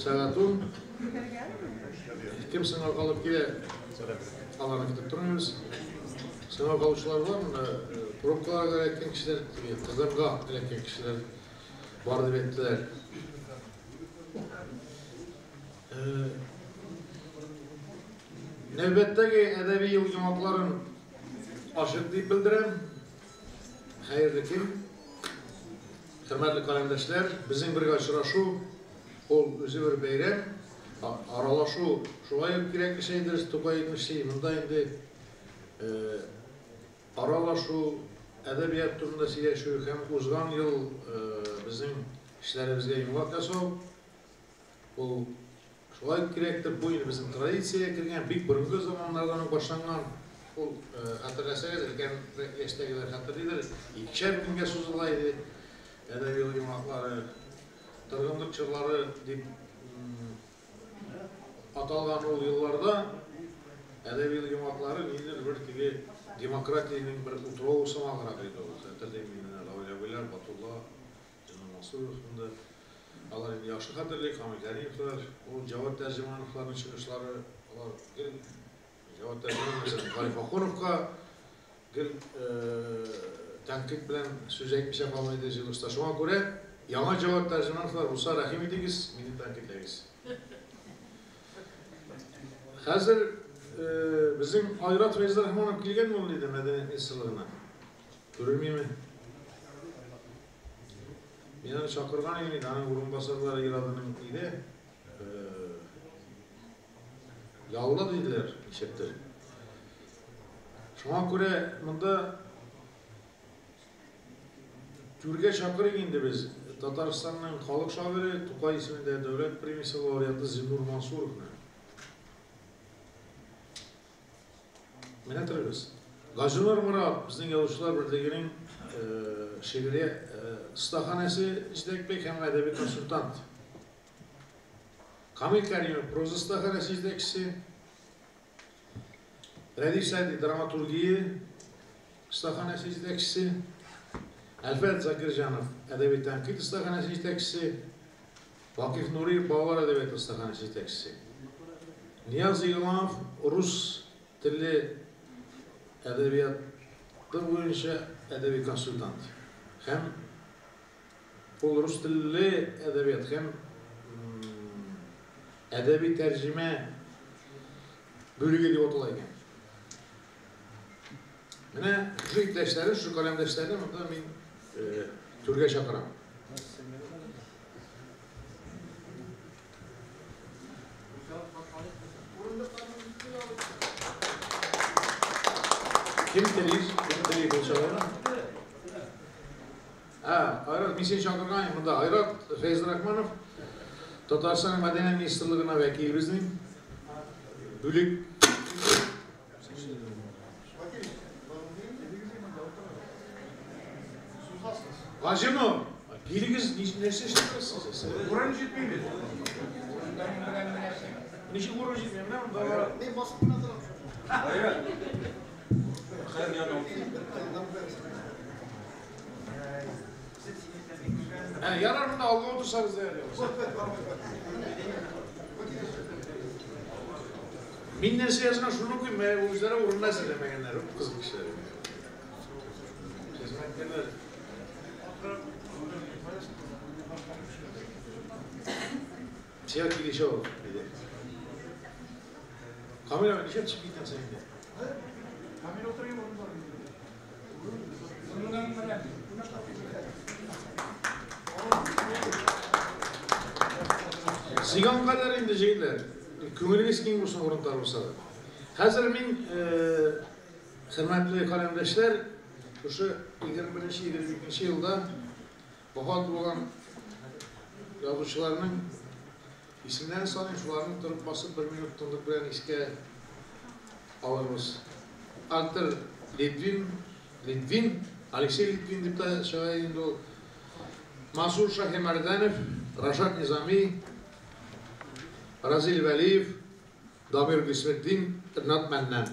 Сәгать 10. Кем соңга калып килә, аларны көтеп тормыйбыз. Соңга калучылар бар, менә пробкаларга эләккән кешеләр, тыгынга эләккән кешеләр бар дип әйттеләр. Нәүбәттәге әдәби ел йомгакларын ачык дип белдерәм. Хәерле көн. Хөрмәтле каләмдәшләр, безнең бергә очрашу ул үзе бер бәйрәм. Аралашу шулай ук кирәк кеше Тукай әйтмешли, монда инде аралашу, әдәбият турында сөйләшү һәм узган ел безнең эшләребезгә йомгак ясау ул шулай ук кирәктер. Бу инде безнең традициягә кергән, бик борынгы заманнардан ук башланган. Ул хәтерләсәгез, өлкән яшьтәгеләр хәтерлидер, икешәр көнгә сузыла иде әдәби ел йомгаклары, торгынлык чорлары дип аталган ул елларда әдәби ел йомгаклары ниндидер бер теге демократиянең бер утравы сымаграк иде ул. Хәтерлим мин, Равил абыйлар, Батулла, Җанар Мансуров монда. Алар инде яхшы хәтерли, Камил Кәримовлар, ул Җавад Тәрҗемановларның чыгышлары, алар гел Җавад Тәрҗеманов, мәсәлән, Гариф Ахуновка гел тәнкыйть белән сүз әйтмичә калмый иде җыелышта. Шуңа күрә яңа Җавад Тәрҗемановлар булса, рәхим итегез, мине тәнкыйтьләгез. Хәзер безнең Айрат Фәйзрахманов килгәнме ул диде мәдәният министрлыгына? Күренмиме? Мин аны чакырган идем инде, аның урынбасарлары Ирадының иде. Ялла диделәр, нишләптер. Шуңа күрә монда түргә чакырыйк инде без. Татарстанның халык шагыйре, Тукай исемендә дәүләт премиясе лауреаты Зиннур Мансуровны. Менә торыгыз. Газинур Морат, безнең язучылар берлегенең шигъри остаханәсе җитәкче һәм әдәби консультант. Камил Кәримов, проза остаханәсе җитәкчесе. Рәдиф Сәйди, драматургия остаханәсе җитәкчесе. Әлфәт Закирҗанов, әдәби тәнкыйть остаханәсе җитәкчесе. Вакыйф Нуриев, балалар әдәбияты остаханәсе җитәкчесе. Нияз Игламов, рус телле әдәбияты буенча әдәби консультант. Һәм ул рус телле әдәбият һәм әдәби тәрҗемә бүлеге дип атала икән. Менә шушы иптәшләрне, шушы каләмдәшләрне монда мин түргә чакырам. Кем тели? Кем тели бу чараны? Айрат, мин сине чакырган идем монда. Айрат Фәйзрахманов, Татарстан мәдәният министрлыгына вәкил безнең. Бүлек. Газинур, килегез, нәрсә эшләп торасыз сез? Урын җитми бит. Ничек урын җитми? Менә монда бар. Мин басып кына торам. Айрат. Хәер, яна. Ярар, монда алга утырсагыз да ярый. Мин нәрсә язган, шуны укыйм, менә үзләре урынына әзерләмәгәннәр, кызык кешеләр. Хезмәткәрләр. Сиңа килешә ул, диде. Камил абый, ничә төшеп киткән син инде? Камил утырган урында. Сыйган кадәр инде, җегетләр. Күңелегез киң булсын, урын тар булса да. Хәзер мин, хөрмәтле каләмдәшләр, шушы егерме беренче, егерме икенче елда вафат булган язучыларның исемнәрен саныйм, шуларны торып басып бер минут тынлык белән искә алырбыз. Артур Литвин, Литвин, Алексей Литвин дип тә чыга инде ул. Мансур Шаһимәрдәнов, Рашат Низами, Разил Вәлиев, Дамир Гыйсметдин, Ринат Мәннән.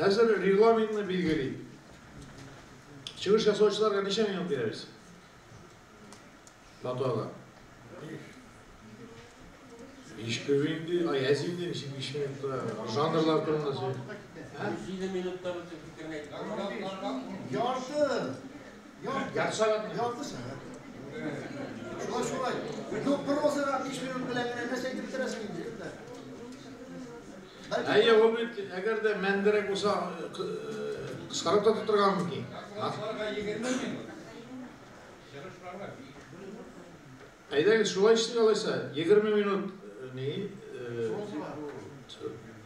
Хәзер регламентны билгелик. Чыгыш ясаучыларга ничә минут бирәбез? Бату ага. 5 күп инде, ай әз инде, ничек 5 минутта жанрлар турында сөйли. 7 минутта бөтен фикерне әйтеп. Ярты. Ярты сәгать. Ярты сәгать. Шулай, шулай. Ну, прозага 5 минут белән генә нәрсә әйтеп бетерәсең инде. Әйе, ул бит әгәр дә мәндерәк булса, кыскарып та тотырга мөмкин. Докладларга 20 минут. Чыгышларга 5. Әйдәгез, шулай эшлик алайса. 20 минут ни?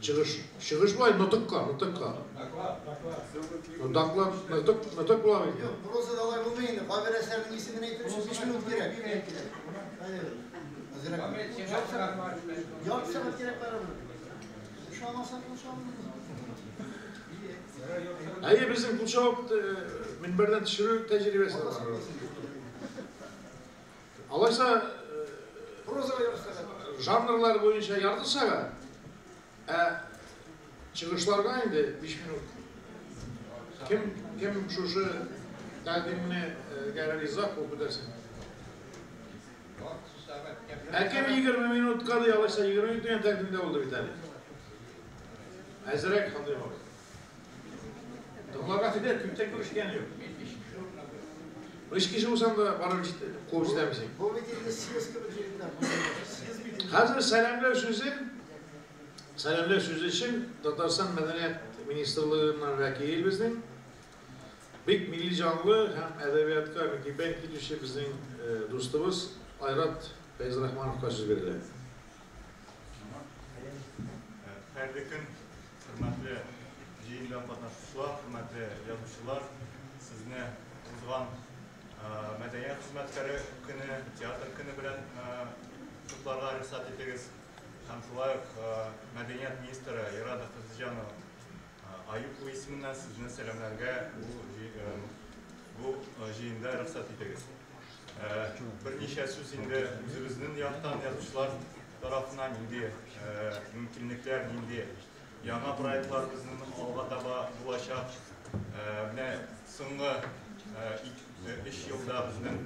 Чыгыш, чыгыш болай нотыкка, нотыкка. Доклад, доклад. Ну, доклад, нотык, нотык була бит. Юк, прозада алай булмый инде. Кайбер әсәрнең исемен әйтер өчен 5 минут кирәк. Әзерәк. Ярты сәгать кирәк барыбер. Ышанмасаң, ышанмагыз. Әйе, безнең кул чабып минбәрдән төшерү тәҗрибәсе бар. Алайса, Прозага ярты сәгать. жанрлар буенча ярты сәгать, ә чыгышларга инде 5 минут. Кем кем шушы тәкъдимне риза кул күтәрсен. Ә кем 20 минутка ди, алайса 20 минут дигән тәкъдимдә булды бит әле. Әзерәк хандый бар. Тыңларга кидер, күптән күрешкән юк. Өч кеше булсаң да барып куып җитәмсең. Бу бит инде съезд кебек җегетләр. Съезд бит инде. Хәзер сәламләү сүзе өчен Татарстан Мәдәният министрлыгыннан вәкил безнең бик милли җанлы һәм әдәбиятка мөкиббән килүче безнең дустыбыз Айрат Фәйзрахмановка сүз бирелә. Хәерле көн, хөрмәтле җыенда катнашучылар, хөрмәтле язучылар, сезне узган мәдәният хезмәткәре көне, театр көне белән котларга рөхсәт итегез. Һәм шулай ук мәдәният министры Ирада Фазылҗанова Аюпова исеменнән сезне сәламләргә бу җыенда рөхсәт итегез. Берничә сүз инде үзебезнең яктан, язучылар тарафыннан нинди мөмкинлекләр, нинди яңа проектлар безнең алга таба булачак. Менә соңгы 3 елда безнең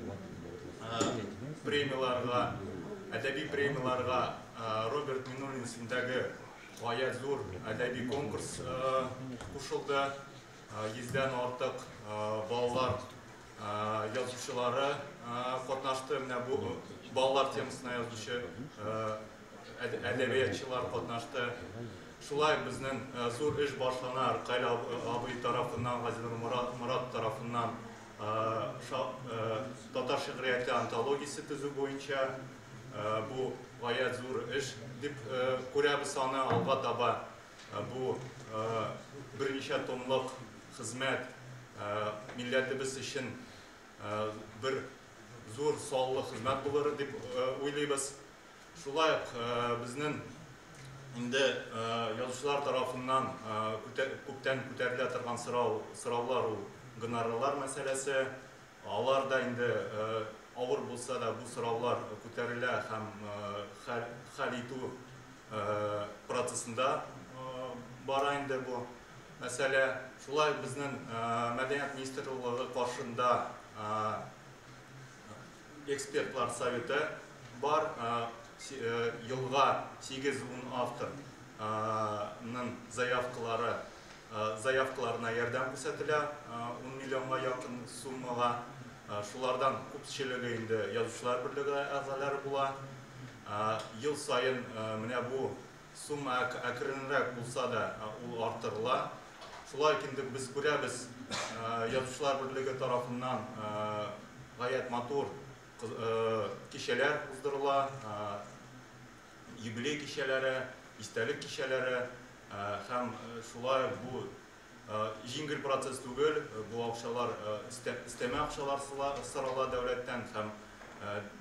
премияларга, әдәби премияларга Роберт Миннуллин исемендәге гаять зур әдәби конкурс кушылды. 100-дән артык балалар язучылары катнашты. Менә бу балалар темасына язучы әдәбиятчылар катнашты. Шулай безнең зур эш башлана Ркаил абый тарафыннан, Газинур Морат тарафыннан татар шигърияте антологиясе төзү буенча бу гаять зур эш дип күрәбез аны. Алга таба бу берничә томлык хезмәт милләтебез өчен бер зур саллы хезмәт булыр дип уйлыйбыз. Шулай ук безнең инде язучылар тарафыннан күптән күтәрелә торган сораулар ул гонорарлар мәсьәләсе. Алар да инде авыр булса да бу сораулар күтәрелә һәм хәл итү процессында бара инде бу мәсьәлә. Шулай безнең Мәдәният министрлыгы каршында экспертлар советы бар. Елга 8-10 авторның заявкаларына ярдәм күрсәтелә, 10 миллионга якын суммага. Шулардан күпчелеге инде Язучылар берлеге әгъзалары була. Ел саен менә бу сумма әкренрәк булса да ул арттырыла. Шулай ук инде без күрәбез, Язучылар берлеге тарафыннан гаять матур кичәләр уздырыла, юбилей кичәләре, истәлек кичәләре, һәм шулай бу җиңел процесс түгел, бу акчалар өстәмә акчалар сорала дәүләттән һәм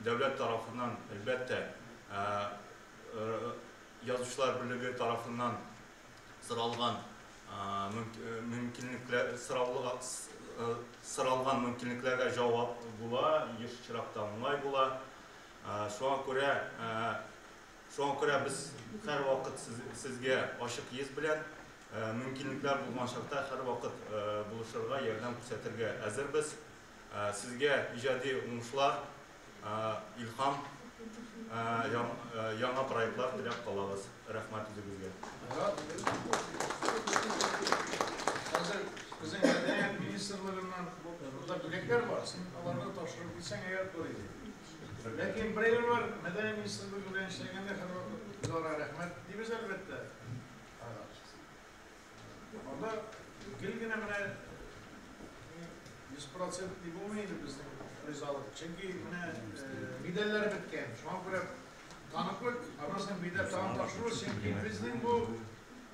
дәүләт тарафыннан, әлбәттә, Язучылар берлеге тарафыннан соралган мөмкинлекләр, соралган мөмкинлекләргә җавап була, еш очракта уңай була. Шуңа күрә без һәрвакыт сезгә ачык йөз белән Мөмкинлекләр булган чакта һәрвакыт булышырга, ярдәм күрсәтергә әзербез. Сезгә иҗади уңышлар, илһам, яңа проектлар теләп калабыз. Рәхмәт үзегезгә. Хәзер безнең мәдәният министрлыгыннан монда бүләкләр бар. Син аларны тапшырып китсәң әйбәт булыр иде. Ләкин бер әйбер бар, мәдәният министрлыгы белән эшләгәндә һәрвакыт без аларга рәхмәт дибез әлбәттә. Анда гел генә менә 100% дип булмый инде безнең ризалык. Чөнки менә медальләр беткән. Шуңа күрә таныклык, аннан соң медаль тагын тапшыру, чөнки безнең бу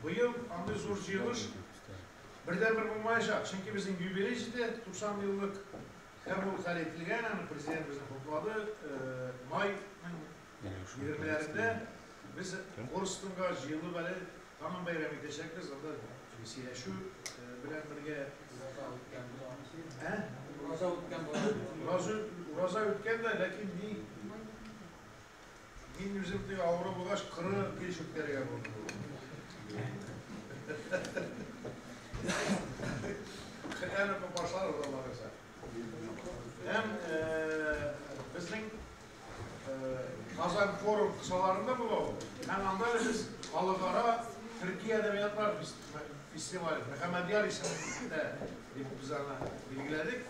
быел андый зур җыелыш бердән-бер булмаячак. Чөнки безнең юбилей җитә, 90 еллык һәм ул хәл ителгән, аны президент безне хуплады. Майның 20-ләрендә без Корстонга җыелып әле тагын бәйрәм итәчәкбез. Анда сөйләшү белән бергә. Ураза үткән була. Ураза үткән дә, ләкин мин үзем теге авыру булгач, кыры килеш үткәрергә булдым. Әле башлар алла. Һәм безнең Казан форум кысаларында була ул. Һәм анда без халыкара төрки әдәбиятлар фестивале, Мөхәммәдьяр исемендә дип без аны билгеләдек.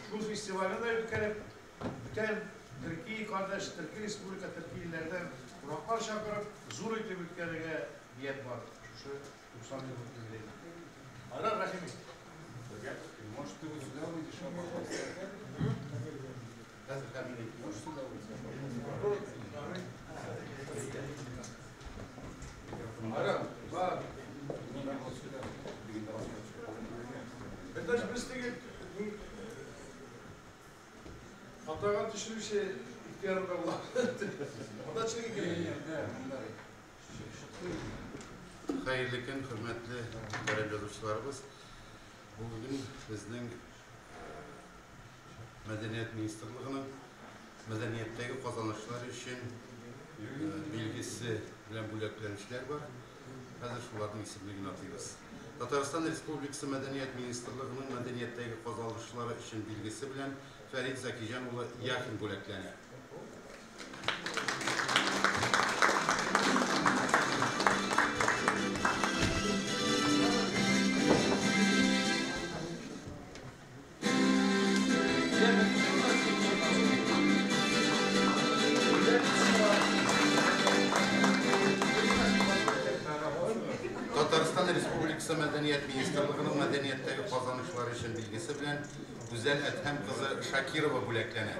Шул фестивальне дә үткәреп, бүтән төрки кардәш, төрки республика, төрки илләрдән кунаклар чакырып, зур итеп үткәрергә ният бар. Шушы 90 еллык юбилейда. Айрат Рәхимов. Может, ты вот сюда выйдешь, а Может, сюда выйдешь? Айрат, бар. Вот сюда. Это же без теге хатага төшерүче ихтыярында була. Монда төшергә кирәк. Хәерле көн, хөрмәтле каләм язучыларыбыз. Бүген безнең Мәдәният министрлыгының мәдәнияттәге казанышлар өчен билгесе белән бүләкләнүчеләр бар. Хәзер шуларның исемлеген атыйбыз. Татарстан Республикасы Мәдәният министрлыгының мәдәнияттәге казанышлары өчен билгесе белән Фәрит Закиҗан улы Яхин бүләкләнә. Татарстан Республикасы Мәдәният министрлыгының мәдәнияттәге казанышлары өчен билгесе белән Гүзәл Әдһәм кызы Шакирова бүләкләнә.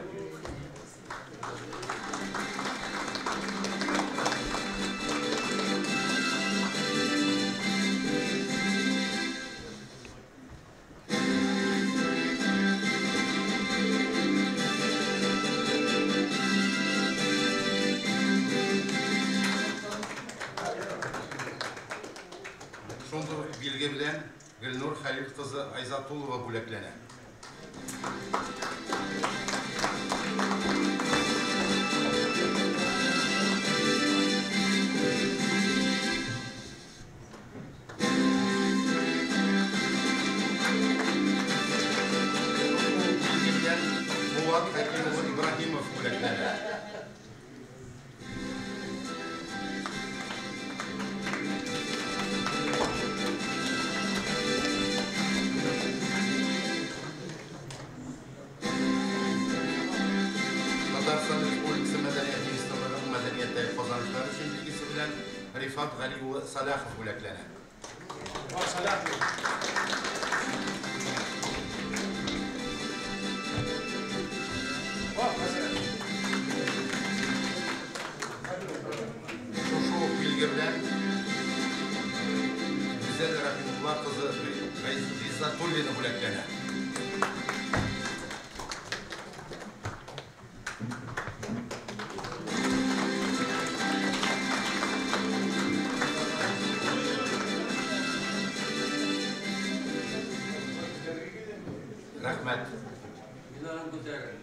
Шундый ук билге белән Гөлнур Хәлил кызы Айзатуллова бүләкләнә. Билге белән Булат Хәким улы Ибраһимов бүләкләнә. Татарстан Республикасы Мәдәният министрлыгының мәдәнияттәге казанышлары өчен билгесе белән Рифат Гали улы Салахов бүләкләнә. Шушы ук билге белән Гүзәл Рәхимулла кызы Гыйззатуллина бүләкләнә. Рәхмәт. Мин аны күтәрәм.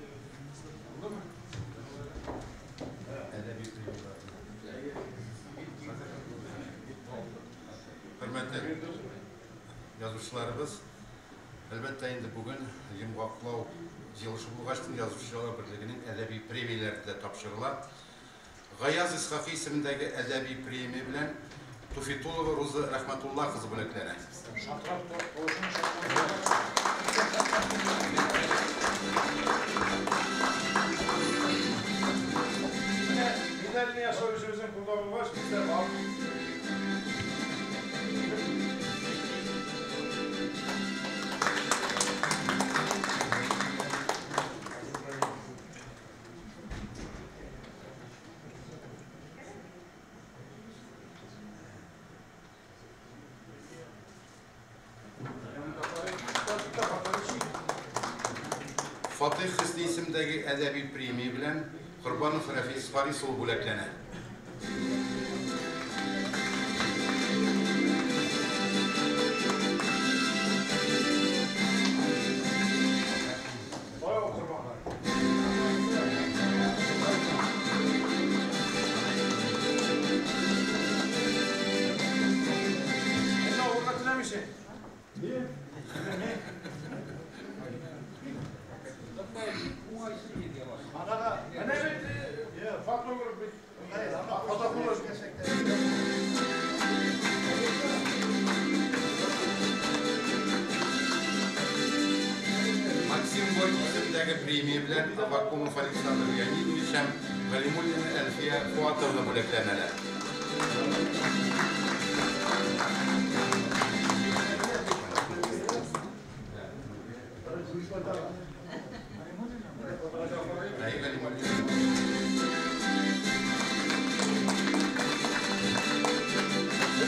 Әдәби премиялар. Хөрмәтле язучыларыбыз, әлбәттә инде бүген йомгаклау җыелышы булгач, Язучылар берлегенең әдәби премияләре дә тапшырыла. Гаяз Исхакый исемендәге әдәби премия белән Туфитулова Роза Рәхмәтулла кызы бүләкләнә. Медальне ясау үзебезнең кулда булгач, бездә бар. Фатих Хөсни исемендәге әдәби премия белән Корбанов Рәфис Фарис улы бүләкләнә. Максим Горький исемендәге премия белән Аввакумов Александр Леонидович һәм Галимуллина Әлфия Фуатовна бүләкләнәләр. Әй, Галимуллина.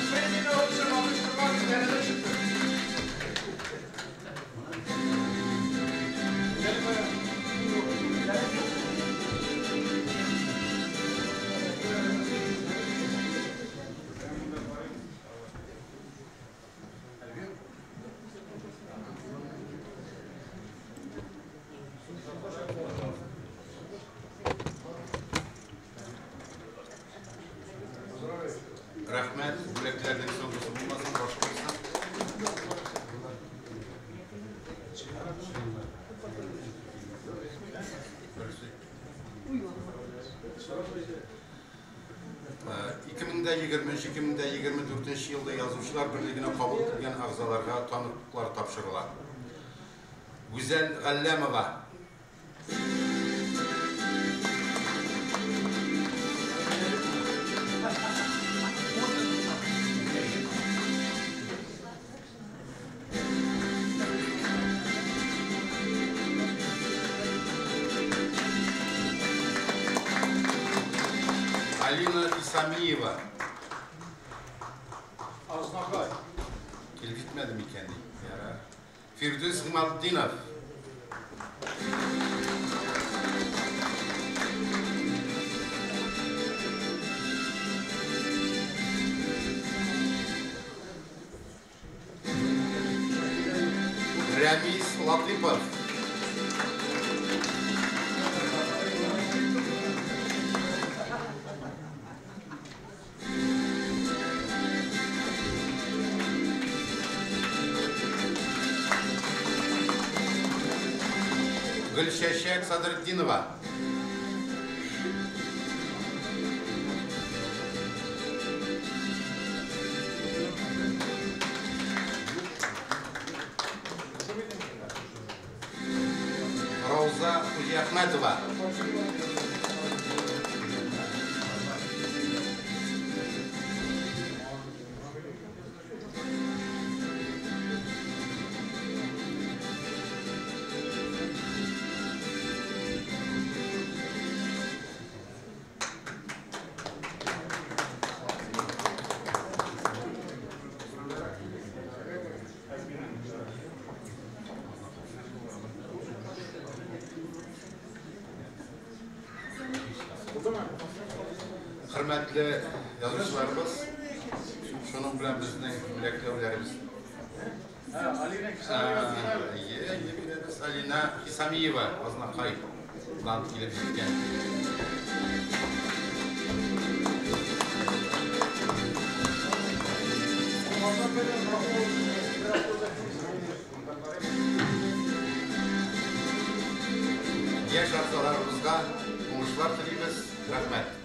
Премияне алып алыштырган дәрәҗә чыкты. Рәхмәт, бүләкләрнең соңгысы булмасын, башы булсын. Берсе. 2023-2024 елда Язучылар берлегенә кабул ителгән әгъзаларга таныклыклар тапшырыла. Гүзәл Галләмова. Алина Исамиева. Азнакай. Килеп җитмәде микән ди. Ярар. Фирдүс Гыймалтдинов. Рәмис Латыпов. Гөлчәчәк Садретдинова. Рауза Хуҗиәхмәтова. Хөрмәтле язучыларыбыз, шуның белән безнең бүләкләүләребез. Алина Хисамиева. Алина Хисамиева Азнакайдан килеп җиткән. Яшь әгъзаларыбызга уңышлар телибез. Рәхмәт.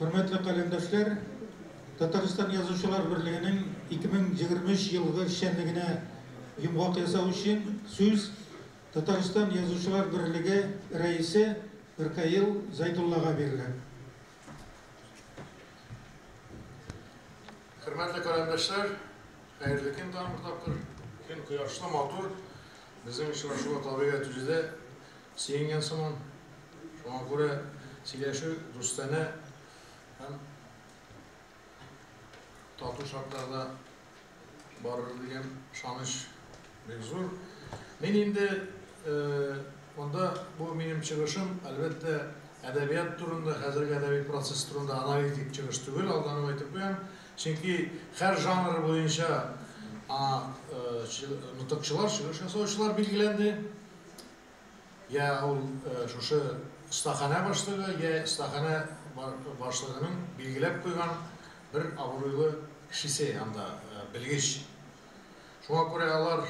Хөрмәтле каләмдәшләр, Татарстан Язучылар берлегенең 2023 елгы эшчәнлегенә йомгак ясау өчен сүз Татарстан Язучылар берлеге рәисе Ркаил Зайдуллага бирелә. Хөрмәтле каләмдәшләр, хәерле көн тагын бер тапкыр. Көн кояшлы, матур. Безнең очрашуга табигать үзе дә сөенгән сыман. Шуңа күрә сөйләшү дустанә һәм тату шартларда барыр дигән ышаныч бик зур. Мин инде монда бу минем чыгышым, әлбәттә, әдәбият турында, хәзерге әдәби процесс турында аналитик чыгыш түгел, алдан ук әйтеп куям. Чөнки һәр жанр буенча нотыкчылар, чыгыш ясаучылар билгеләнде. Я ул шушы остаханә башлыгы, я остаханә башлыгының билгеләп куйган бер абруйлы кешесе анда, белгеч. Шуңа күрә алар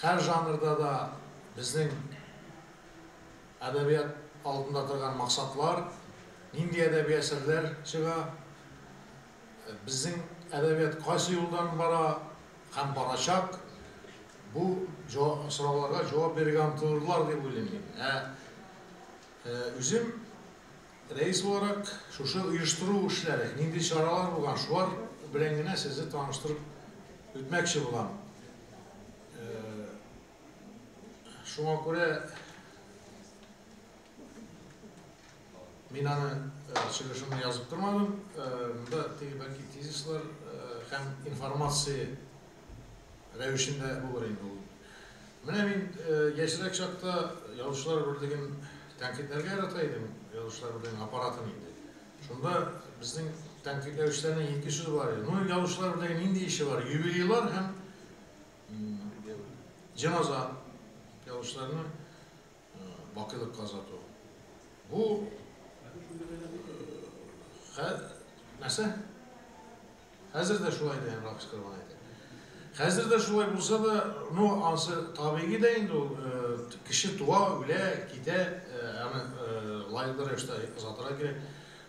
һәр жанрда да безнең әдәбият алдында торган максатлар, нинди әдәби әсәрләр чыга, безнең әдәбият кайсы юлдан бара һәм барачак, бу сорауларга җавап бирергә омтылырлар дип уйлыйм мин. Ә үзем рәис буларак шушы оештыру эшләре, нинди чаралар булган, шулар белән генә сезне таныштырып үтмәкче булам. Шуңа күрә мин аны чыгышымны язып тормадым. Монда теге бәлки тезислар һәм информация рәвешендә булыр инде ул. Менә мин яшьрәк чакта Язучылар берлеген тәнкыйтьләргә ярата идем, Язучылар берлегенең аппаратын инде. Шунда безнең тәнкыйтьләүчеләрнең ике сүзе бар иде. Ну, Язучылар берлегенең нинди эше бар? Юбилейлар һәм җеназа, язучыларны бакыйлыкка озату. Бу нәрсә? Хәзер дә шулай дигән Рафис Корбан әйтә. Хәзер дә шулай булса да, ну, ансы табигый дә инде ул, кеше туа, үлә, китә, аны лаеклы рәвештә озатырга кирәк.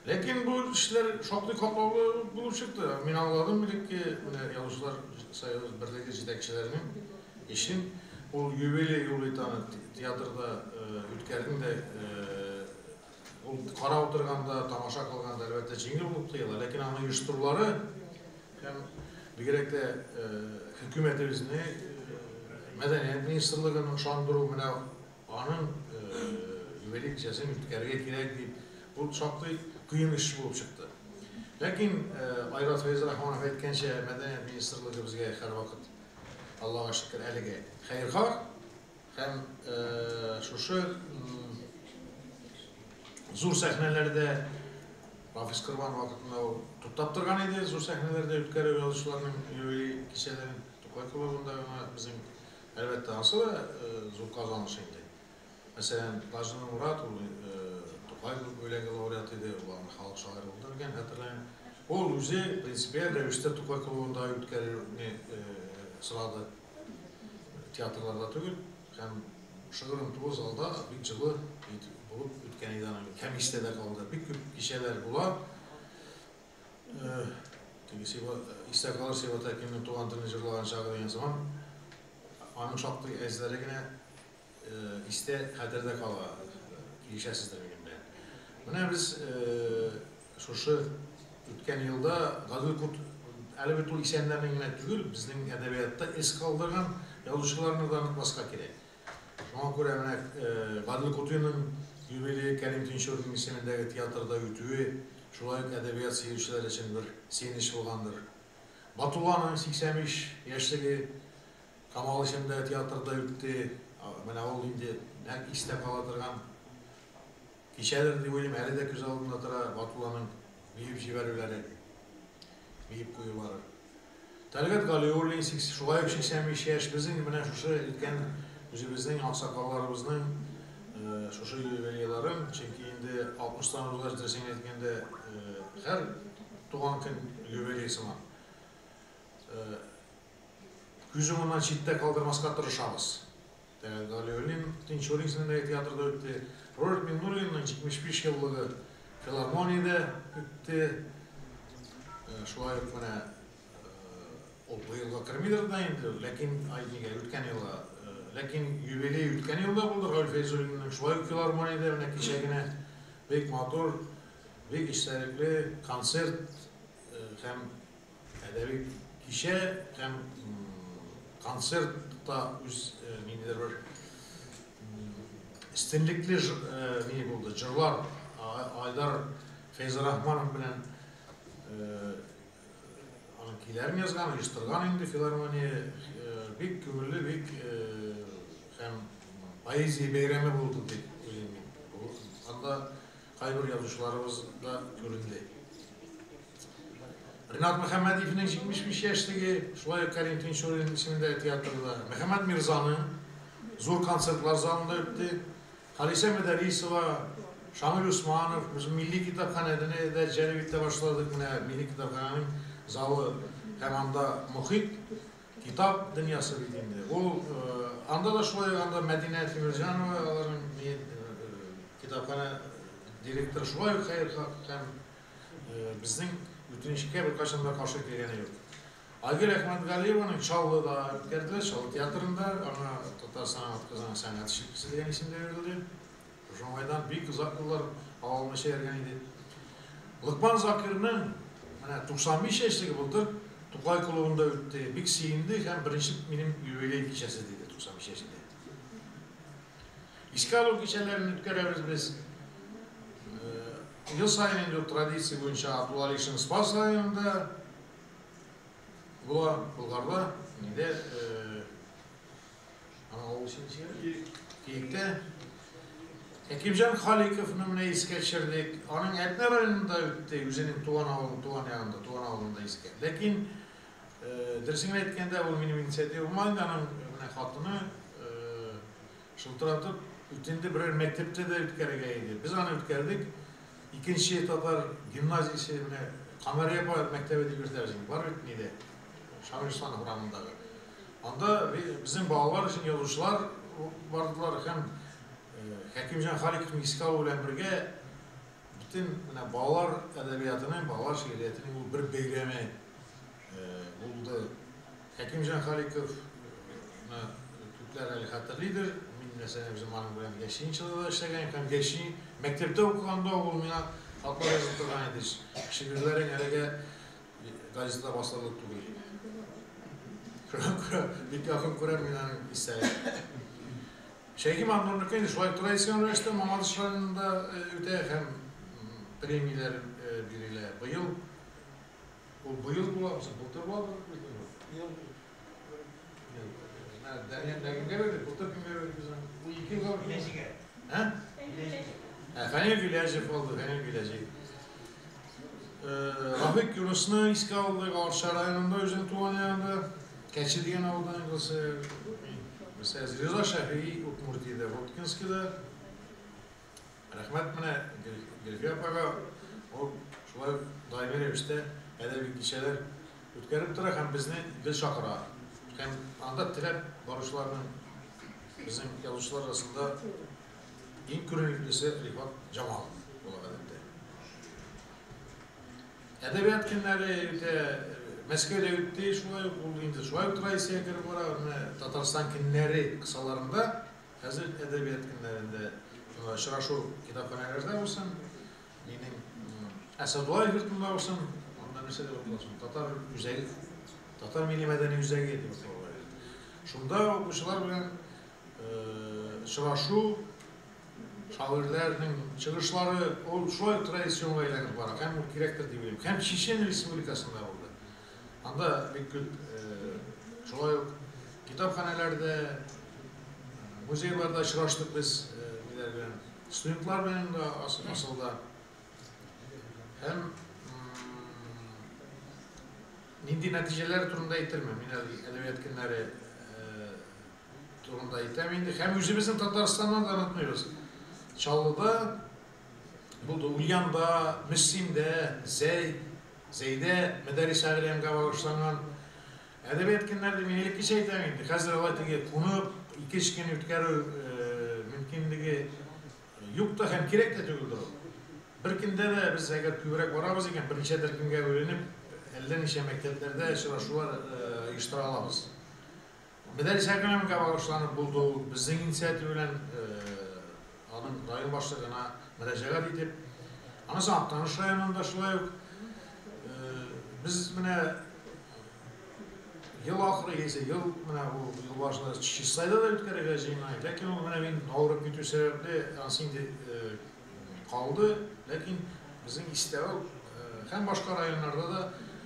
Ләкин бу эшләр шактый катлаулы булып чыкты. Мин аңладым элекке менә Язучылар союз берлеге җитәкчеләренең эшен. Ул юбилей юл бит аны театрда үткәрдең дә, ул карап утырганда, тамаша кылганда, әлбәттә, җиңел булып тоела. Ләкин аны оештырулары һәм бигрәк тә хөкүмәтебезне, мәдәният министрлыгын ышандыру, менә аның юбилей кичәсен үткәрергә кирәк дип, ул шактый кыен эш булып чыкты. Ләкин Айрат Фәйзрахманов әйткәнчә, мәдәният министрлыгы безгә һәрвакыт, Аллага шөкер, әлеге хәерхаһ һәм шушы зур сәхнәләрдә Рафис Корбан вакытында ул туктап торган иде, зур сәхнәләрдә үткәрү язучыларның юбилей кичәләрен Тукай клубында гына безнең, әлбәттә, ансы да зур казаныш инде. Мәсәлән, Таҗи Мурат ул Тукай бүләге лауреаты иде, ул аны халык шагыйре булды дигән хәтерләмим. Ул үзе принципиаль рәвештә Тукай клубында үткәрүне сорады. Театрларда түгел, һәм шыгрым тулы залда бик җылы булып үткән иде аның. Һәм истә дә калды. Бик күп кичәләр була. Теге истә калыр Сибгат Хәкимнең туган телен җырлаган чагы дигән сыман, аның шактый әзләре генә истә, хәтердә кала, килешәсездер минем белән. Менә без шушы үткән елда Гадел Кут, әле бит ул исәннәрнең генә түгел, безнең әдәбиятта эз калдырган язучыларны да онытмаска кирәк. Шуңа күрә менә Гадел Кутуйның юбилее Кәрим Тинчурин исемендәге театрда үтүе шулай ук әдәбият сөючеләр өчен бер сөенеч булгандыр. Батулланың 85 яшьлеге Камал исемендәге театрда үтте. Менә ул инде нәкъ истә кала торган кичәдер дип уйлыйм, әле дә күз алдымда тора Батулланың биеп җибәрүләре, биеп куюлары. Тәлгать Галиуллин, шулай ук 85 яшь, безнең менә шушы өлкән үзебезнең аксакалларыбызның шушы юбилейларын, чөнки инде 60-тан узгач, дөресен әйткәндә, һәр туган көн юбилей сыман. Күз уңыннан читтә калдырмаска тырышабыз. Тәлгать Галиуллин Тинчурин исемендәге театрда үтте. Роберт Миңнуллинның 75 еллыгы филармониядә үтте. Шулай ук менә ул быелга кермидер дә инде, ләкин ай нигә үткән елга, ләкин юбилей үткән елда булды Равил Фәйзуллинның шулай ук филармониядә менә кичә генә бик матур, бик истәлекле концерт һәм әдәби кичә һәм концертта үз ниндидер бер өстенлекле ни булды, җырлар Айдар Фәйзрахманов белән аның көйләрен язган, оештырган инде филармония бик күңелле, бик һәм поэзия бәйрәме булды дип уйлыйм мин. Анда кайбер язучыларыбыз да күренде. Ринат Мөхәммәдиевнең 75 яшьлеге, шулай ук Кәрим Тинчурин исемендәге театрда, Мөхәммәд Мирзаның зур концертлар залында үтте. Халисә Мөдәррисова, Шамил Усманов, без милли китапханәдә дә җәлеп итә башладык. Менә милли китапханәнең залы һәм анда мохит, китап дөньясы бит инде. Ул анда да шулай, анда Мәдинә Тимирҗанова, аларның китапханә директоры шулай ук хәер-хак һәм безнең үтенечкә беркайчан да каршы килгәне юк. Айгөл Әхмәтгалиеваның Чаллыда үткәрделәр, Чаллы театрында, аңа Татарстан атказанган сәнгать эшлеклесе дигән исем дә бирелде. Шушы уңайдан бик озак еллар авылмыйча йөргән иде. Локман Закирның менә 95 яшьлеге былтыр Тукай клубында үтте. Бик сөенде һәм беренче минем юбилей кичәсе диде 95 яшендә. Искә алу кичәләрен үткәрәбез без. Ел саен инде традиция буенча Абдулла Алишның Спас районында була, Болгарда, нидә, аның авыл исеме Киектә. Хәкимҗан Халиковны менә искә төшердек. Аның Әтнә районында үтте, үзенең туган авылы, туган ягында, туган авылында искә. Ләкин дөресен генә әйткәндә, ул минем инициатива булмады, аның менә хатыны шылтыратып үтенде, берәр мәктәптә дә үткәрергә иде. Без аны үткәрдек. Икенче татар гимназиясе менә Камәрия апа мәктәбе дип йөртәбез инде. Бар бит нидә? Шамил Усманов урамындагы. Анда безнең балалар өчен язучылар бардылар һәм Хәкимҗан Халиковның искә алу белән бергә бөтен менә балалар әдәбиятының, балалар шигъриятенең ул бер бәйрәме булды. Хәкимҗан Халиковны күпләр әле хәтерлидер. Мин мәсәлән үзем аның белән Гәчинчада да эшләгән һәм Гәчи мәктәптә укыганда ул миңа хатлар язып торган иде. Шигырьләрең әлегә газетада басылырлык түгел. Шуңа күрә бик якын күрәм мин аның истәлеген. Шәйхи Маннурныкы инде шулай традицион рәвештә Мамадыш районында үтә һәм премияләр бирелә. Быел ул быел була, былтыр була быел. Дәният кемгә бирдек? Былтыр кемгә бирдек без аны? Бу ике елга Гүләҗигә. Ә? Фәнил Гүләҗев алды, Фәнил Гүләҗи. Рафик Юнусны искә алдык, Арча районында үзенең туган ягында, Кәче дигән авылдан инде Мәсәлән, Риза Шәфии Удмуртиядә, Воткинскида. Рәхмәт менә Гөлфия апага, ул шулай ук даими рәвештә әдәби кичәләр үткәреп тора һәм безне гел чакыра. Һәм анда теләп баручыларның безнең язучылар арасында иң күренеклесе Рифат Җамал була гадәттә. Әдәбият көннәре үтә, Мәскәүдә үтте, шулай ук ул инде шулай ук традициягә кереп бара. Менә Татарстан көннәре кысаларында хәзер әдәбият көннәрендә очрашу китапханәләрдә булсын, минем Әсәдуллаев йортында булсын, анда нәрсә дип атала соң? Татар үзәге, татар милли мәдәни үзәге дип атала. Шунда укучылар белән очрашу, шагыйрьләрнең чыгышлары ул шулай ук традиционга әйләнеп бара һәм ул кирәктер дип уйлыйм. Һәм Чечен Республикасында булды. Анда бик күп шулай ук китап Китапханәләрдә, музейларда очраштык без ниләр белән, студентлар белән дә асылда. Һәм нинди нәтиҗәләр турында әйтермен, мин әле әдәбият көннәре турында әйтәм инде. Һәм үзебезнең Татарстаннан да онытмыйбыз. Чаллыда булды, Ульянда, Мөслимдә, Зәй, Зәйдә Мөдәррис Әгъләмгә багышланган әдәбият көннәре мин элеккечә әйтәм инде. Хәзер алай теге кунып, 2-3 көн үткәрү мөмкинлеге юк та һәм кирәк тә түгелдер ул. Бер көндә дә без әгәр күбрәк барабыз икән, берничә төркемгә бүленеп, әллә ничә мәктәпләрдә очрашулар оештыра алабыз. Мөдәррис Әгъләмгә багышланып булды ул, безнең инициатива белән аның район башлыгына мөрәҗәгать итеп, анысы Актаныш районында шулай ук без менә ел ахыры яисә ел менә бу ел башында Чистайда да үткәрергә җыена, ләкин ул менә мин авырып китү сәбәпле анысы инде калды, ләкин безнең истә ул һәм башка районнарда да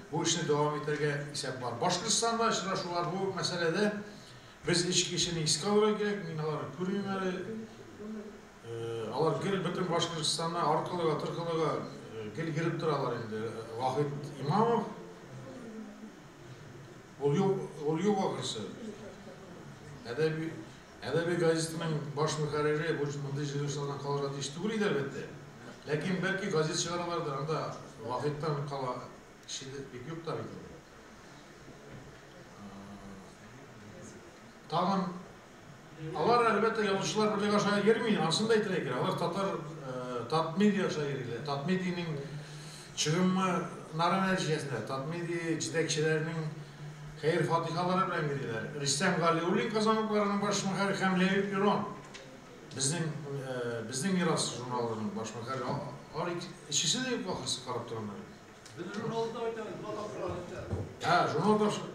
бу эшне дәвам итәргә исәп бар. Башкортстанда очрашулар бу мәсьәләдә без өч кешене искә алырга кирәк, мин аларны күрмим әле. Алар гел бөтен Башкортстанны аркылыга, торкылыга гел йөреп торалар инде. Вахит Имамов, ул юк, ул юк ахрысы. Әдәби, әдәби газетының баш мөхәррире бу мондый җыелышлардан калырга тиеш түгел иде әлбәттә. Ләкин бәлки газет чыгаралардыр, анда Вахиттан кала кеше бик юк та бит инде. Тагын алар әлбәттә язучылар берлеге аша йөрми, анысын да әйтергә кирәк. Алар татар Татмедиа аша йөриләр. Татмедианың чыгымнары нәтиҗәсендә, Татмедиа җитәкчеләренең хәер фатихалары белән йөриләр. Рөстәм Галиуллин Казан утларының баш мөхәррире һәм Леонид Перон безнең безнең мирас журналының баш мөхәррире. Алар өчесе дә юк ахрысы карап торам әле. Без журналда әйтәбез, журнал тапшырабыз. Ә, журнал тапшыр.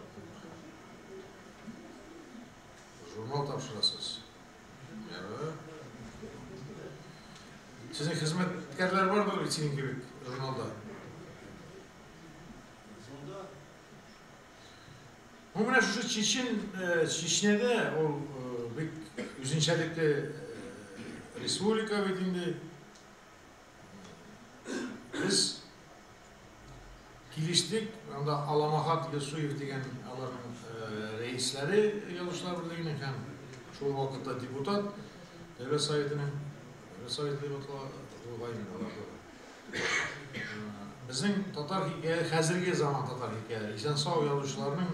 Журнал тапшырасыз. Ярар. Сезнең хезмәткәрләр бардыр бит синең кебек журналда. Бу менә шушы Чечен, Чечнядә ул бик үзенчәлекле республика бит инде. Без килештек, анда Аламахат Юсуев дигән аларның рәисләре язучылар берлегенең һәм шул вакытта депутат Дәүләт Советының, Дәүләт Советы дип атала бугай инде аларда. Безнең татар хикәя, хәзерге заман татар хикәяләре, исән-сау язучыларның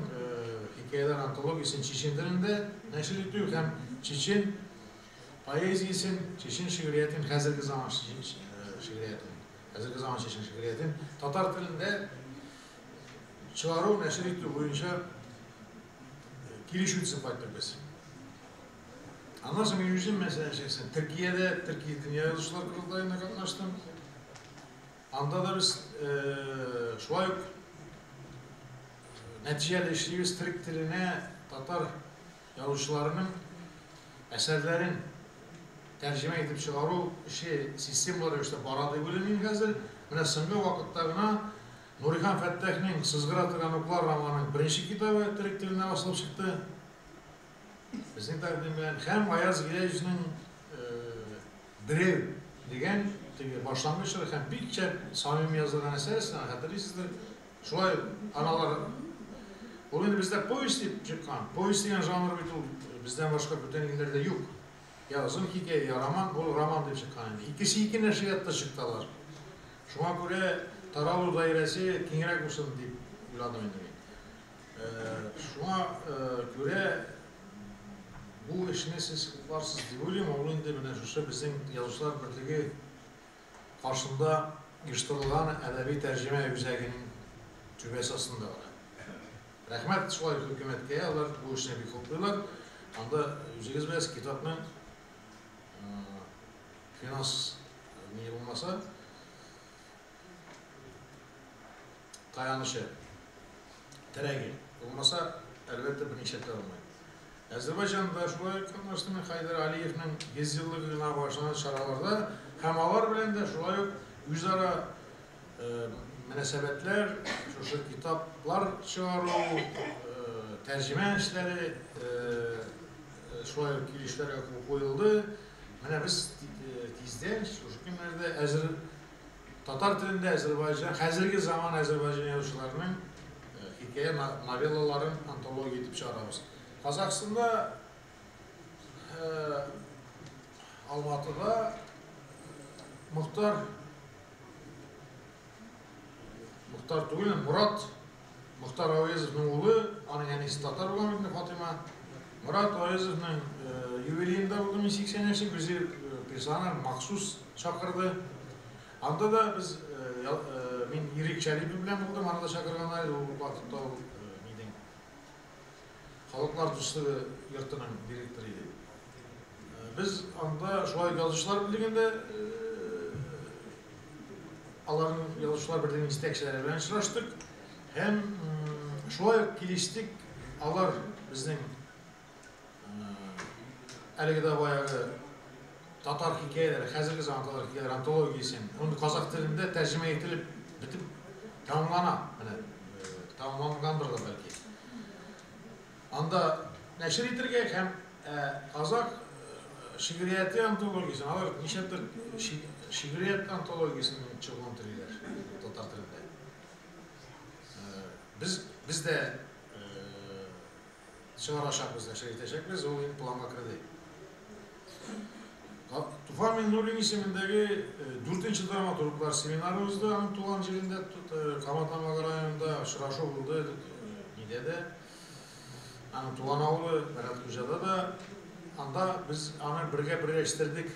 хикәяләр антологиясен чечен телендә нәшер итү һәм чечен поэзиясен, чечен шигъриятен, хәзерге заман шигъриятен, хәзерге заман чечен шигъриятен татар телендә чыгару, нәшер итү буенча килешү төзеп кайттык без. Аннан соң мин үзем, мәсәлән, шәхсән Төркиядә, Төркия дөнья язучылар корылтаенда катнаштым. Анда да без шулай ук нәтиҗәле эшлибез, төрек теленә татар язучыларының әсәрләрен тәрҗемә итеп чыгару эше системалы рәвештә бара дип уйлыйм мин хәзер. Менә соңгы вакытта гына Нурихан Фәттахның Сызгыра торган уклар романының беренче китабы төрек теленә басылып чыкты. Безнең тәкъдим белән һәм Аяз Гиләевичның Берәү дигән теге башлангыч чоры һәм бик шәп самими язылган әсәр, сез аны хәтерлисездер. Шулай аналар ул инде бездә повесть дип чыккан. Повесть дигән жанр бит ул бездән башка бүтән илләрдә юк. Я озын хикәя, я роман, ул роман дип чыккан инде. Икесе ике нәшриятта чыктылар. Шуңа күрә таралу даирәсе киңрәк булсын дип уйладым инде мин. Шуңа күрә бу эшне сез хупларсыз дип уйлыйм. Ул инде менә шушы безнең язучылар берлеге каршында оештырылган әдәби тәрҗемә үзәгенең түбәсе астында бара. Рәхмәт шулай хөкүмәткә, алар бу эшне бик хуплыйлар. Анда үзегез беләсез, китапның финанс ни булмаса, таянычы, терәге булмаса, әлбәттә, берничә тә алмый. Әзербайҗанда шулай ук катнаштым мин Хайдар Алиевның 100 еллыгына багышланган чараларда һәм алар белән дә шулай ук үзара мөнәсәбәтләр, шушы китаплар чыгару, Тәрҗемә эшләре шулай ук килешүләргә кул куелды. Менә без тиздән, шушы көннәрдә әзер татар телендә Азербайҗан, хәзерге заман Азербайҗан язучыларының хикәя новеллаларын антология итеп чыгарабыз. Казахстанда, Алматыда Мохтар Мохтар түгел, Мурат Мохтар Әуезовның улы, аның әнисе татар булган бит Фатима. Мурат Әуезовның юбилеенда булды мин 80 яшьлек, үзе персональ махсус чакырды. Анда да без мин Ирек Шәрипов белән булдым, аны да чакырганнар иде, ул вакытта ул нидән Халыклар дуслыгы йортының директоры иде. Без анда шулай язучылар берлегендә аларның язучылар берлегенең җитәкчеләре белән очраштык һәм шулай ук килештек, алар безнең әлеге дә баягы татар хикәяләре, хәзерге заман татар хикәяләре антологиясен, ул казах телендә тәрҗемә ителеп бетеп тәмамлана, менә тәмамлангандыр да бәлки. Анда нәшер итергә һәм казах шигърияте антологиясен, алар нишләптер шигърият антологиясен чыгуын телиләр татар телендә. Без дә чыгарачакбыз, нәшер итәчәкбез, ул инде планга керде. Туфан Миңнуллин исемендәге 4нче драматурглар семинары узды аның туган җирендә, Кама Тамагы районында очрашу булды, нидә дә. Аның туган авылы Мәрәтхуҗада да. Анда без аны бергә берләштердек.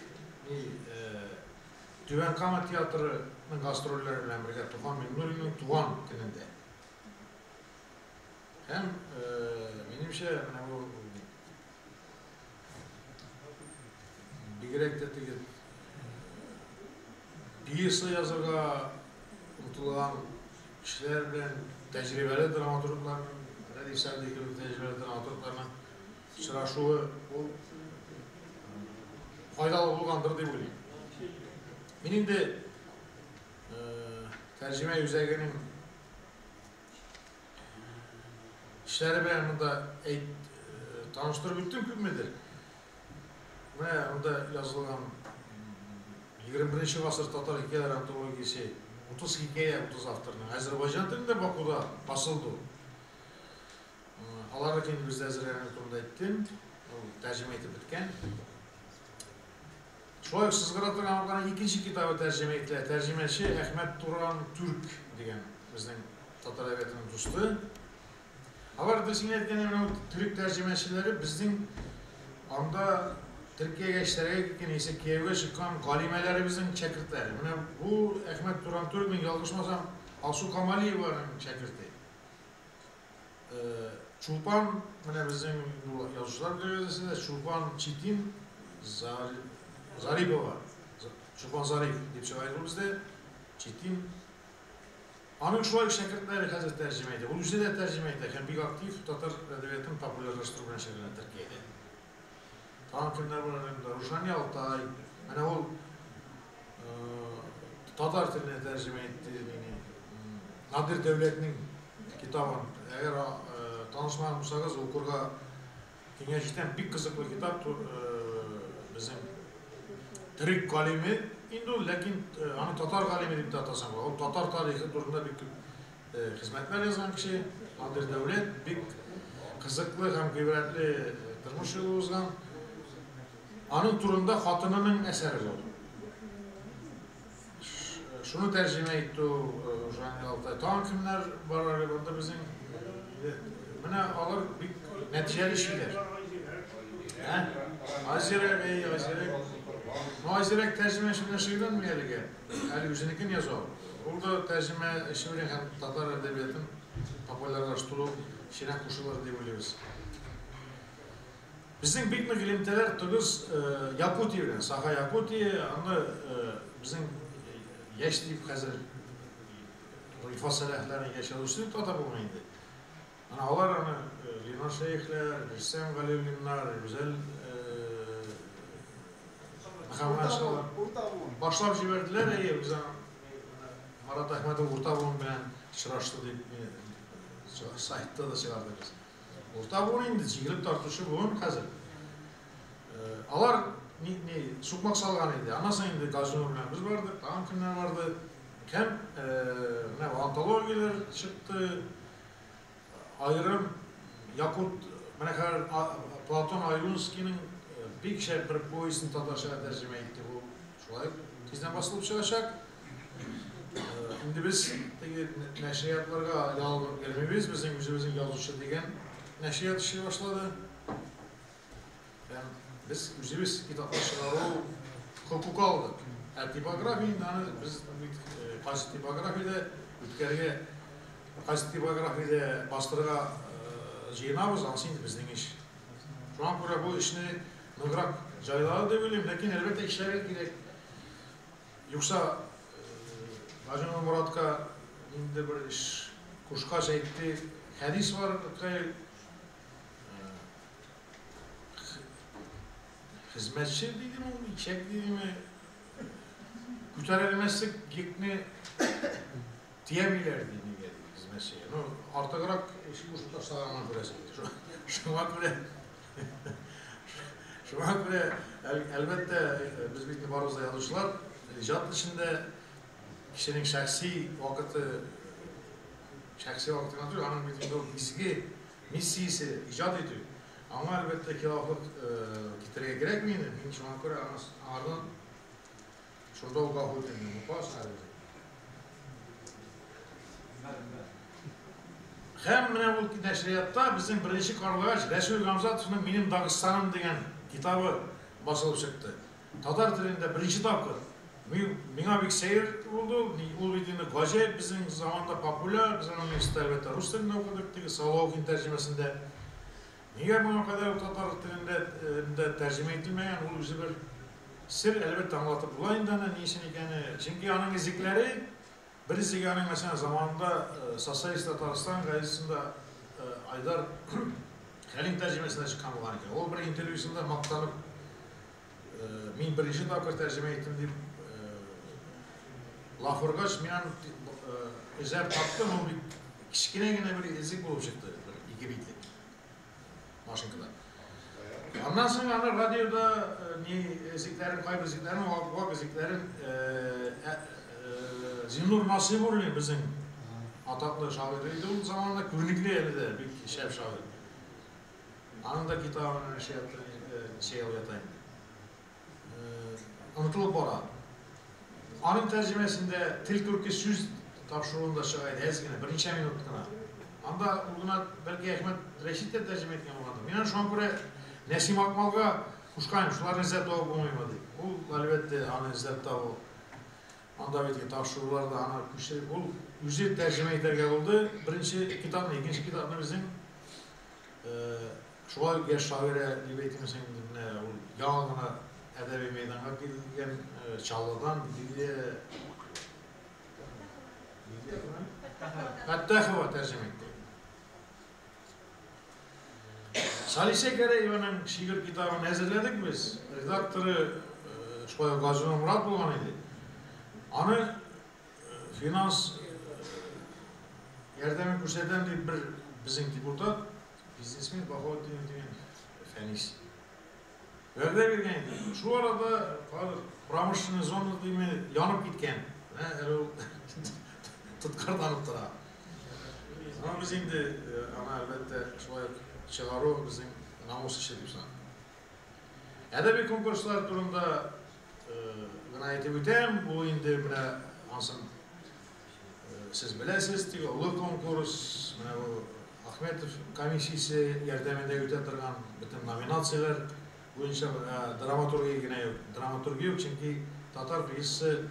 Түбән Кама театрының гастрольләре белән бергә Туфан Миңнуллинның туган көнендә. Һәм минемчә, менә бу бигрәк тә теге пьеса язырга омтылган кешеләр белән тәҗрибәле драматургларның, Рәдиф Сәгъди кебек тәҗрибәле драматургларның очрашуы ул файдалы булгандыр дип уйлыйм. Мин инде тәрҗемә үзәгенең эшләре белән монда таныштырып үттем күпмедер. Менә монда язылган 21 гасыр татар хикәяләре антологиясе 30 хикәя 30 авторның Азербайҗан телендә Бакуда басылды. Аларны инде без әзерләгән турында әйттем. Ул тәрҗемә итеп беткән. Шулай ук Сызгыра торган алканың икенче китабы тәрҗемә ителә. Тәрҗемәче Әхмәт Туран Түрк дигән безнең татар әдәбиятының дусты. Алар дөресен әйткәндә, менә ул төрек тәрҗемәчеләре безнең анда Төркиягә эшләргә киткән яисә кияүгә чыккан галимәләребезнең шәкертләре. Менә бу Әхмәт Туран Түрк, мин ялгышмасам, Алсу Камалиеваның шәкерте. Чулпан, менә безнең язучылар берлегендә Чулпан Читин Зарипова, Чулпан Зариф дип чыга иде ул бездә, Читин. Аның шулай ук шәкертләре хәзер тәрҗемә итә. Ул үзе дә тәрҗемә итә һәм бик актив татар әдәбиятын популярлаштыру белән шөгыльләнә Төркиядә. Тагын кемнәр бар әле монда? Рушания Алтай. Менә ул татар теленә тәрҗемә итте мине. Надир Дәүләтнең китабын. Әгәр танышмаган булсагыз, укырга киңәш итәм. Бик кызыклы китап. Безнең төрек галиме инде ул, ләкин аны татар галиме дип тә атасаң була. Ул татар тарихы турында бик күп хезмәтләр язган кеше. Надир Дәүләт бик кызыклы һәм гыйбрәтле тормыш юлы узган. Аның турында хатынының әсәре бар. Шуны тәрҗемә итте ул Рушания Алтай. Тагын кемнәр бар әле монда безнең? Менә алар бик нәтиҗәле эшлиләр. Ә? Айзирәк, әй, Айзирәк. Ну, Айзирәк тәрҗемә эше белән шөгыльләнми әлегә. Әле үзенекен яза ул. Ул да тәрҗемә эше белән һәм татар әдәбиятын популярлаштыру эшенә кушылыр дип уйлыйбыз. Безнең бик нык элемтәләр тыгыз Якутия белән, Саха Якутия, аны безнең яшь дип хәзер Рифат Сәләхләрнең яшь язучысы дип атап булмый инде. Ана алар аны Ленар Шәехләр, Рөстәм Галиуллиннар, Гүзәл Мөхәммәтшалар башлап җибәрделәр, әйе, без аны Марат Әхмәтов урта буын белән очрашты дип сайтта да чыгардык без. Урта буын инде, җигелеп тартучы буын хәзер. Алар ни сукмак салган иде. Аннан соң инде Газинур белән без бардык, тагын кемнәр барды. Һәм менә антологияләр чыкты. Аерым Якут, менә хәзер Платон Аюнскийның бик шәп бер повестен татарчага тәрҗемә итте. Бу шулай тиздән басылып чыгачак. Инде без теге нәшриятларга ялынып йөрмибез, безнең үзебезнең язучы дигән нәшрият эшли башлады. Һәм без үзебез китаплар чыгару хокукы алдык. Ә типография инде аны без бит кайсы типографиядә үткәрергә, кайсы типографиядә бастырырга җыенабыз, анысы инде безнең эш. Шуңа күрә бу эшне ныграк җайлады дип уйлыйм, ләкин әлбәттә эшләргә кирәк. Юкса Газинур Моратка инде бер эш кушкач әйтте, хәдис бар, хезмәтче дидеме ул, ишәк дидеме, күтәрелмәслек йөкне тиямиләр ди нигә ди хезмәтчегә. Ну, артыграк эш кушып ташлаганнан күрәсең. Шуңа күрә, әлбәттә, без бит барыбыз да язучылар, иҗат эшендә кешенең шәхси вакыты, шәхси вакыты гына түгел, аның бит инде ул изге миссиясе иҗат итү. Аңа әлбәттә хилафлык китерергә кирәкми инде. Мин шуңа күрә аңардан шунда ук гафу үтенде. Мукас әле. Һәм менә ул нәшриятта безнең беренче карлыгач Рәсүл Гамзатовның «Минем Дагыстаным» дигән китабы басылып чыкты. Татар телендә беренче тапкыр. Миңа бик сәер булды ул. Ул бит инде гаҗәеп безнең заманда популяр, без аны университетта әлбәттә рус телендә укыдык, теге Соловкин тәрҗемәсендә. Нигә моңа кадәр ул татар телендә тәрҗемә ителмәгән, ул үзе бер сер, әлбәттә аңлатып була инде аны ни өчен икәне. Чөнки аның эзлекләре, бер эзлеге аның мәсәлән заманында Социалист Татарстан газетасында Айдар Хәлим тәрҗемәсендә чыккан булган икән. Ул бер интервьюсында мактанып, мин беренче тапкыр тәрҗемә иттем дип лаф орган, мин аны эзләп таптым, ул бик кечкенә генә бер эзлек булып чыкты, бер ике битлек машинкада. Аннан соң аны радиода ни эзлекләрен, кайбер эзлекләрен, вак эзлекләрен Зиннур Насыйбуллин безнең атаклы шагыйрь иде ул заманда, күренекле әле дә, бик шәп шагыйрь. Аның да китабын нәшриятта ята инде. Онытылып бара. Аның тәрҗемәсендә тел күрке сүз тапшыруында чыга иде, әз генә, берничә минут кына. Анда ул гына бәлки Әхмәт Рәшит тә тәрҗемә иткән булгандыр. Мин аны шуңа күрә Нәсим Акмалга кушканым, шуларны эзләп табып булмыймы дип. Ул әлбәттә аны эзләп табу. Анда бит тапшыруларда аны күчереп, ул үзе тәрҗемә итәргә булды. Беренче китапны, икенче китапны безнең шулай ук яшь шагыйрә дип әйтмәсәң инде, менә ул яңа гына әдәби мәйданга килгән Чаллыдан Лилия Фәттахова тәрҗемә итте. Салисә Гәрәеваның шигырь китабын әзерләдек без. Редакторы шулай ук Газинур Морат булган иде. Аны финанс ярдәме күрсәтәм дип бер безнең депутат, бизнесмен Баһаутдинов дигән Фәнис вәгъдә биргән иде. Шул арада промышленный зона дими янып киткән. Менә әле ул тоткарланып тора. Аны без инде аны әлбәттә шулай ук чыгару безнең намус эше дип саныйм. Әдәби конкурслар турында гына әйтеп үтәм. Бу инде менә ансын сез беләсез, теге олы конкурс, менә бу Ахметов комиссиясе ярдәмендә үтә торган бөтен номинацияләр буенча драматургия генә юк. Драматургия юк, чөнки татар пьесасы,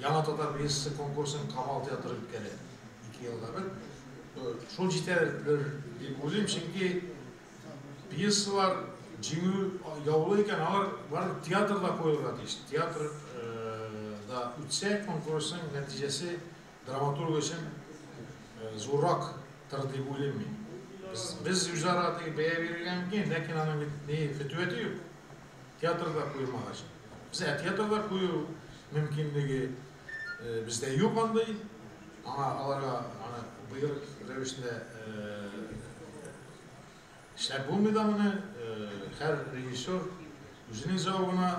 яңа татар пьесасы конкурсын Камал театры үткәрә 2 елда бер. Шул җитәрлек дип уйлыйм, чөнки пьесалар җиңү яулы икән, алар бары театрда куелырга тиеш. Театрда үтсә, конкурсның нәтиҗәсе драматург өчен зуррак тыр дип уйлыйм мин. Без үзара теге бәя бирергә мөмкин, ләкин аның бит ни фетүәте юк. Театрда куелмагач. Бездә театрда кую мөмкинлеге бездә юк андый. Аңа аларга аны боерык рәвешендә Эшләп булмый да моны, һәр режиссер үзенең зәвыгына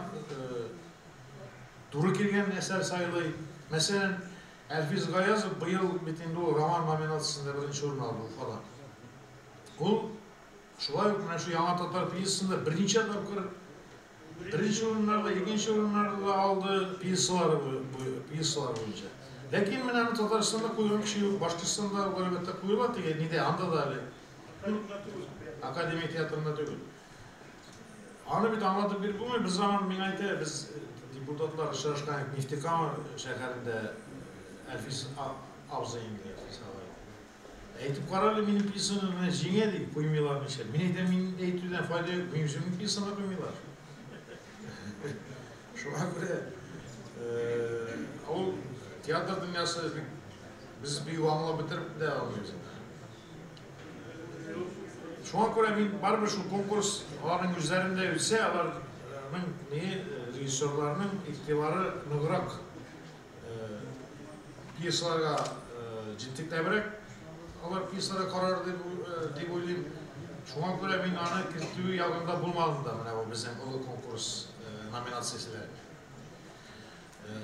туры килгән әсәр сайлый. Мәсәлән, Әлфиз Гаязов быел бит инде ул роман номинациясендә беренче урын алды Уфада. Ул шулай ук менә шу яңа татар пьесасында берничә тапкыр беренче урыннарда, икенче урыннарда да алды пьесалары пьесалар буенча. Ләкин менә аны Татарстанда куйган кеше юк, Башкортстанда ул әлбәттә куела теге нидә, анда да әле. Академия театрында түгел. Аны бит аңлатып биреп булмый. Бер заман миңа әйтә, без депутатлар очрашкан идек Нефтекама шәһәрендә Әлфис абзый инде, Әлфис агай. Әйтеп кара әле минем пьесаны менә җиңә ди, куймыйлар ничә. Мин әйтәм, мин әйтүдән файда юк, мин үземнең пьесаны куймыйлар. Шуңа күрә ул театр дөньясы бик без бик аңлап бетереп тә алмыйбыз. Шуңа күрә мин барыбер шул конкурс аларның үзләрендә үтсә, аларның ни режиссерларның игътибары ныграк пьесаларга җентекләбрәк алар пьесаларга карар дип дип уйлыйм. Шуңа күрә мин аны кертү ягында булмадым да менә бу безнең олы конкурс номинациясендә.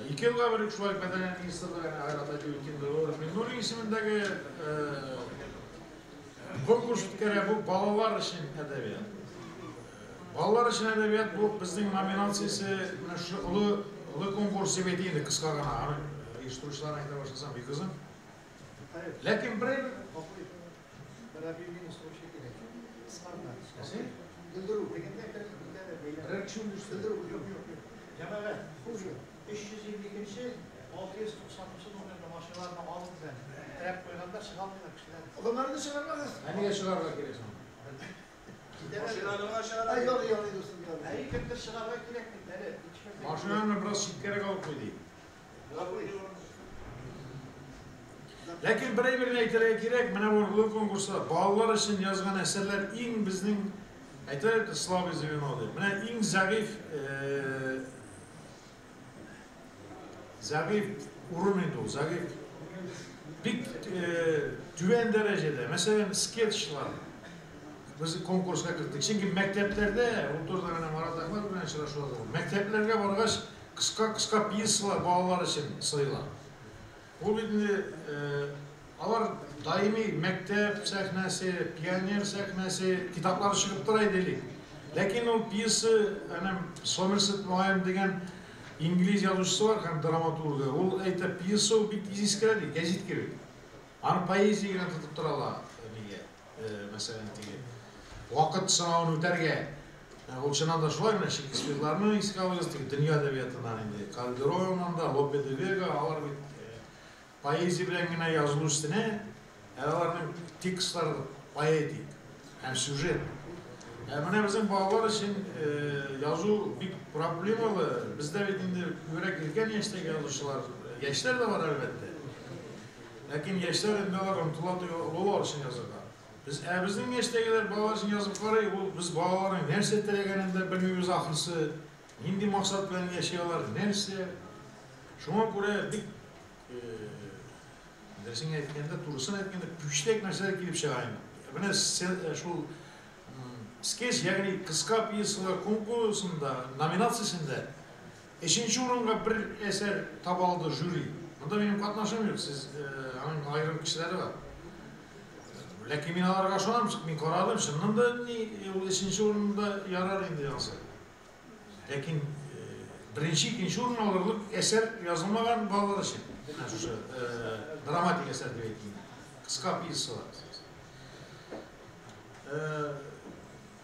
2 елга бер шулай мәдәният министрлыгы Айрат Әдиулкин Миннуллин исемендәге конкурс үткәрә, бу балалар өчен әдәбият. Балалар өчен әдәбият бу безнең номинациясе менә шушы олы олы конкурс дип әйтик инде кыска гына, аны оештыручылар әйтә башласам бик озын. Ләкин бер Бер объявление сорыйсы кирәк. Кыска гына. Белдерү. Дигәндә берәр кеше үлдерсә. Белдерү. Юк, юк, юк. Җәмәгать, хуже. 352-нче 690 номерлы машиналарны алып белән терәп куйганда чыга алмыйлар кешеләр. Адамнарны чыгармагыз. Ә нигә чыгарга кирәк соң? Машинаны чыгарга. Ярый, ярый, дустым, ярый. Әй, кемдер чыгарга кирәк бит әле. Машинаны бераз читкәрәк алып куй ди. Ләкин бер әйберне әйтергә кирәк, менә бу олы конкурста балалар өчен язган әсәрләр иң безнең әйтәләр бит слабый звено дип. Менә иң зәгыйфь зәгыйфь урын инде ул, зәгыйфь. Бик түбән дәрәҗәдә. Мәсәлән, скетчлар без конкурска керттек. Чөнки мәктәпләрдә, ул турыда менә Марат Әхмәтов белән очрашуда булды. Мәктәпләргә баргач, кыска-кыска пьесалар балалар өчен сыйла. Ул бит инде алар даими мәктәп сәхнәсе, пионер сәхнәсе, китаплары чыгып тора иде элек. Ләкин ул пьеса, әнә Сомерсет Моэм дигән инглиз язучысы бар һәм драматургы. Ул әйтә, пьеса ул бик тиз искерә ди, гәзит кебек. Аны поэзия генә тотып тора ала, нигә, мәсәлән, теге вакыт сынавын үтәргә. Ул чыннан да шулай, менә Шекспирларны искә алыгыз, теге дөнья әдәбиятыннан инде Кальдероннан да, Лопе де Вега, алар бит поэзия белән генә язылу өстенә, ә аларның текстлары поэтик һәм сюжет. Ә менә безнең балалар өчен язу бик проблемалы. Бездә бит инде күбрәк өлкән яшьтәге язучылар, яшьләр дә бар әлбәттә. Ләкин яшьләр инде алар омтыла олылар өчен язырга. Без ә безнең яшьтәгеләр балалар өчен язып карый, ул без балаларның нәрсә теләгәнен дә белмибез ахрысы, нинди максат белән яши алар, нәрсә. Шуңа күрә бик дөресен әйткәндә, турысын әйткәндә, пүчтәк нәрсәләр килеп чыга инде. Менә шул скетч, ягъни кыска пьесалар конкурсында, номинациясендә өченче урынга бер әсәр таба алды жюри. Монда минем катнашым юк, сез аның аерым кешеләре бар. Ләкин мин аларга ышанам, мин карадым, чыннан да ни ул өченче урында ярар инде язы. Ләкин беренче, икенче урын алырлык әсәр язылмаган балалар өчен. Менә шушы драматик әсәр дип әйтим. Кыска пьесалар.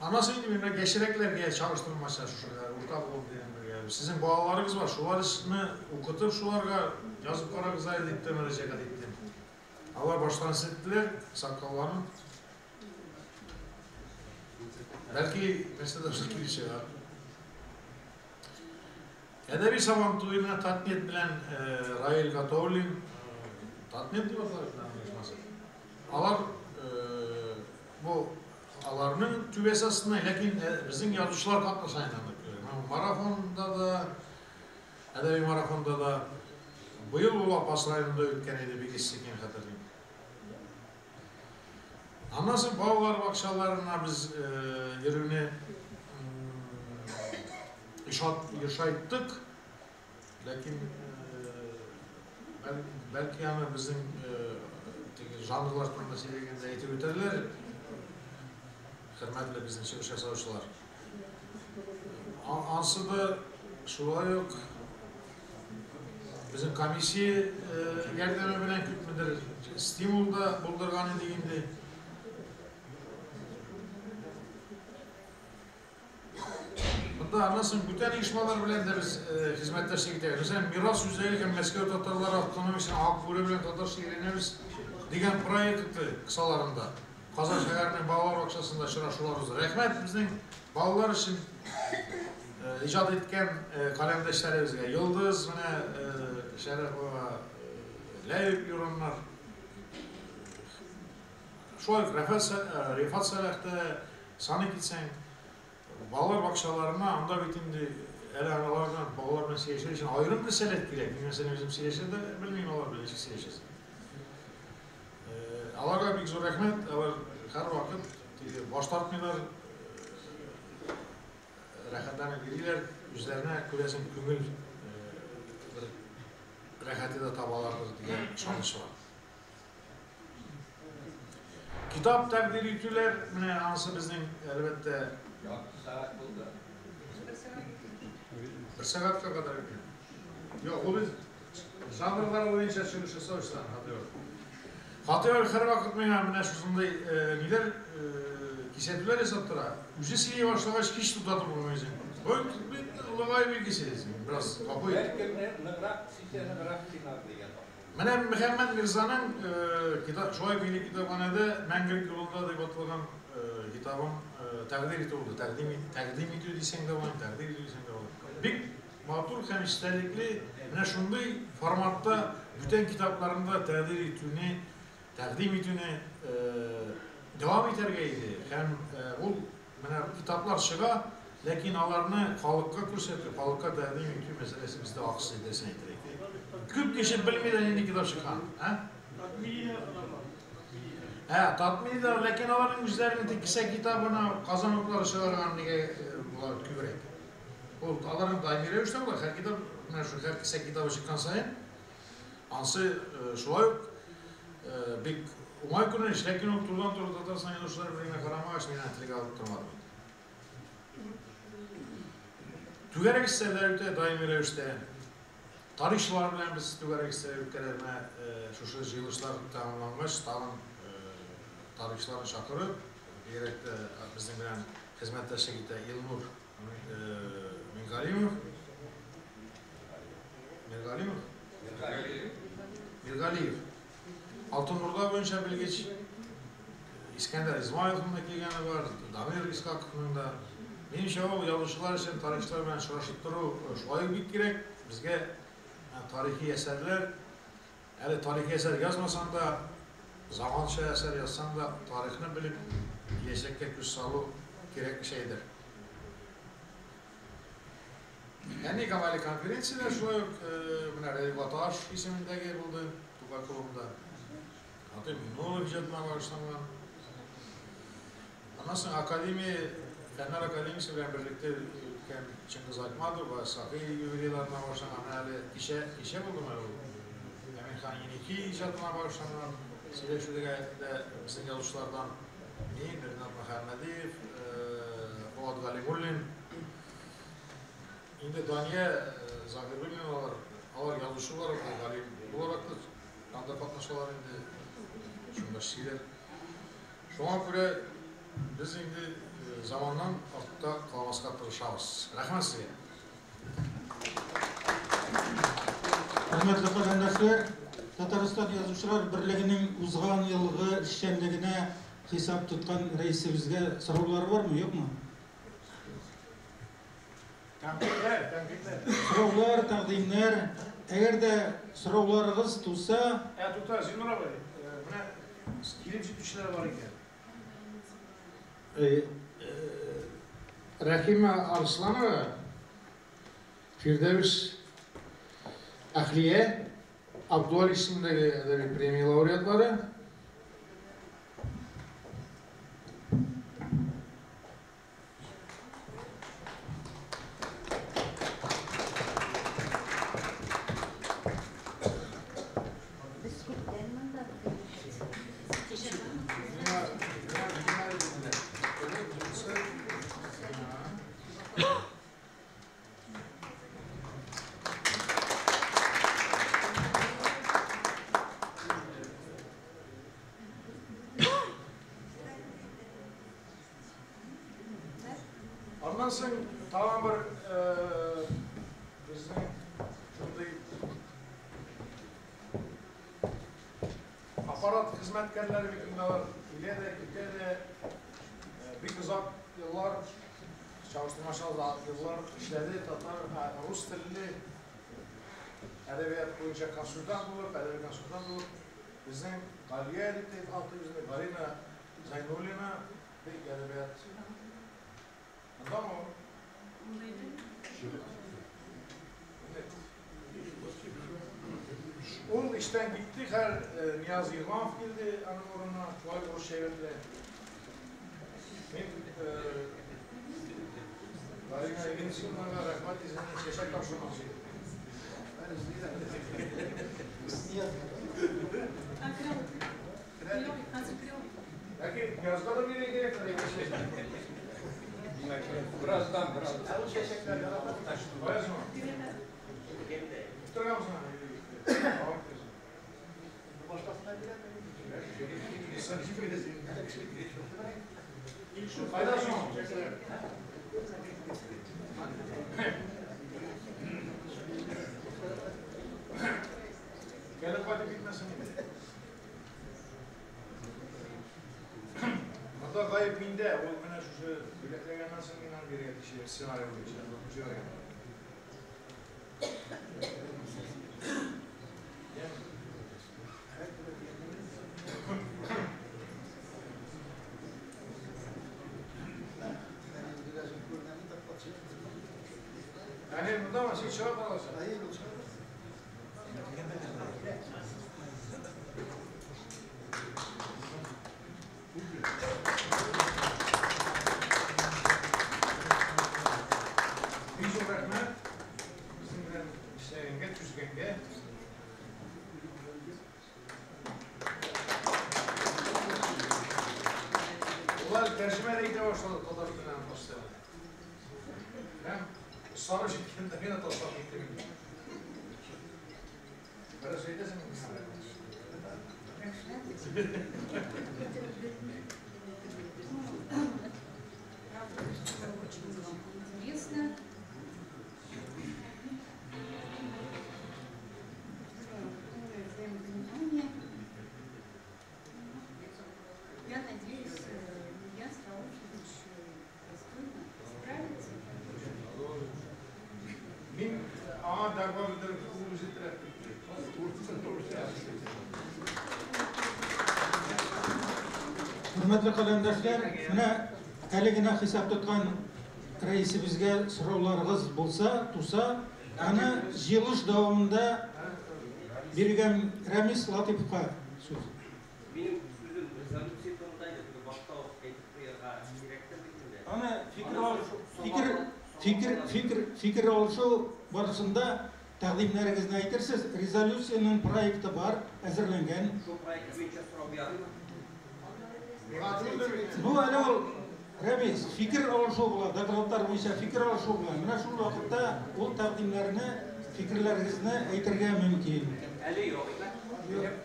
Анасы инде менә яшьрәкләргә чагыштырмача шушы урта буын дигән бергә. Сезнең балаларыгыз бар, шуларны укытып, шуларга язып карагыз әле дип тә мөрәҗәгать иттем. Алар баштан селктеләр сакалларын. Бәлки нәрсә дә килеп чыгар. Әдәби сабан туе менә Татнет белән Раил Гатауллин, Татнет дип атала бит аның оешмасы. Алар бу аларның түбәсе астында, ләкин безнең язучылар катнаша инде анда. Марафонда да, әдәби марафонда да быел ул Апас районында үткән иде, бик эссе икән хәтерлим. Аннан соң балалар бакчаларына без йөрүне ешайттык. Ләкин бәлки аны безнең теге жанрлар турында сөйләгәндә әйтеп үтәрләр. Хөрмәтле безнең чыгыш ясаучылар. Ансы да шулай ук безнең комиссия ярдәме белән күпмедер стимул да булдырган иде инде. Монда аннан соң бүтән оешмалар белән дә без хезмәттәшлек итәбез. Мәсәлән, Мирас үзәге һәм Мәскәү татарлары автономиясенең Ак бүре белән татарча өйрәнәбез дигән проекты кысаларында Казан шәһәренең балалар бакчасында очрашулар узды. Рәхмәт безнең балалар өчен иҗат иткән каләмдәшләребезгә. Йолдыз, менә Шәрәфова, Ләйк Юраннар. Шулай ук Рифат Сәлах та саный китсәң, балалар бакчаларына анда бит инде әле алар белән балалар белән сөйләшер өчен аерым бер сәләт кирәк. Мин мәсәлән үзем сөйләшә дә белмим алар белән ничек сөйләшәсең. Аларга бик зур рәхмәт. Алар һәрвакыт теге баш тартмыйлар, рәхәтләнеп йөриләр, үзләренә күрәсең күңел бер рәхәте дә табалардыр дигән ышаныч бар. Китап тәкъдир итүләр, менә анысы безнең әлбәттә Ярты сәгать булды. Бер сәгатькә кадәр икән. Юк, ул жанрлар буенча чыгыш ясаучылар, Хатыйб. Хатыйб һәрвакыт миңа менә шушындый ниләр кисәтүләр ясап тора. Үзе сөйли башлагач, һич туктатып булмый үзен. Ой, олыгай билгесе, бераз гафу ит. Бер көнне ныграк сөйсә, ныграк сыйнар дигән. Менә Мөхәммәд Мирзаның китап, шулай милли китапханәдә Мәңгелек юлында дип аталган китабын тәкъдир итү булды. Тәкъдим итү дисәң дә була, тәкъдир итү дисәң дә була. Бик матур һәм истәлекле менә шундый форматта бүтән китапларны да тәкъдир итүне, тәкъдим итүне дәвам итәргә иде. Һәм ул менә китаплар чыга, ләкин аларны халыкка күрсәтү, халыкка тәкъдим итү мәсьәләсе бездә аксый дисәң әйтергә кирәк. Күп кеше белми дә нинди китап чыккан, ә? Ә, татмыйлар, ләкин аларның үзләренең тик кесә китабына Казан утлары чыгарган нигә булар күбрәк. Ул аларның даими рәвештә була, һәр китап, менә шу һәр кесә китабы чыккан саен, ансы шулай ук бик уңай күренеш, ләкин ул турыдан-туры Татарстан язучылар берлегенә карамагач, мин аны телгә алып тормадым. Түгәрәк өстәлләр үтә даими рәвештә. Тарихчылар белән без түгәрәк өстәлләр үткәрәбез. Менә шушы җыелышлар тәмамлангач, тагын тарихчыларны чакырып, бигрәк тә безнең белән хезмәттәшлек итә Илнур Мингалимов. Миргалимов? Миргалиев. Алтын Урда буенча белгеч Искәндәр Измайловның да килгәне бар, Дамир Исхаковның да. Минемчә, ул язучылар өчен тарихчылар белән очрашып тору шулай ук бик кирәк. Безгә тарихи әсәрләр, әле тарихи әсәр язмасаң да, заманча әсәр язсаң да, тарихны белеп, киләчәккә күз салу кирәк шәйдер. Әни Камали конференцияләр шулай ук менә Рәил Баташ исемендәге булды Тукай клубында. Хатыйп Миңнуллов иҗатына багышланган. Аннан соң академия, Фәннәр академиясе белән берлектә үткән Чингиз Айтматов ва Сафи юбилейларына багышланган әле кичә, кичә булдымы ул? Әмирхан Еники иҗатына багышланган сөйләшүгә дә безнең язучылардан мин, Ринат Мөхәммәдиев, Фуат Галимуллин, инде Дания Загируллина алар, алар язучы буларак та, галим буларак та анда катнашалар инде, шунда эшлиләр. Шуңа күрә без инде заманнан артта калмаска тырышабыз. Рәхмәт сезгә. Хөрмәтле каләмдәшләр, Татарстан Язучылар берлегенең узган елгы эшчәнлегенә хисап тоткан рәисебезгә сораулар бармы, юкмы? Тәнкыйтьләр, тәнкыйтьләр. Сораулар, тәкъдимнәр. Әгәр дә сорауларыгыз туса, Ә, тукта, Зиннур абый, менә килеп җитүчеләр бар икән. Рәхимә Арсланова, Фирдәвес Әхлия, Абдулла исемендәге әдәби премия лауреатлары. Аннан соң тагын бер безнең шундый аппарат хезмәткәрләре бит инде алар килә дә китә дә, бик озак еллар, чагыштырмача еллар эшләде татар, рус телле әдәбият буенча консультант булып, әдәби консультант булып, безнең Галия дип атыйбыз инде, Галина Зайнуллина бик әдәбият. Андамы? Ул эштән китте, хәл Нияз Игъламов килде аның урынына, шулай урысча әйбәтле. Мин Галина Ильиничнага рәхмәт йөзеннән чәчәк тапшырмакчы идем. Ләкин Ниязга да бирергә кирәк, Birazdan, birazdan. Ә ул чәчәкләр ярата. Каясың? Утыргансың. Башкасына бирәме? Кайда соң? Келеп кайтып китмәсен инде. Анда гаеп миндә, ул менә шушы бүләкләгәннән соң мин аны бирергә тиеш сценарий буенча. Җибәргән. Yani bunda mı? Sen çırak alasın. Бик зур рәхмәт. Безнең белән эшләгәнгә, төзгәнгә. Улар тәрҗемә дә итә башлады татар теленнән рус теленә. Һәм сары җиткәндә генә ташлап китте мине. Бераз әйтәсеңме? Правда, что было очень интересно. Полное взаимопонимание. Я надеюсь, Нияз Рауфович достойно справится. Мин аңа дәгъва белдереп, ул үзе теләп китте. Хөрмәтле каләмдәшләр, менә әле генә хисап тоткан рәисебезгә сорауларыгыз булса, туса, аны җыелыш дәвамында биргән Рәмис Латыповка сүз. Минем сүзем резолюция турында иде, башта ук әйтеп куярга кирәктер бит инде. Аны фикер алышу барышында тәкъдимнәрегезне әйтерсез. Резолюциянең проекты бар, әзерләнгән. Шул проект буенча сорау ярыймы? Бу әле ул, Рәмис, фикер алышу була, докладлар буенча фикер алышу була. Менә шул вакытта ул тәкъдимнәрне, фикерләрегезне әйтергә мөмкин. Әле юк,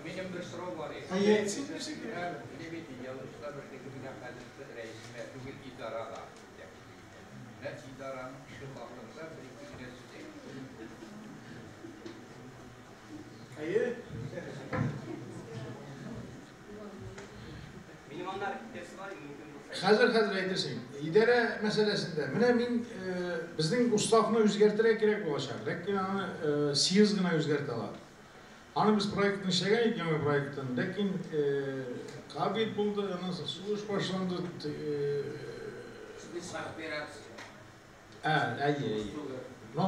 Минем бер сорау бар иде. Әйе. Менә бит язучылар берлеге белән хәзер рәисенә түгел идарага җитәкчелек итә. Менә идараның эше хакында бер ике генә сүз әйтегез. Әйе. Минем аннары китәсе бар, мөмкин булса. Хәзер әйтерсең. Идарә мәсьәләсендә менә мин безнең уставны үзгәртергә кирәк булачак. Ләкин аны съезд гына үзгәртә ала. Аны без проектны эшләгән идек, яңа проектын. Ләкин ковид булды, аннан соң сугыш башланды. Без операция. Әйе, әйе. Но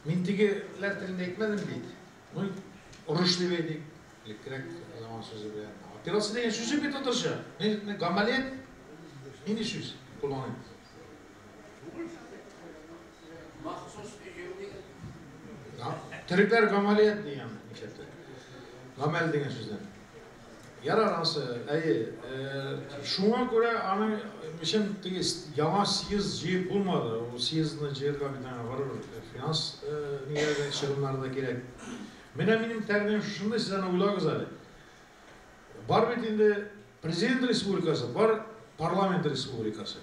мин тегеләр телендә әйтмәдем бит. Ну, орыш дип әйтик, элеккерәк заман сүзе белән. Операция дигән сүзе бит татарча. Не гамалият? Нинди сүз кулланыйм? Махсус һөҗүм дигән. Төрекләр гамалият дигән нишләптер. Гамәл дигән сүздән. Ярар анысы, әйе. Шуңа күрә аның өчен теге яңа съезд җыеп булмады. Ул съездны җыярга бит аңа барыбер финанс ниләр чыгымнары да кирәк. Менә минем тәкъдим шушындый, сез аны уйлагыз әле. Бар бит инде президент республикасы, бар парламент республикасы.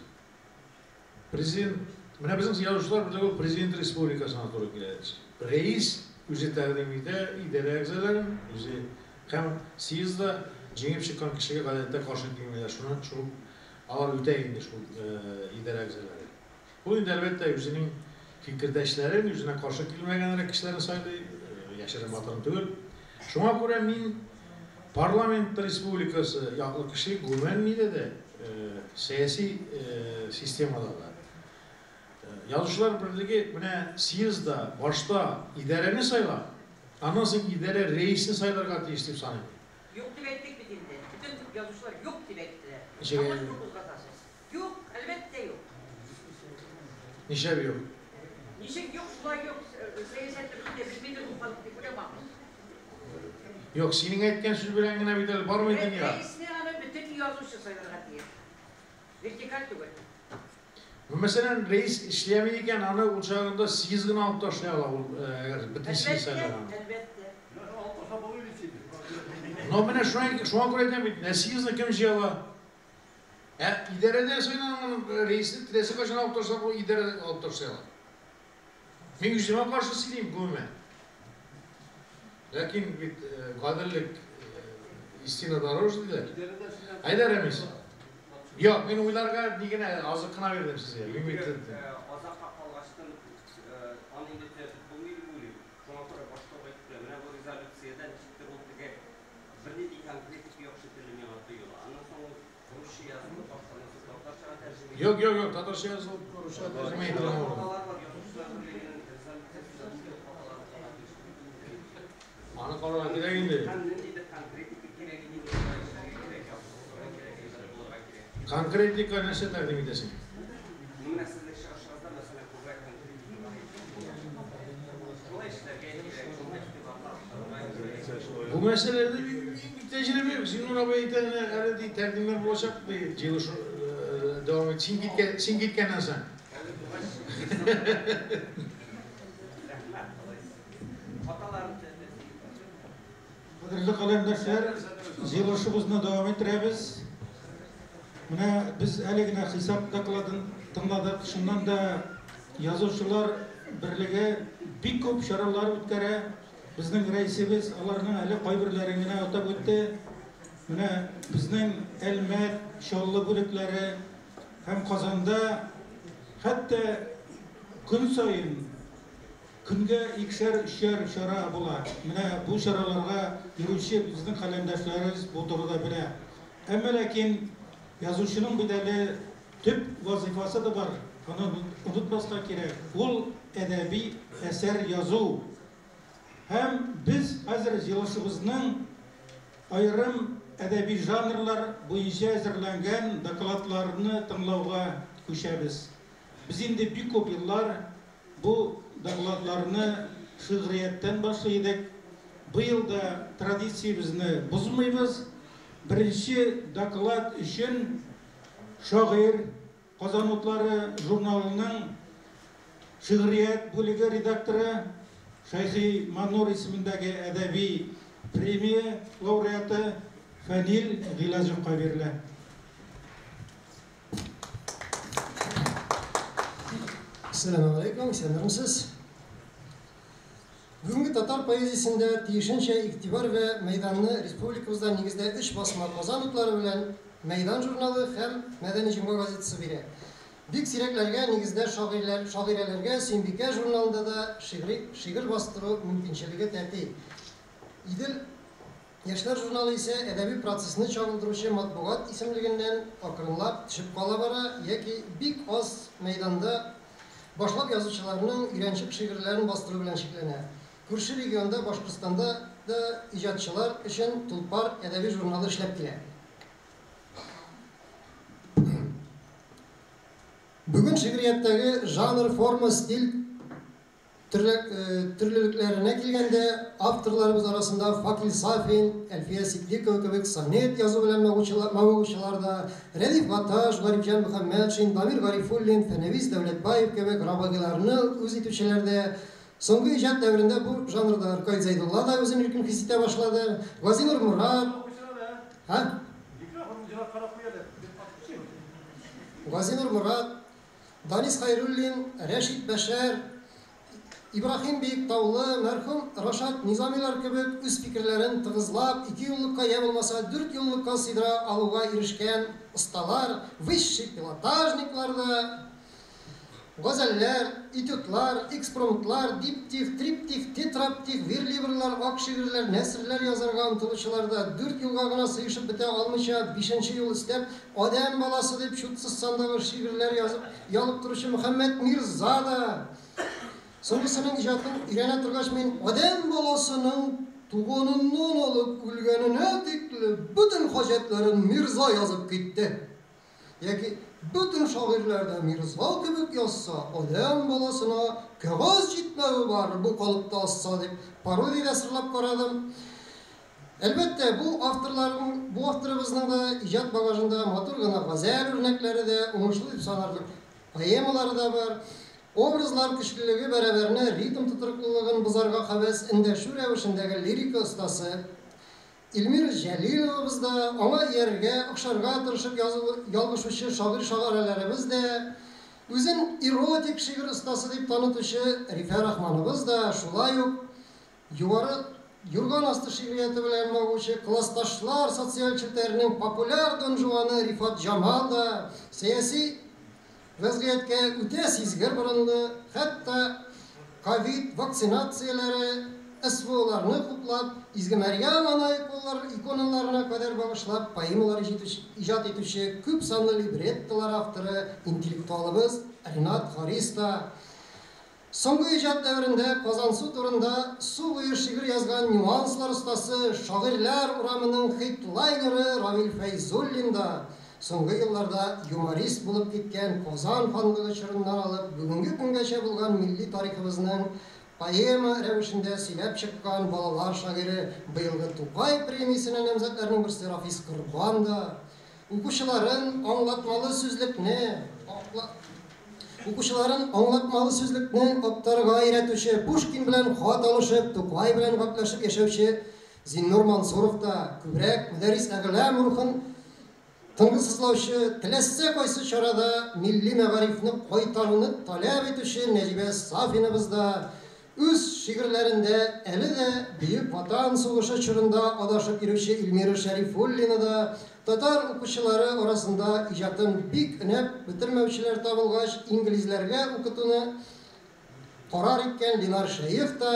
Президент, менә безнең язучылар берлеге ул президент республикасына туры килә. Рәис үзе тәкъдим итә идарә әгъзаларын, үзе һәм съездда җиңеп чыккан кешегә гадәттә каршы килмиләр. Шуны шул алар үтә инде шул идарә әгъзалары. Ул инде әлбәттә үзенең фикердәшләрен, үзенә каршы килмәгәнрәк кешеләрне сайлый, яшерен батырын түгел. Шуңа күрә мин парламент республикасы яклы кеше гомумән нидә дә сәяси системада да. Язучылар берлеге менә съездда башта идарәне сайлап, аннан соң идарә рәисен сайларга тиеш дип саныйм. Юк дип әйттек бит инде. Бөтен язучылар юк дип әйттеләр. Ничек? Юк, әлбәттә юк. Нишләп юк? Ничек юк, шулай юк. Сәясәтне бөтенләй белмидер бу халык дип уйламагыз. Юк, синең әйткән сүз белән генә бит әле бармый дөнья. Рәисне аны бөтен язучы сайларга тиеш. Вертикаль түгел. Мәсәлән, рәис эшләми икән, аны ул чагында съезд гына алып ташлый ала ул, әгәр бөтен съезд сайлаган. Әлбәттә. Но менә шуңа күрә әйтәм бит, менә съездны кем җыя ала? Ә идарәдә сайланган рәисне теләсә кайчан алып ташлап, ул идарә алып ташлый ала. Мин үземә каршы сөйлим гомумән. Ләкин бит гаделлек истина дороже диләр. Әйдә, Рәмис. Юк, мин уйларга ни генә азык кына бирдем сезгә. Мин бит Азакка калгачтын аны инде төзәтеп булмый дип уйлыйм. Шуңа күрә башта ук әйтте, менә бу резолюциядә ничектер ул теге бернинди конкретик юк шикелле миңа тоела. Аннан соң ул русча язылып, башта татарчага тәрҗемә. Юк, юк, юк, татарча язылып, русча тәрҗемә ителгән ул. Хаталар бар, язучылар берлегенең резолюциясендә нинди хаталар бар? Аны карарга кирәк инде. Һәм ниндидер конкретика кирәк, ниндидер эшләргә кирәк, язучыларга кирәк, әйбер булырга кирәк. Конкретика нәрсә тәкъдим итәсең? Менә сезнең чыгышыгызда, мәсәлән, күбрәк конкретика бар. Шулай эшләргә кирәк, шулай игътибарлы булырга кирәк. Бу мәсьәләдә тәҗрибә юк. Зиннур абый әйтә, әле ди тәкъдимнәр булачак ди, җыелыш дәвам ит. Син киткән, син киткәннән соң. Кадерле каләмдәшләр, җыелышыбызны дәвам иттерәбез. Менә без әле генә хисап докладын тыңладык. Шуннан да язучылар берлеге бик күп чаралар үткәрә. Безнең рәисебез аларның әле кайберләрен генә атап үтте. Менә безнең Әлмәт, Чаллы бүлекләре һәм Казанда хәтта көн саен көнгә икешәр, өчәр чара була. Менә бу чараларга йөрүче безнең каләмдәшләребез бу турыда белә. Әмма ләкин язучының бит әле төп вазифасы да бар. Аны онытмаска кирәк. Ул әдәби әсәр язу. Һәм без хәзер җыелышыбызның аерым әдәби жанрлар буенча әзерләнгән докладларны тыңлауга күчәбез. Без инде бик күп еллар бу докладларны шигърияттән башлый идек. Быел да традициябезне бозмыйбыз. Беренче доклад өчен шагыйрь Казан утлары журналының шигърият бүлеге редакторы Шәйхи Маннур исемендәге әдәби премия лауреаты Фәнил Гыйләҗевка бирелә. Ассаламу алейкум, исәнмесез. Бүгенге татар поэзиясендә тиешенчә игътибар вә мәйданны республикабызда нигездә өч басма Казан утлары белән Мәйдан журналы һәм Мәдәни җомга газетасы бирә. Бик сирәкләргә нигездә шагыйрьләр, шагыйрәләргә Сөембикә журналында да шигъри шигырь бастыру мөмкинчелеге тәти. Идел яшьләр журналы исә әдәби процессны чагылдыручы матбугат исемлегеннән акрынлап төшеп кала бара яки бик аз мәйданда башлап язучыларның өйрәнчек шигырьләрен бастыру белән чикләнә. Күрше регионда Башкортстанда да иҗатчылар өчен Тулпар әдәби журналы эшләп килә. Бүген шигърияттәге жанр, форма, стиль Төрлелекләренә килгәндә, авторларыбыз арасында Факил Сафин, Әлфия Ситдикова кебек сонет язу белән мавыгучылар да, Рәдиф Гаташ, Гарифҗан Мөхәммәтшин, Дамир Гарифуллин, Фәнәвис Дәүләтбаев кебек рабагыйларны үз итүчеләр дә. Соңгы иҗат дәверендә бу жанрда Ркаил Зәйдулла да үзен иркен хис итә башлады. Газинур Морат. Һа? Газинур Морат, Данис Хәйруллин, Рәшит Бәшәр, Ибраһим Биектаулы, мәрхүм Рашат Низамилар кебек үз фикерләрен тыгызлап, икеюллыкка йә булмаса дүртьюллыкка сыйдыра алуга ирешкән осталар, высший пилотажниклар да, газәлләр, этюдлар, экспромтлар, диптих, триптих, тетраптих, верлибрлар, ак шигырьләр, нәсерләр язарга омтылучылар да, дүрт юлга гына сыешып бетә алмыйча, бишенче юл өстәп, Адәм баласы дип чутсыз сандагы шигырьләр язып ялыктыручы Мөхәммәт Мирза да. Соңгысының иҗатын өйрәнә торгач, мин адәм баласының туганыннан алып үлгәненә тикле бөтен хаҗәтләрен Мирза язып китте. Яки бөтен шагыйрьләр дә Мирза кебек язса, адәм баласына кәгазь җитмәве бар бу калыпта асса дип пародия дә сырлап карадым. Әлбәттә, бу авторларның, бу авторыбызның да иҗат багажында матур гына газәл үрнәкләре дә, уңышлы дип санарлык поэмалары да бар. Образлар көчлелеге бәрабәренә ритм тотрыклылыгын бозарга һәвәс эндәшү рәвешендәге лирика остасы Эльмира Җәлиловабыз да, аңа иярергә, охшарга тырышып язу ялгышучы шагыйрь-шагарәләребез дә, үзен эротик шигырь остасы дип танытучы Рифә Рахманыбыз да шулай ук Югары юрган асты шигърияте белән мавыгучы классташлар социаль челтәренең популяр донжуаны Рифат Җамал да сәяси вәзгыятькә үтә сизгер борынлы, хәтта ковид вакцинацияләре, СВОларны хуплап, Изге Мәрьям ана иконаларына кадәр багышлап поэмалар иҗат итүче күпсанлы либреттолар авторы, интеллектуалыбыз Ренат Харис та. Соңгы иҗат дәверендә Казансу турында су буе шигырь язган нюанслар остасы, Шагыйрьләр урамының хедлайнеры Равил Фәйзуллин да, соңгы елларда юморист булып киткән Казан ханлыгы чорыннан алып бүгенге көнгәчә булган милли тарихыбызның поэма рәвешендә сөйләп чыккан балалар шагыйре, быелгы Тукай премиясенә намзәтләрнең берсе Рафис Корбан да, Укучыларын аңлатмалы сүзлекне Укучыларын аңлатмалы сүзлекне актарырга өйрәтүче, Пушкин белән хат алышып, Тукай белән гәпләшеп яшәүче Зиннур Мансуров та, күбрәк Мөдәррис Әгъләм рухын тынгысызлаучы, теләсә кайсы чарада милли мәгарифне кайтаруны таләп итүче Нәҗибә Сафинабыз да, Үз шигырьләрендә әле дә Бөек Ватан сугышы чорында адашып йөрүче Эльмира Шәрифуллина да, татар укучылары арасында иҗатын бик өнәп бетермәүчеләр табылгач, инглизләргә укытуны карар иткән Ленар Шәех та,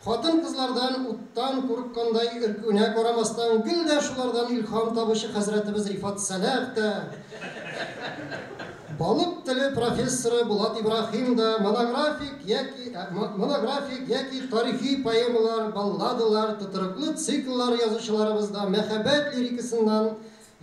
хатын-кызлардан уттан курыккандай өркүенә карамастан, гел дә шулардан илһам табучы хәзрәтебез Рифат Сәлах та, Балык теле профессоры Булат Ибраһим да монографик яки монографик яки тарихи поэмалар, балладалар, тотрыклы цикллар язучыларыбыз да мәхәббәт лирикасыннан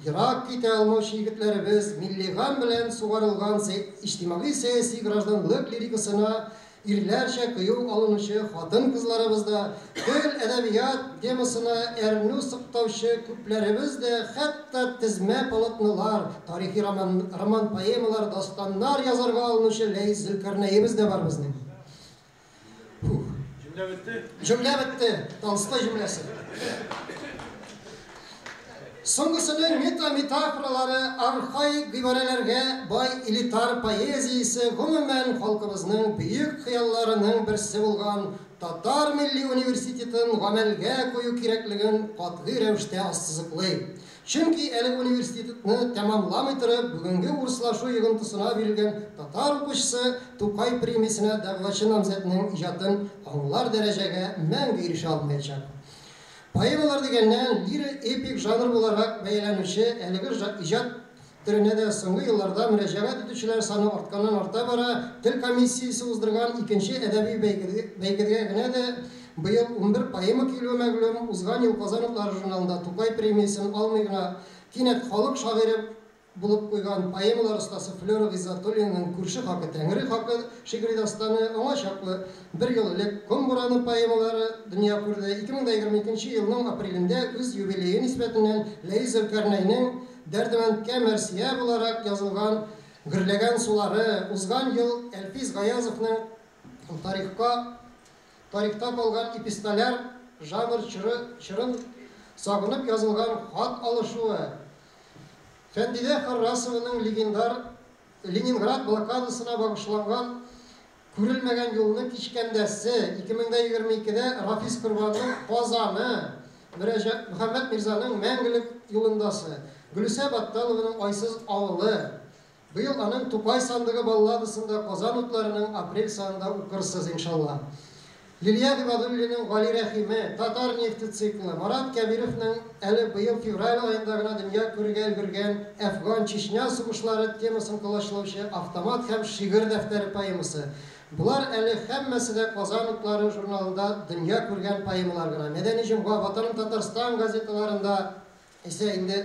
ерак китә алмаучы егетләребез милли гамь белән сугарылган иҗтимагый-сәяси гражданлык лирикасына Ирләрчә кыю алынучы хатын-кызларыбыз да, тел, әдәбият темасына әрнү сыктаучы күпләребез дә, хәтта тезмә полотнолар, тарихи роман, роман-поэмалар, дастаннар язарга алынучы Ләис Зөлкарнәебез дә бар безнең. Фух. Җөмлә бетте? Җөмлә бетте. Толстой җөмләсе. Соңгысының мета-метафоралары, архаик гыйбарәләргә бай элитар поэзиясе, гомумән, халкыбызның бөек хыялларының берсе булган Татар милли университетын гамәлгә кую кирәклеген катгый рәвештә ассызыклый. Чөнки әлеге университетны тәмамламый торып, бүгенге урыслашу йогынтысына бирелгән татар укучысы Тукай премиясенә дәгъвачы намзәтнең иҗатын аңлар дәрәҗәгә мәңге ирешә алмаячак. Поэмалар дигәннән, лиро-эпик жанр буларак бәяләнүче әлеге иҗат төренә дә соңгы елларда мөрәҗәгать итүчеләр саны артканнан-арта бара. Тел комиссиясе уздырган икенче әдәби бәйгегә генә дә быел 11 поэма килүе мәгълүм. Узган ел Казан утлары журналында Тукай премиясен алмый гына кинәт халык шагыйре булып куйган поэмалар остасы Флера Гыйззәтуллинаның Күрше хакы, Тәңре хакы шигъри дастаны, аңа чаклы бер ел элек Ком бураны поэмалары дөнья күрде. 2022 елның апрелендә үз юбилее нисбәтеннән Ләис Зөлкарнәйнең Дәрдемәндкә мәрсия буларак язылган Гөрләгән сулары, узган ел Әлфис Гаязовның тарихка тарихта калган эпистоляр жанр чоры чорын сагынып язылган Хат алышуы, Фәндидә Харрасованың легендар Ленинград блокадасына багышланган Күрелмәгән юлны кичкәндәсе, 2022дә Рафис Корбанның Казаны, Мөрәҗә Мөхәммәт Мирзаның Мәңгелек юлындасы, Гөлүсә Батталованың Айсыз авылы, быел аның Тукай сандыгы балладасын да Казан утларының апрель санында укырсыз, иншалла. Лилия Гыйбадуллиның Гали Рәхиме, Татар нефте циклы, Марат Кәбировның әле быел февраль аенда гына дөнья күрергә өлгергән Әфган-Чечня сугышлары темасын колачлаучы Автомат һәм шигырь дәфтәре поэмасы. Болар әле һәммәсе дә Казан утлары журналында дөнья күргән поэмалар гына. Мәдәни җомга, Ватаным Татарстан газеталарында исә инде,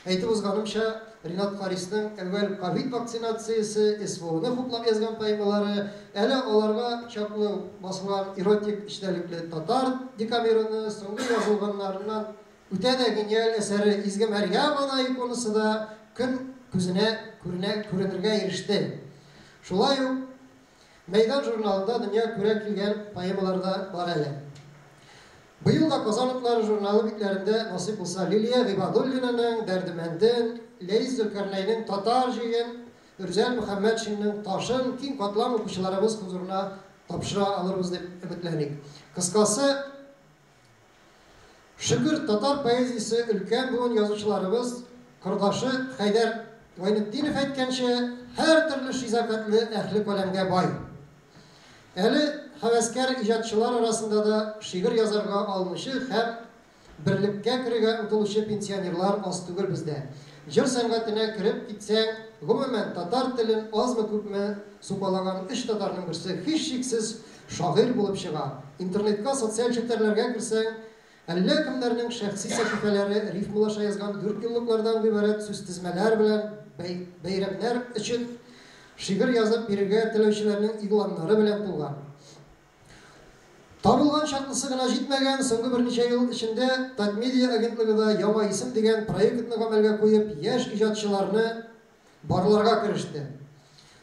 әйтеп узганымча, Ренат Харисның әүвәл ковид вакцинациясе, СВОны хуплап язган поэмалары, әле аларга чаклы басылган эротик эчтәлекле Татар Декамероны, соңгы язылганнарыннан үтә дә гениаль әсәре Изге Мәрьям ана иконасы да көн күзенә күренә күренергә иреште. Шулай ук Мәйдан журналында дөнья күрә килгән поэмалар да бар әле. Быел да Казан утлары журналы битләрендә, насыйп булса, Лилия Гыйбадуллинаның Дәрдемәнден, Ләис Зөлкарнәйнең Татар җыен, Өрзәл Мөхәммәтшинның Ташын киң катлам укучыларыбыз хозурына тапшыра алырбыз дип өметләник. Кыскасы, шөкер, татар поэзиясе өлкән буын язучыларыбыз кордашы Хәйдәр Гайнетдинов әйткәнчә, һәртөрле шизофәтле әһле каләмгә бай. Әле һәвәскәр иҗатчылар арасында да шигырь язарга алынучы һәм берлеккә керергә омтылучы пенсионерлар аз түгел бездә. Җыр сәнгатенә кереп китсәң, гомумән, татар телен азмы-күпме сукалаган өч татарның берсе һичшиксез шагыйрь булып чыга. Интернетка, социаль челтәрләргә керсәң, әллә кемнәрнең шәхси сәхифәләре рифмалаша язган дүртьюллыклардан гыйбарәт сүзтезмәләр белән бәйрәмнәр өчен шигырь язып бирергә теләүчеләрнең игъланнары белән тулган. Табылган чаклысы гына җитмәгән, соңгы берничә ел эчендә Татмедиа агентлыгы да Яңа исем дигән проектны гамәлгә куеп, яшь иҗатчыларны барларга кереште.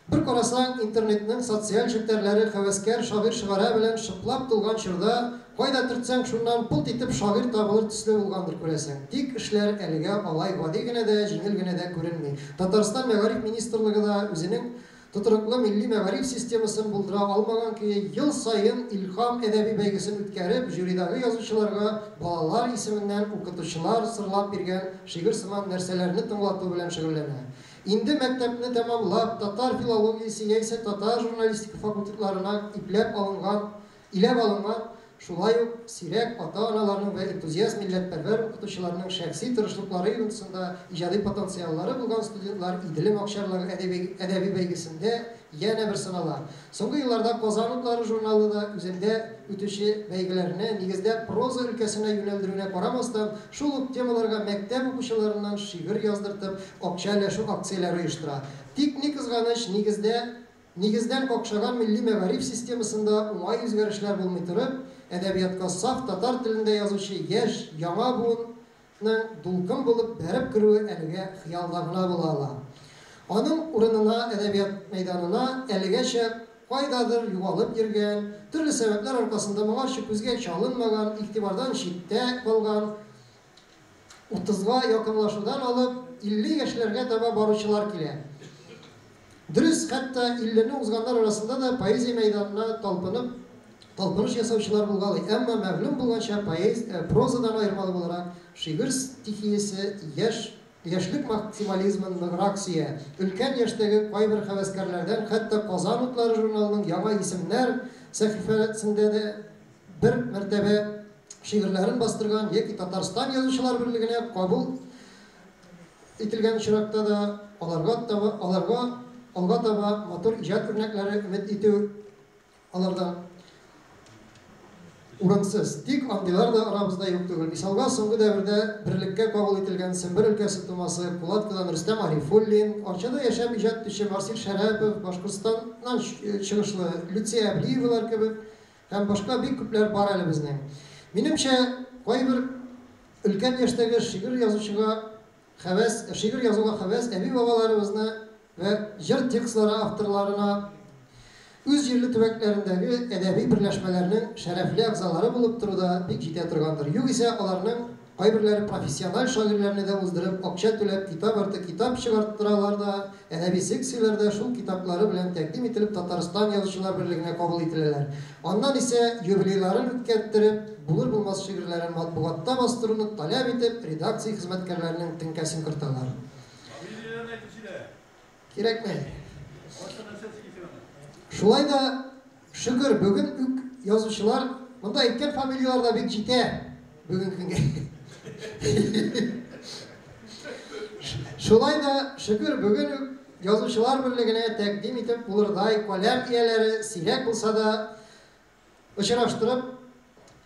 Бер карасаң, интернетның социаль челтәрләре һәвәскәр шагыйрь-шөгарә белән шыплап тулган чорда, кайда төртсәң, шуннан пылт итеп шагыйрь табылыр төсле булгандыр, күрәсең. Тик эшләр әлегә алай гади генә дә, җиңел генә дә күренми. Татарстан Мәгариф министрлыгы да үзенең тотрыклы милли мәгариф системасын булдыра алмаган көе ел саен Илһам әдәби бәйгесен үткәреп, жюридагы язучыларга балалар исеменнән укытучылар сырлап биргән шигырь сыман нәрсәләрне тыңлату белән шөгыльләнә. Инде мәктәпне тәмамлап, татар филологиясе яисә татар журналистика факультетларына ипләп алынган, иләп алынган, шулай ук сирәк ата-аналарның вә энтузиаст милләтпәрвәр укытучыларның шәхси тырышлыклары йогынтысында иҗади потенциаллары булган студентлар Иделем акчарлагы әдәби, әдәби бәйгесендә янә бер сынала. Соңгы елларда Казан утлары журналы да үзендә үтүче бәйгеләрне, нигездә, проза өлкәсенә юнәлдерүенә карамастан, шул ук темаларга мәктәп укучыларыннан шигырь яздыртып, акча өләшү акцияләре оештыра. Тик, ни кызганыч, нигездә, нигездән какшаган милли мәгариф системасында уңай үзгәрешләр булмый торып, әдәбиятка саф татар телендә язучы яшь, яңа буын ның дулкын булып бәреп керүе әлегә хыялда гына була ала. Аның урынына әдәбият мәйданына әлегәчә кайдадыр югалып йөргән, төрле сәбәпләр аркасында моңарчы күзгә чалынмаган, игътибардан читтә калган, утызга якынлашудан алып 50 яшьләргә таба баручылар килә. Дөрес, хәтта иллене узганнар арасында да поэзия мәйданына талпынып, талпыныш ясаучылар булгалый. Әмма мәгълүм булганча, поэз, прозадан аермалы буларак, шигырь стихиясе яшь, яшьлек максимализмын ныграк сөя. Өлкән яшьтәге кайбер һәвәскәрләрдән хәтта Казан утлары журналының Яңа исемнәр сәхифәсендә дә бер мәртәбә шигырьләрен бастырган яки Татарстан Язучылар берлегенә кабул ителгән очракта да аларга таба, аларга алга таба матур иҗат үрнәкләре өмет итү алардан. урынсыз. Тик андыйлар да арабызда юк түгел. Мисалга, соңгы дәвердә берлеккә кабул ителгән Сембер өлкәсе тумасы Кулаткадан Рөстәм Арифуллин, Арчада яшәп иҗат итүче Марсил Шәрәпов, Башкортстаннан чыгышлы Люция Әблиевалар кебек һәм башка бик күпләр бар әле безнең. Минемчә, кайбер өлкән яшьтәге шигырь язучыга Һәвәс, шигырь язуга һәвәс әби-бабаларыбызны вә җыр текстлары авторларына үз җирле төбәкләрендәге әдәби берләшмәләрнең шәрәфле әгъзалары булып тору да бик җитә торгандыр. Югыйсә, аларның кайберләре профессиональ шагыйрьләрне дә уздырып, акча түләп, китап арты китап чыгарттыралар да, әдәби секцияләрдә шул китаплары белән тәкъдим ителеп Татарстан Язучылар берлегенә кабул ителәләр. Аннан исә юбилейларын үткәрттереп, булыр-булмас шигырьләрен матбугатта бастыруны таләп итеп, редакция хезмәткәрләренең теңкәсен кырталар. Фамилияләрен әйтеп сөйлә. Кирәкми. Алайса нәрсә сөйлисең аны? Шулай да, шөкер, бүген үк язучылар, монда әйткән фамилияләр дә бик җитә бүгенге көнгә. Шулай да, шөкер, бүген үк Язучылар берлегенә тәкъдим итеп булырдай каләм ияләре сирәк булса да очраштырып,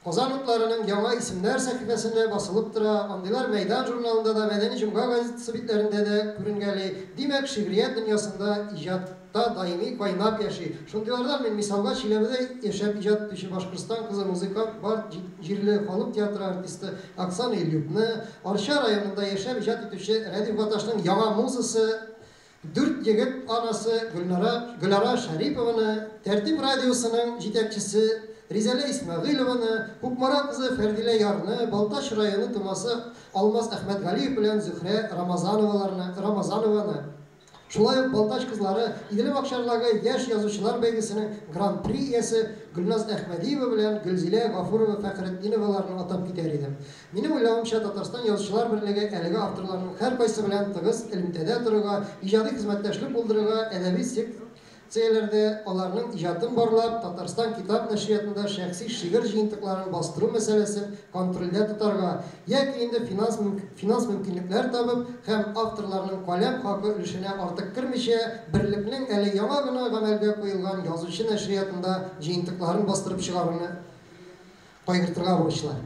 Казан утларының яңа исемнәр сәхифәсендә басылып тора, андыйлар Мәйдан журналында да, Мәдәни җомга газетасы битләрендә дә күренгәли. Димәк, шигърият дөньясында иҗатта даими кайнап яши. Шундыйлардан мин мисалга Чиләбедә яшәп иҗат итүче Башкортстан кызы, музыкант, бар җирле халык театры артисты Оксана Ильюпны, Арча районында яшәп иҗат итүче Рәдиф Гаташның яңа музасы, Дүрт егет анасы Гөлнара, Гөлара Шәрипованы, Тәртип радиосының җитәкчесе Ризәлә Исмәгыйлованы, Кукмара кызы Фәрдилә Ярны, Балтач районы тумасы Алмаз Әхмәтгалиев белән Зөһрә Рамазановаларны, Рамазанованы, шулай ук Балтач кызлары Иделем акчарлагы яшь язучылар бәйгесенең Гран-при иясе Гөлназ Әхмәдиева белән Гөлзилә Гафурова-Фәхретдиноваларны атап китәр идем. Минем уйлавымча, Татарстан Язучылар берлеге әлеге авторларның һәркайсы белән тыгыз элемтәдә торырга, иҗади хезмәттәшлек булдырырга, әдәби секцияләрдә аларның иҗатын барлап, Татарстан китап нәшриятында шәхси шигырь җыентыкларын бастыру мәсьәләсен контрольдә тотарга яки инде финанс финанс мөмкинлекләр табып һәм авторларның каләм хакы өлешенә артык кермичә, берлекнең әле яңа гына гамәлгә куелган Язучы нәшриятында җыентыкларын бастырып чыгаруны кайгыртырга бурычлы.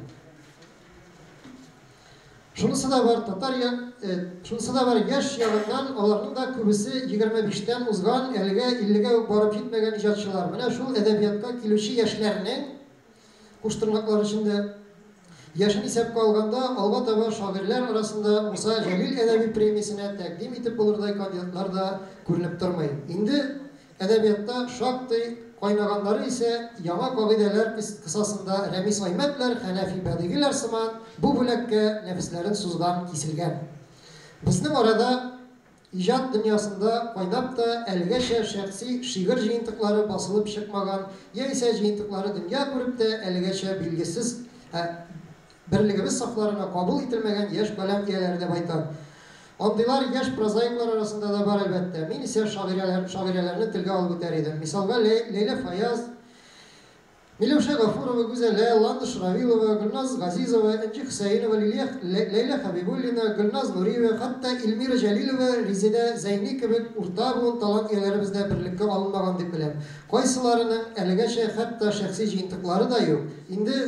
Шунысы да бар, татар я, э, шунысы да бар, яшь ягыннан аларның да күбесе 25-тән узган, әлегә 50-гә үк барып җитмәгән иҗатчылар. Менә шул әдәбиятка килүче яшьләрнең куш тырнаклар эчендә яшен исәпкә алганда, алга таба шагыйрьләр арасында Муса Җәлил әдәби премиясенә тәкъдим итеп булырдай кандидатлар да күренеп тормый. Инде Әдәбиятта шактый кайнаганнары исә яңа кагыйдәләр кысасында Рәмис Аймәтләр, Хәнәфи Бәдыйгиләр сыман бу бүләккә нәфесләрен сузган, киселгән. Безнең арада иҗат дөньясында кайнап та әлегәчә шәхси шигырь җыентыклары басылып чыкмаган яисә җыентыклары дөнья күреп тә әлегәчә билгесез, ә Берлегебез сафларына кабул ителмәгән яшь каләм ияләре дә байтак. Андыйлар яшь прозаиклар арасында да бар, әлбәттә. Мин исә шагыйрәләр, шагыйрәләрне телгә алып үтәр идем. Мисалга, Ләйлә Фаяз, Миләүшә Гафурова, Гүзәлә, Ландыш Равилова, Гөлназ Газизова, Энҗе Хөсәенова, Лилия, Ләйлә Хәбибуллина, Гөлназ Нуриева, хәтта Эльмира Җәлилова, Резедә Зәйни кебек урта буын талант ияләребез дә берлеккә алынмаган дип беләм. Кайсыларының әлегәчә хәтта шәхси җыентыклары да юк. Инде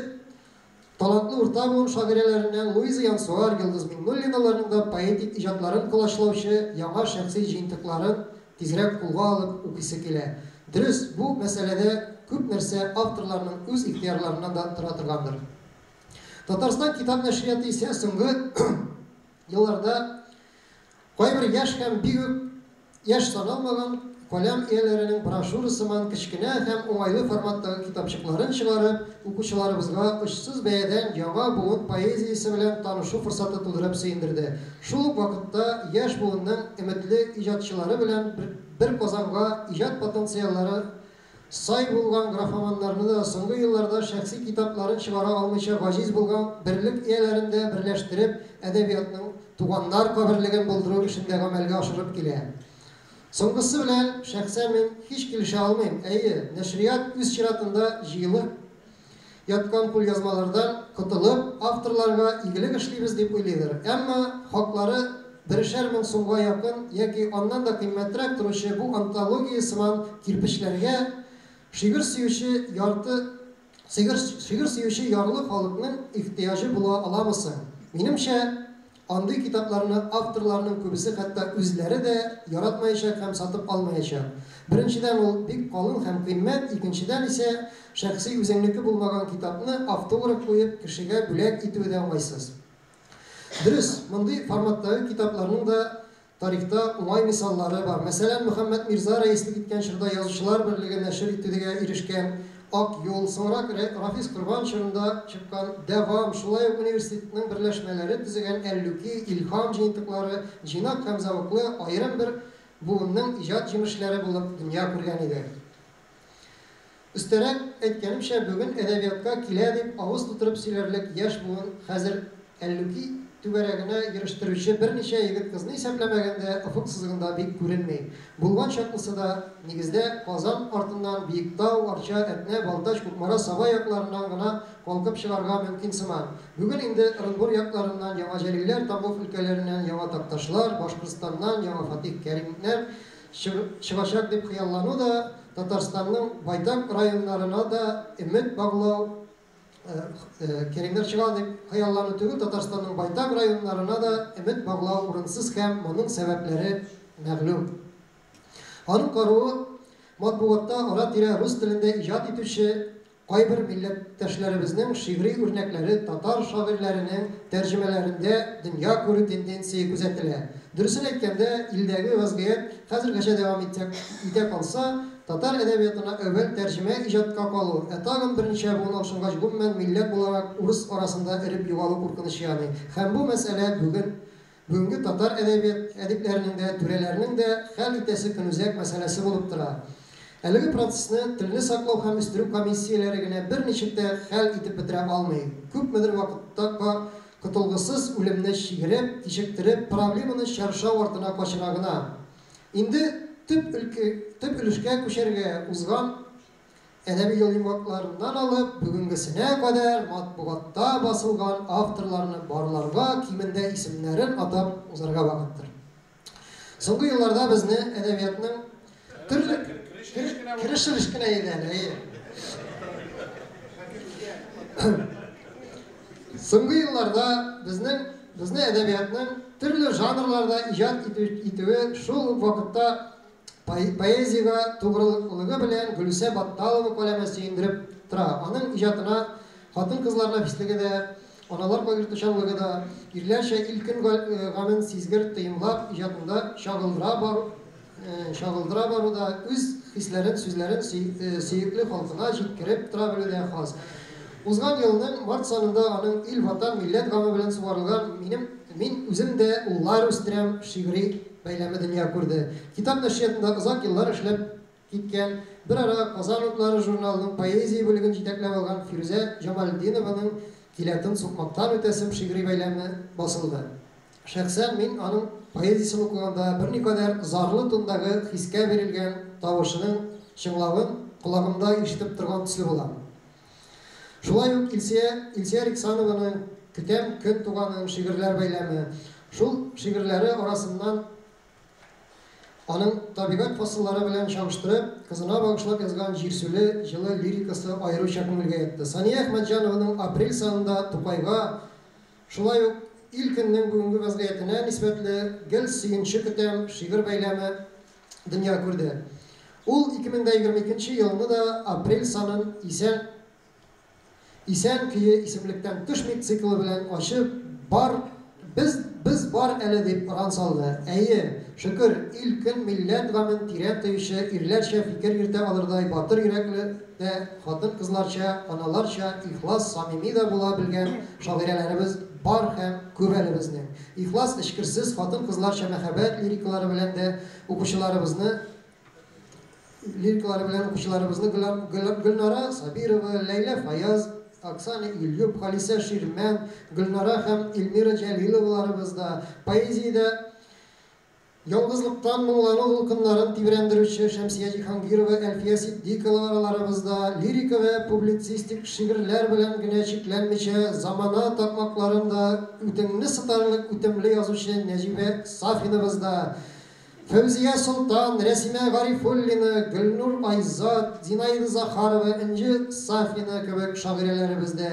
Талантлы урта буын шагыйрәләреннән Луиза Янсуар, Йолдыз Миңнуллиналарның да поэтик иҗатларын колачлаучы яңа шәхси җыентыкларын тизрәк кулга алып укыйсы килә. Дөрес, бу мәсьәләдә күп нәрсә авторларның үз ихтыярларыннан да тора торгандыр. Татарстан китап нәшрияты исә соңгы елларда Кайбер яшь һәм бик үк яшь саналмаган каләм ияләренең брошюра сыман кечкенә һәм уңайлы форматтагы китапчыкларын чыгарып, укучыларыбызга очсыз бәядән яңа буын поэзиясе белән танышу форсаты тудырып сөендерде. Шул ук вакытта яшь буынның өметле иҗатчылары белән бер казанга иҗат потенциаллары Сай булган графоманнарны да, соңгы елларда шәхси китапларын чыгара алмыйча гаҗиз булган берлек ияләрен дә берләштереп, әдәбиятның туганнар каберлеген булдыру эшен дә гамәлгә ашырып килә. Соңгысы белән шәхсән мин һич килешә алмыйм. Әйе, нәшрият үз чиратында җыелып яткан кулъязмалардан котылып, авторларга игелек эшлибез дип уйлыйдыр. Әмма хаклары берешәр мең сумга якын яки аннан да кыйммәтрәк торучы бу антология сыман кирпечләргә шигырь сөюче ярты Шигырь, шигырь сөюче ярлы халыкның ихтыяҗы була аламы соң? Минемчә, андый китапларны авторларның күбесе хәтта үзләре дә яратмаячак һәм сатып алмаячак. Беренчедән, ул бик калын һәм кыйммәт, икенчедән исә, шәхси үзеңнеке булмаган китапны автограф куеп кешегә бүләк итүе дә уңайсыз. Дөрес, мондый форматтагы китапларның да тарихта уңай мисаллары бар. Мәсәлән, Мөхәммәт Мирза рәислек иткән чорда Язучылар берлеге нәшер итүгә ирешкән Ак юл, соңрак Рафис Корбан чорында чыккан Дәвам, шулай ук университетның берләшмәләре төзегән Әллүки, Илһам җыентыклары җыйнак һәм зәвыклы аерым бер буынның иҗат җимешләре булып дөнья күргән иде. Өстәрәк әйткәнемчә, бүген әдәбиятка килә дип авыз тутырып сөйләрлек яшь буын хәзер Әллүки түгәрәгенә йөрештерүче берничә егет-кызны исәпләмәгәндә, офык сызыгында бик күренми. Булган чаклысы да, нигездә, Казан артыннан, Биектау, Арча, Әтнә, Балтач, Кукмара, Саба якларыннан гына калкып чыгарга мөмкин сыман. Бүген инде Ырынбур якларыннан яңа Җәлилләр, Тамбов өлкәләреннән яңа Такташлар, Башкортстаннан яңа Фатих Кәримнәр чыгачак дип хыяллану да, Татарстанның байтак районнарына да өмет баглау, Кәримнәр чыга дип хыяллану түгел, Татарстанның байтак районнарына да өмет баглау урынсыз һәм моның сәбәпләре мәгълүм. Аның каруы, матбугатта ара-тирә рус телендә иҗат итүче кайбер милләттәшләребезнең шигъри үрнәкләре татар шагыйрьләренең тәрҗемәләрендә дөнья күрү тенденция күзәтелә. Дөресен әйткәндә, илдәге вазгыять хәзергәчә дәвам итә калса, татар әдәбиятына әүвәл тәрҗемә иҗатка калу, ә тагын берничә буын алшынгач, гомумән милләт буларак урыс арасында эреп югалу куркынычы яный. Һәм бу мәсьәлә бүген бүгенге татар әдәбият әдипләренең дә, түрәләрнең дә хәл итәсе көнүзәк мәсьәләсе булып тора. Әлеге процессны телне саклау һәм үстерү комиссияләре генә берничек тә хәл итеп бетерә алмый. Күпмедер вакытта котылгысыз үлемне чигереп, кичектереп, проблеманы чаршау артына качыра гына. Инде төп өлкә, төп өлешкә күчәргә: узган әдәби ел йомгакларыннан алып бүгенгесенә кадәр матбугатта басылган авторларны барларга, кимендә исемнәрен атап узарга вакыттыр. Соңгы елларда безне әдәбиятның төрле кереш өлеш кенә иде әле, әйе. Соңгы елларда безнең безне әдәбиятның төрле жанрларда иҗат итүе, шул ук вакытта поэзиягә тугрылыклыгы белән Гөлүсә Батталова каләме сөендереп тора. Аның иҗатына хатын-кызлар нәфислеге дә, аналар кайгыртучанлыгы да, ирләрчә ил-көн гамен сизгер тоемлап иҗатында чагылдыра бару да, үз хисләрен, сүзләрен сөекле халкына җиткереп тора белү дә хас. Узган елның март санында аның ил, ватан, милләт гаме белән сугарылган Минем мин үзем дә уллар үстерәм шигъри бәйләме дөнья күрде. Китап нәшриятында озак еллар эшләп киткән, берара Казан утлары журналының поэзия бүлеген җитәкләп алган Фирүзә Җамалетдинованың Килә тын сукмактан үтәсем шигъри бәйләме басылды. Шәхсән мин аның поэзиясен укыганда берникадәр зарлы тондагы хискә бирелгән тавышының чыңлавын колагымда ишетеп торган төсле булам. Шулай ук Илсөя Илсөя Риксанованың Көтәм көн туганын шигырьләр бәйләме, шул шигырьләре арасыннан аның табигать фасыллары белән чагыштырып, кызына багышлап язган җирсүле, җылы лирикасы аеруча күңелгә ятты. Сания Әхмәтҗанованың апрель санында Тукайга, шулай ук ил-көннең бүгенге вәзгыятенә нисбәтле Гел сөенче көтәм шигырь бәйләме дөнья күрде. Ул 2022 елны да апрель санын Исән исән көе исемлектән төшми циклы белән ачып, бар без без бар әле дип оран салды. Әйе, шөкер, ил-көн, милләт гамен тирән тоючы, ирләрчә фикер йөртә алырдай батыр йөрәкле дә, хатын-кызларча, аналарча ихлас, самими да була белгән шагыйрәләребез бар һәм күп әле безнең. Ихлас, эчкерсез, хатын-кызларча мәхәббәт лирикалары белән дә укучыларыбызны лирикалары белән укучыларыбызны Гөлнара Сабирова, Ләйлә Фаяз, Оксана Ильюп, Халисә Ширмән, Гөлнара һәм Эльмира Җәлиловаларыбыз да, поэзиядә ялгызлыктан моңлану дулкыннарын тибрәндерүче Шәмсия Җиһангирова, Әлфия Ситдиковаларыбыз да, лирика вә публицистик шигырьләр белән генә чикләнмичә, замана такмакларын да үтеңне сытарлык үтемле язучы Нәҗибә Сафинабыз да. Фәүзия Солтан, Рәсимә Гарифуллина, Гөлнур Айзат, Зинаида Захарова, Энҗе Сафина кебек шагыйрәләребез дә,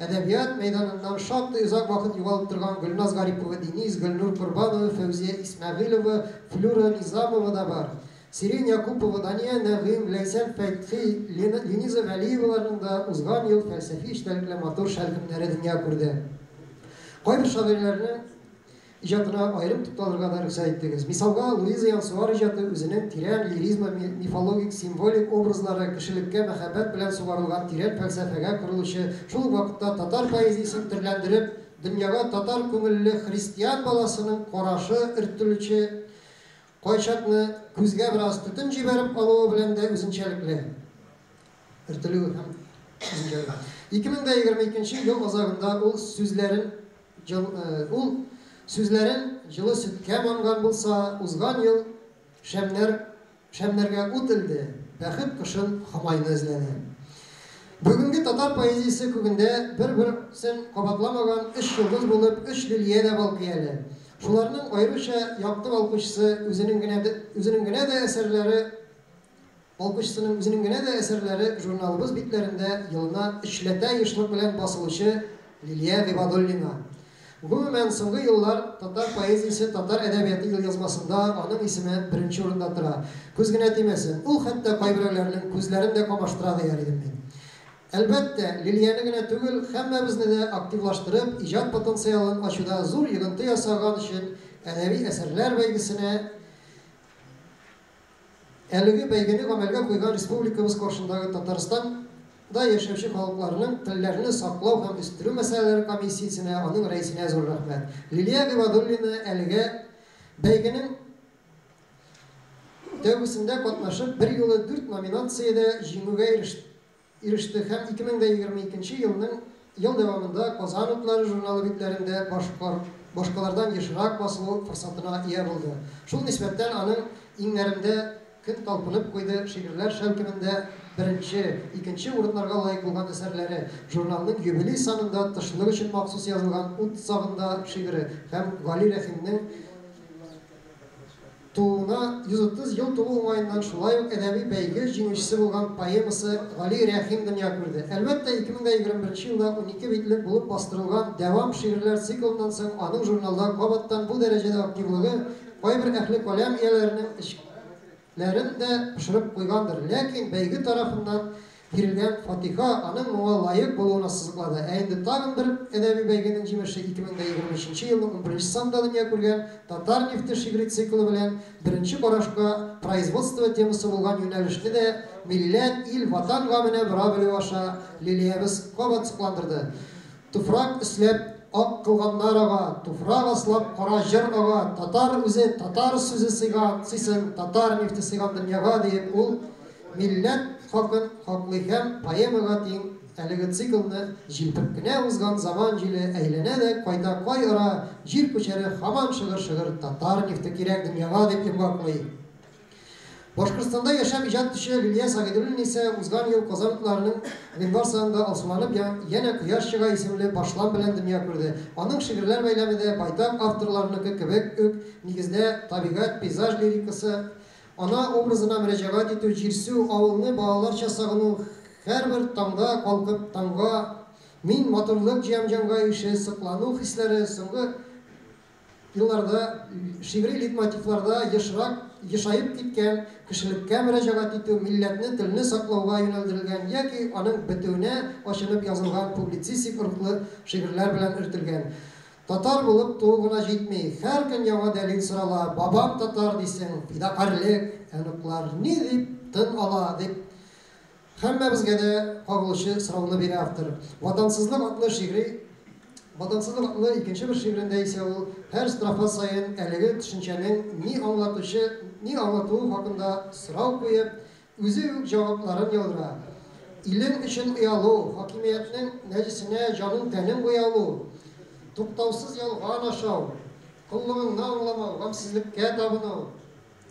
әдәбият мәйданыннан шактый озак вакыт югалып торган Гөлназ Гарипова-Дениз, Гөлнур Корбанова, Фәүзия Исмәгыйлова, Флюра Низамова да бар. Сирень Якупова, Дания Нәгыйм, Ләйсән Фәтхи, Лениза Галиеваларның да узган ел фәлсәфи эчтәлекле матур шәлкемнәре дөнья күрде. Кайбер шагыйрьләрнең иҗатына аерым тукталырга да рөхсәт иттегез. Мисалга, Луиза Янсуар иҗаты үзенең тирән лиризмы, мифологик, символик образлары, кешелеккә мәхәббәт белән сугарылган тирән фәлсәфәгә корылучы, шул ук вакытта татар поэзиясен төрләндереп, дөньяга татар күңелле христиан баласының карашы өртелүче, кайчакны күзгә бераз төтен җибәреп алуы белән дә үзенчәлекле. Өртелүе һәм үзенчәлекле. 2022 ел азагында ул сүзләрен ул сүзләрен җылы сөткә манган булса, узган ел шәмнәр шәмнәргә ут элде, бәхет кошын Һомайны эзләде. Бүгенге татар поэзиясе күгендә бер-берсен кабатламаган өч йолдыз булып өч Лилия дә балкый әле. Шуларның аеруча якты балкучысы үзенең генә үзенең генә дә әсәрләре балкучысының үзенең генә дә әсәрләре журналыбыз битләрендә елына өчләтә ешлык белән басылучы Лилия Гыйбадуллина. Гомумән, соңгы еллар татар поэзиясе, татар әдәбияты елъязмасында аның исеме беренче урында тора. Күз генә тимәсен, ул хәтта кайберәүләрнең күзләрен дә камаштыра дияр идем мин. Әлбәттә, Лилияне генә түгел, һәммәбезне дә активлаштырып, иҗат потенциалын ачуда зур йогынты ясаган өчен әдәби әсәрләр бәйгесенә Әлеге бәйгене гамәлгә куйган республикабыз каршындагы Татарстан да яшәүче халыкларның телләрне саклау һәм үстерү мәсьәләләре комиссиясенә, аның рәисенә зур рәхмәт. Лилия Гыйбадуллина әлеге бәйгенең тәүгесендә катнашып, берьюлы дүрт номинациядә җиңүгә иреште һәм 2022 нче елның ел дәвамында Казан утлары журналы битләрендә башкалардан ешрак басылу форсатына ия булды. Шул нисбәттән аның Иңнәремдә көн талпынып куйды шигырьләр шәлкемендә беренче, икенче урыннарга лаек булган әсәрләре, журналның юбилей санында тышлык өчен махсус язылган Ут сагында шигыре һәм Гали Рәхимнең Тууына 130 ел тулу уңаеннан шулай ук әдәби бәйге җиңүчесе булган поэмасы Гали Рәхим дөнья күрде. Әлбәттә, 2021 елда 12 битлек булып бастырылган Дәвам шигырьләр циклыннан соң аның журналда кабаттан бу дәрәҗәдә активлыгы кайбер әһле каләм ияләренең эчләрен дә пошырып куйгандыр. Ләкин бәйге тарафыннан бирелгән фатиха аның моңа лаек булуын ассызыклады. Ә инде тагын бер әдәби бәйгенең җимеше 2023 нче елның унберенче санында дөнья күргән Татар нефте шигъри циклы белән беренче карашка производство темасы булган юнәлешне дә милләт, ил, Ватан гаменә бора белү аша Лилиябез кабат сокландырды. Туфрак өсләп ак кылганнар ага, Туфрак аслап кара җыр ага, Татар үзе, татар сүзе сыйган, сыйсын, Татар нефте сыйган дөньяга, диеп ул Милләт хакын хаклый һәм поэмага тиң әлеге циклны җилпеп кенә узган заман җиле әйләнә дә кайта кай ара җир күчәре һаман шыгыр-шыгыр татар нефте кирәк дөньяга дип йомгаклый. Башкортстанда яшәп иҗат итүче Лилия Сәгыйдуллина исә узган ел Казан утларының гыйнвар санында алсуланып янә кояш чыга исемле башлам белән дөнья күрде. Аның шигырьләр бәйләме дә байтак авторларныкы кебек үк нигездә табигать, пейзаж лирикасы, Ана образына мөрәҗәгать итү, җирсү, авылны балаларча сагыну, һәрбер таңда калкып таңга мин матурлык җыям җанга ише соклану хисләре соңгы елларда шигъри лейтмотивларда ешрак ешаеп киткән кешелеккә мөрәҗәгать итү, милләтне, телне саклауга юнәлдерелгән яки аның бетүенә ачынып язылган публицистик рухлы шигырьләр белән өртелгән. Татар булып туу гына җитми, һәр көн яңа дәлил сорала, бабам татар дисең, фидакарьлек, оныклар ни дип тын ала, дип һәммәбезгә дә кагылучы сорауны бирә автор. Ватансызлык атлы шигъри Ватансызлык атлы икенче бер шигырендә исә ул һәр строфа саен әлеге төшенчәнең ни аңлатучы ни аңлатуы хакында сорау куеп, Үзе үк җавапларын яудыра. Илең өчен оялу, хакимиятнең нәҗесенә җаның-тәнең буялу, туктаусыз ялган ашау, коллыгыңны аңламау, гамьсезлеккә табыну,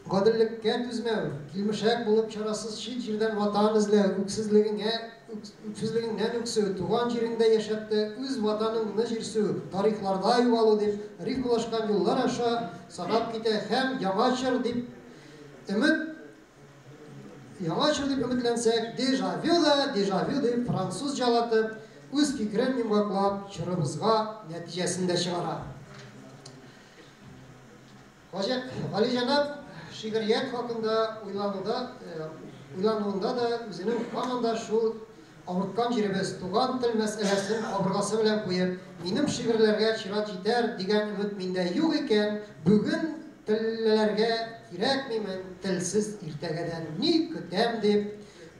Гаделлеккә түзмәү, килмешәк булып чарасыз чит җирдән ватан эзләү, үксезлегеңә үксезлегеңнән үксү, туган җиреңдә яшәп тә үз ватаныңны җирсү, тарихларда югалу дип рифмалашкан юллар аша санап китә һәм яңа чор дип өмет яңа чор дип өметләнсәк, дежавю да дежавю дип французчалатып, үз фикерен йомгаклап, чорыбызга нәтиҗәсен дә чыгара. Галиҗәнап шигърият хакында уйлануда, уйлануында да үзенең һаман да шул авырткан җиребез, туган тел мәсьәләсен кабыргасы белән куеп, минем шигырьләргә чират җитәр дигән өмет миндә юк икән, бүген теллеләргә кирәкмимен, телсез иртәгәдән ни көтәм дип,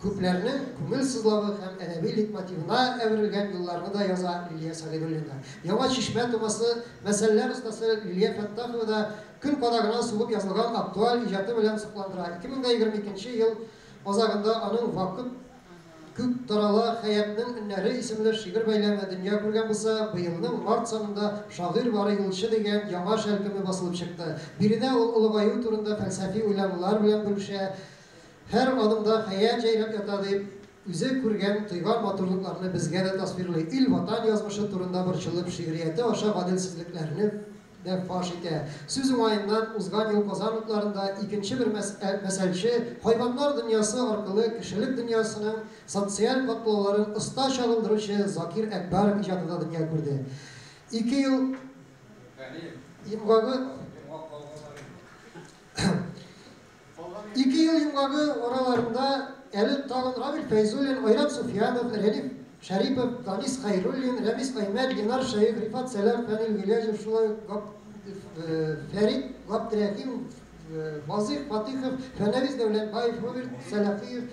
күпләрнең күңел сызлавы һәм әдәби лейтмотивына әверелгән юлларны да яза Лилия Сәгыйдуллина. Яңа Чишмә тумасы, мәсьәләләр остасы Лилия Фәттахова да көн кадагына сугып язылган актуаль иҗаты белән сокландыра. 2022 ел азагында аның Вакыт күк тарала хәятның өннәре исемле шигырь бәйләме дөнья күргән булса, быелның март санында Шагыйрь бары юлчы дигән яңа шәлкеме басылып чыкты. Биредә ул олыгаю турында фәлсәфи уйланулар белән бүлешә, һәр адымда хәят җәйрәп ята дип, үзе күргән, тойган матурлыкларны безгә дә тасвирлый, ил-ватан язмышы турында борчылып, шигърияте аша гаделсезлекләрне дә фаш итә. Сүз уңаеннан, узган ел Казан утларында икенче бер мәсәлче, хайваннар дөньясы аркылы кешелек дөньясының социаль катлауларын оста чагылдыручы Закир Әкбәров иҗаты да дөнья күрде. 2 ел йомгагы 2 ел йомгагы араларында әле тагын Равил Фәйзуллин, Айрат Суфиянов, Рәлиф Шәрипов, Данис Хәйруллин, Рәмис Аймәт, Ленар Шәех, Рифат Сәлах, Фәнил Гыйләҗев, шулай ук Фәрит Габдрәхим, Вазыйх Фатыйхов, Фәнәвиз Дәүләтбаев, Роберт Сәлахиев,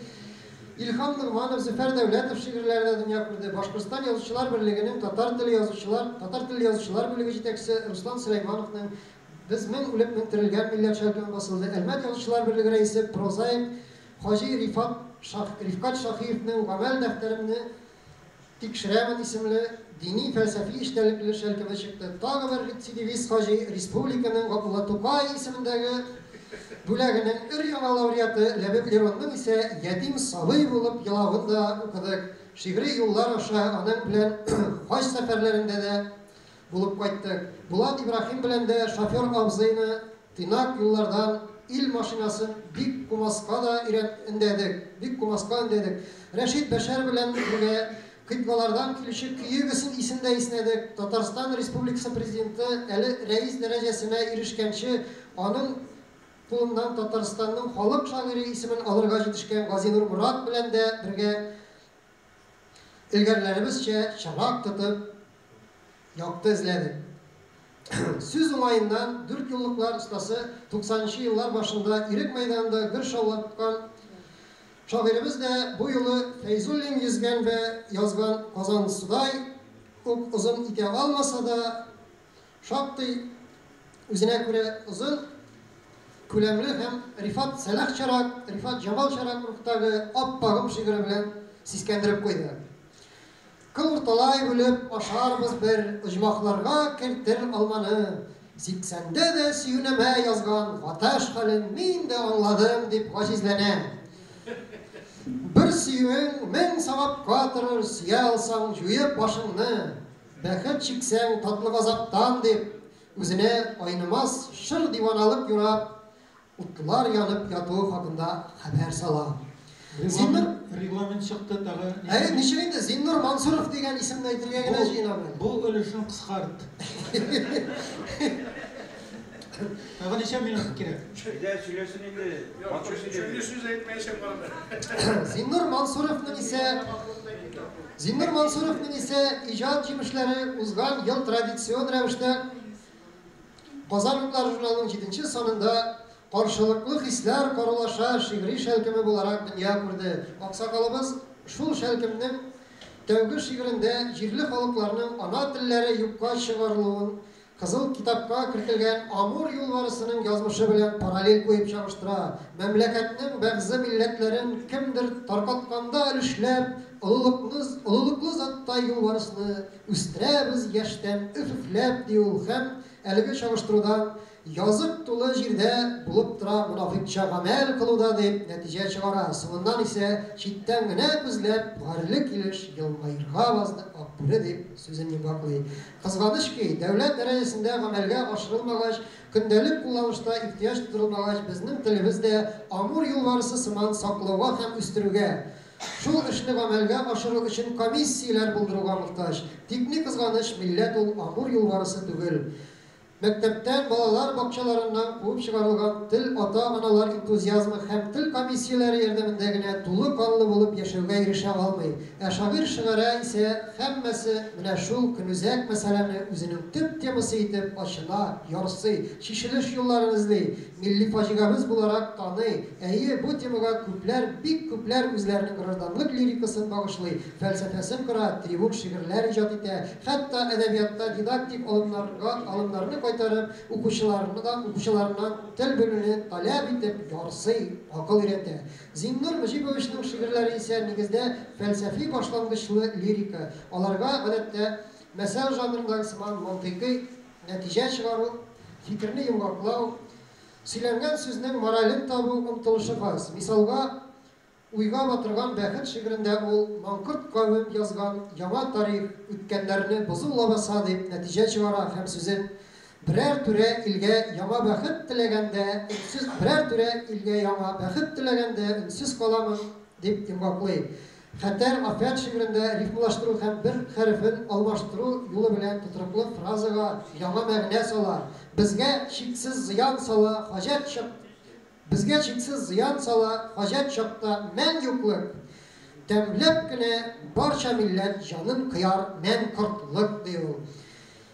Илһам Ногманов, Зөфәр Дәүләтов шигырьләре дә дөнья күрде. Башкортстан Язучылар берлегенең татар теле язучылар, татар теле язучылар бүлеге җитәкчесе Руслан Сөләймановның Без мең үлеп мең терелгән милләт шәлкеме басылды. Әлмәт Язучылар берлеге рәисе, прозаик Хаҗи Рифат Шах, Рифкать Шаһиевның Гамәл дәфтәремне тикшерәмен исемле дини-фәлсәфи эчтәлекле шәлкеме чыкты. Тагы бер рецидивист хаҗи, республиканың Габдулла Тукай исемендәге бүләгенең өр-яңа лауреаты Ләбиб Леронның исә ятим сабый булып елавын да укыдык. Шигъри юллар аша аның белән хаҗ сәфәрләрендә дә булып кайттык. Булат Ибраһим белән дә шофер абзыйны тыйнак юллардан ил машинасын бик кумаска да өйрәт өндәдек, бик кумаска өндәдек. Рәшит Бәшәр белән бергә кыйтгалардан килүче көегесен исен дә иснәдек. Татарстан Республикасы Президенты әле рәис дәрәҗәсенә ирешкәнче аның кулыннан Татарстанның халык шагыйре исемен алырга җитешкән Газинур Морат белән дә бергә элгәрләребезчә чырак тотып якты эзләдек. Сүз уңаеннан, дүртьюллыклар остасы 90 нчы еллар башында Ирек мәйданында гөр шаулаткан шагыйребез дә бу юлы Фәйзуллин йөзгән вә язган Казансудай ук озын итә алмаса да, шактый үзенә күрә озын, күләмле һәм Рифат Сәлахчарак, Рифат Җамалчарак рухтагы Аппагым шигыре белән сискәндереп куйды. Кыл урталай бүлеп ашарбыз бер, оҗмахларга кертер алманы. Сиксәндә дә сөюнамә язган Гаташ хәлен мин дә аңладым, дип гаҗизләнә. Бер сөюең мең савапка торыр, сөя алсаң, җуеп башыңны. Бәхет чиксәң, татлы газаптан, дип, үзенә айнымас шыр диваналык юрап, утлар янып ятуы хакында хәбәр сала. Зиннур Регламент чыкты тагы. Әйе, ничек инде Зиннур Мансуров дигән исемне әйтергә генә җыенам әле. Бу өлешен кыскарт. Тагы ничә минут кирәк? Әйдә, сөйләсен инде. Матур сөйләде. Сүз әйтмәячәк барыбер. Зиннур Мансуровның исә Зиннур Мансуровның исә иҗат җимешләре узган ел традицион рәвештә Казан утлары журналының җиденче санында Каршылыклы хисләр карулаша шигъри шәлкеме буларак дөнья күрде. Аксакалыбыз шул шәлкемнең тәүге шигырендә җирле халыкларның ана телләре юкка чыгарылуын Кызыл китапка кертелгән Амур юлбарысының язмышы белән параллель куеп чагыштыра. Мәмләкәтнең бәгъзе милләтләрен кемдер таркатканда өлешләп, олылыкны, олылыклы заттай юлбарысны үстерәбез яшьтән өф-өфләп, ди ул һәм әлеге чагыштырудан Язык тулы җирдә булып тора монафикча гамәл кылуда, дип нәтиҗә чыгара. Соңыннан исә читтән генә күзләп, гарьле килеш елмаерга базды Акбүре, дип сүзен йомгаклый. Кызганыч ки, дәүләт дәрәҗәсендә гамәлгә ашырылмагач, көндәлек кулланышта ихтыяҗ тудырылмагач, безнең телебез дә Амур юлбарысы сыман саклауга һәм үстерүгә, шул эшне гамәлгә ашыру өчен комиссияләр булдыруга мохтаҗ. Тик ни кызганыч, милләт ул Амур юлбарысы түгел. Мәктәптән, балалар бакчаларыннан куып чыгарылган тел ата-аналар энтузиазмы һәм тел комиссияләре ярдәмендә генә тулы канлы булып яшәүгә ирешә алмый. Ә шагыйрь шыгырә исә һәммәсе менә шул көнүзәк мәсьәләне үзенең төп темасы итеп ачына, ярсый, чишелеш юлларын эзли, милли фаҗигабез буларак таный. Әйе, бу темага күпләр, бик күпләр үзләренең гражданлык лирикасын багышлый, фәлсәфәсен кора, трибун шигырьләр иҗат итә, хәтта әдәбиятта дидактик алымнарга алымнарны кайтарып, укучыларны да укучыларыннан тел белүне таләп итеп, ярсый, акыл өйрәтә. Зиннур Мөҗиповичның шигырьләре исә, нигездә, фәлсәфи башлангычлы лирика. Аларга, гадәттә, мәсәл жанрындагы сыман мантыйкый нәтиҗә чыгару, фикерне йомгаклау, Сөйләнгән сүзнең морален табу омтылышы хас. Мисалга, Уйга батырган бәхет шигырендә ул маңкорт кавем язган яңа тарих, үткәннәрне бозу лабаса дип нәтиҗә чыгара һәм сүзен Берәр түрә илгә яңа бәхет теләгәндә, өнсез Берәр түрә илгә яңа бәхет теләгәндә, өнсез каламын дип йомгаклый. Хәтәр афәт шигырендә рифмалаштыру һәм бер хәрефен алмаштыру юлы белән тотрыклы фразага яңа мәгънә сала, Безгә чиксез зыян сала хаҗәт чак Безгә чиксез зыян сала хаҗәт чакта мән юклык, Тәмләп кенә барча милләт җанын кыяр мән кортлык, ди ул.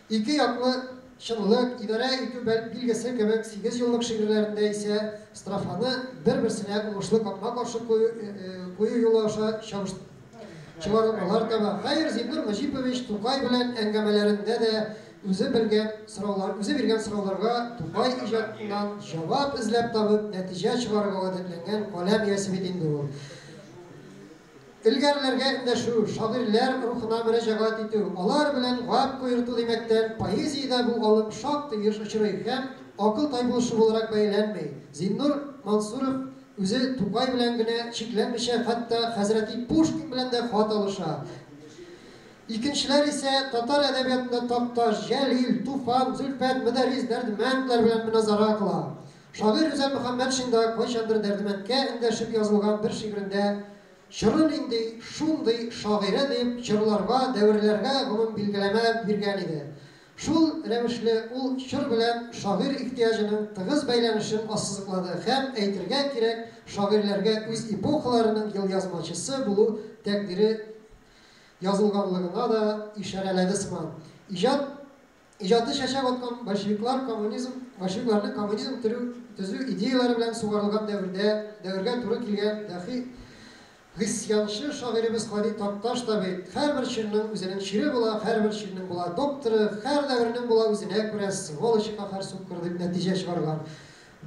Ике яклы чынлык, идарә итү билгесе кебек сигезьюллык шигырьләрендә исә строфаны бер-берсенә уңышлы капма-каршы кую юлы аша чыгарылмалар таба. Хәер, Зиннур Мөҗипович Тукай белән әңгәмәләрендә дә үзе белгән сораулар, үзе биргән сорауларга Тукай иҗатыннан җавап эзләп табып, нәтиҗә чыгарырга гадәтләнгән каләм иясе бит инде ул. Элгәрләргә эндәшү, шагыйрьләр рухына мөрәҗәгать итү, алар белән гәп куерту димәктән, поэзиядә бу алым шактый еш очрый һәм акыл тайпылышы буларак бәяләнми. Зиннур Мансуров үзе Тукай белән генә чикләнмичә, хәтта хәзрәти Пушкин белән дә хат алыша. Икенчеләр исә татар әдәбиятында Такташ, Җәлил, Туфан, Зөлфәт, Мөдәррис, Дәрдемәндләр белән моназара кыла. Шагыйрь Рүзәл Мөхәммәтшин да кайчандыр Дәрдемәндкә эндәшеп язылган бер шигырендә Чоры нинди, шундый шагыйре дип, чорларга, дәверләргә гомумбилгеләмә биргән иде. Шул рәвешле ул чор белән шагыйрь ихтыяҗының тыгыз бәйләнешен ассызыклады һәм, әйтергә кирәк, шагыйрьләргә үз эпохаларының елъязмачысы булу тәкъдире язылганлыгына да ишарәләде сыман. Иҗат Иҗаты чәчәк аткан большевиклар коммунизм, большевикларның коммунизм төрү, төзү идеяләре белән сугарылган дәвердә, дәвергә туры килгән дәхи гыйсьянчы шагыйребез Һади Такташ та бит, Һәрбер чирнең үзенең чире була, һәрбер чирнең була докторы, һәр дәвернең була үзенә күрә сволочы каһәр суккыры дип нәтиҗә чыгарган.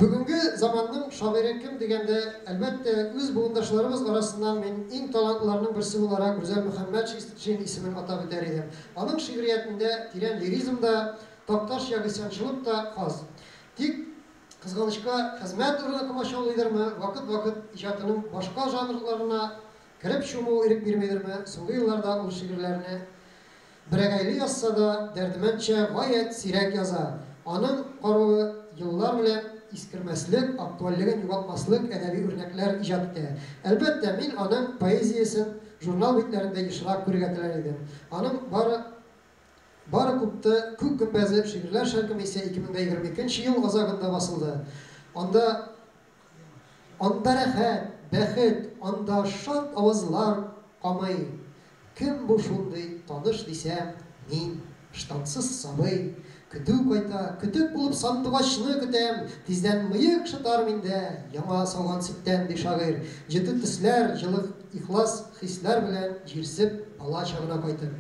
Бүгенге заманның шагыйре кем дигәндә, әлбәттә, үз буындашларыбыз арасыннан мин иң талантлыларның берсе буларак Рүзәл Мөхәммәтшин исемен атап үтәр идем. Аның шигъриятендә тирән лиризм да, Такташча гыйсьянчылык та хас. Тик, кызганычка, хезмәт урыны комачаулыйдырмы, вакыт-вакыт иҗатының башка жанрларына кереп чумуы ирек бирмидерме, соңгы елларда ул шигырьләрне Берәгәйле язса да, Дәрдемәндчә гаять сирәк яза. Аның каруы еллар белән искермәслек, актуальлеген югалтмаслык әдәби үрнәкләр иҗат итә. Әлбәттә, мин аның поэзиясен журнал битләрендә ешрак күрергә теләр идем. Аның Бары Бары купты күк гөмбәзе шигырьләр шәлкеме исә 2022 нче ел азагында басылды. Анда Анда рәхәт, бәхет, анда шат авазлар камый. Кем бу шундый таныш дисәм, мин, ыштансыз сабый. Көтү кайта, көтек булып сандугачны көтәм, тиздән мыек шытар миндә, яңа сауган сөттән, ди шагыйрь, җете төсләр, җылы ихлас хисләр белән җирсеп, бала чагына кайтып.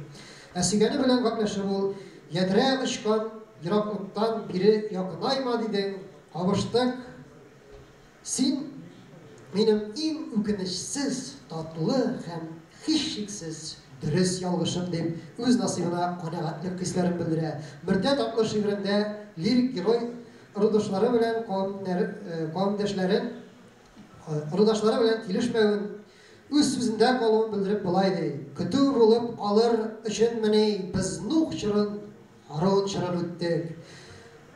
Ә сөйгәне белән гәпләшеп ул, Ядрә очкан ераклыктан бире якынайма, дидең, кавыштык. Син, минем иң үкенечсез, татлы һәм, һичшиксез, дөрес ялгышым, дип, үз насыйбына канәгатьлек хисләрен белдерә. Мөртәт атлы шигырендә лирик герой ырудышлары белән кавемдәшләрен, ырудашлары белән килешмәвен, үз сүзендә калуын белдереп болай ди: "Көтү булып калыр өченмени без Нух чорын, Һарун чорын үттек?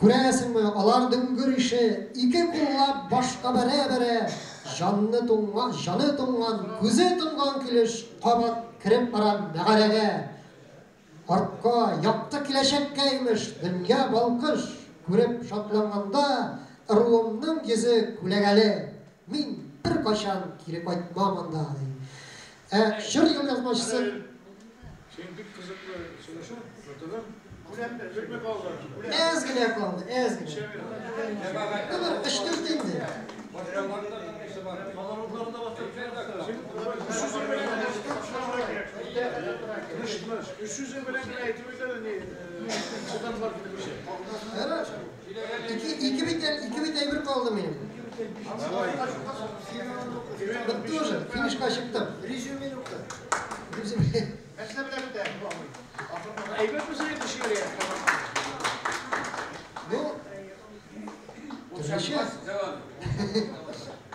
Күрәсеңме, алар дөңгер ише ике куллап башка бәрә-бәрә, җанны туңган, җаны туңган, күзе тонган килеш кабат кереп бара мәгарәгә. Артка, якты киләчәккә, имеш, дөнья балкыш күреп шатланганда, ыруымның йөзе күләгәле. Мин беркайчан кире кайтмам анда, ди. Ә чор елъязмачысы. Син бик кызыклы сөйләшү, Нотыгым. Күпме калды? Әз генә калды, әз генә. Бер өч-дүрт инде. Тыныч, тыныч. Үз сүзең белән генә әйтеп үт әле, ни, цитатлар килмичә. Ике, ике бит, ике бит әйбер калды минем. Бетте уже, финишка чыктым. Резюме укы. Резюме. Нәрсә белән бетә? Әйбәт булса инде шигърият. Ну, төрлечә.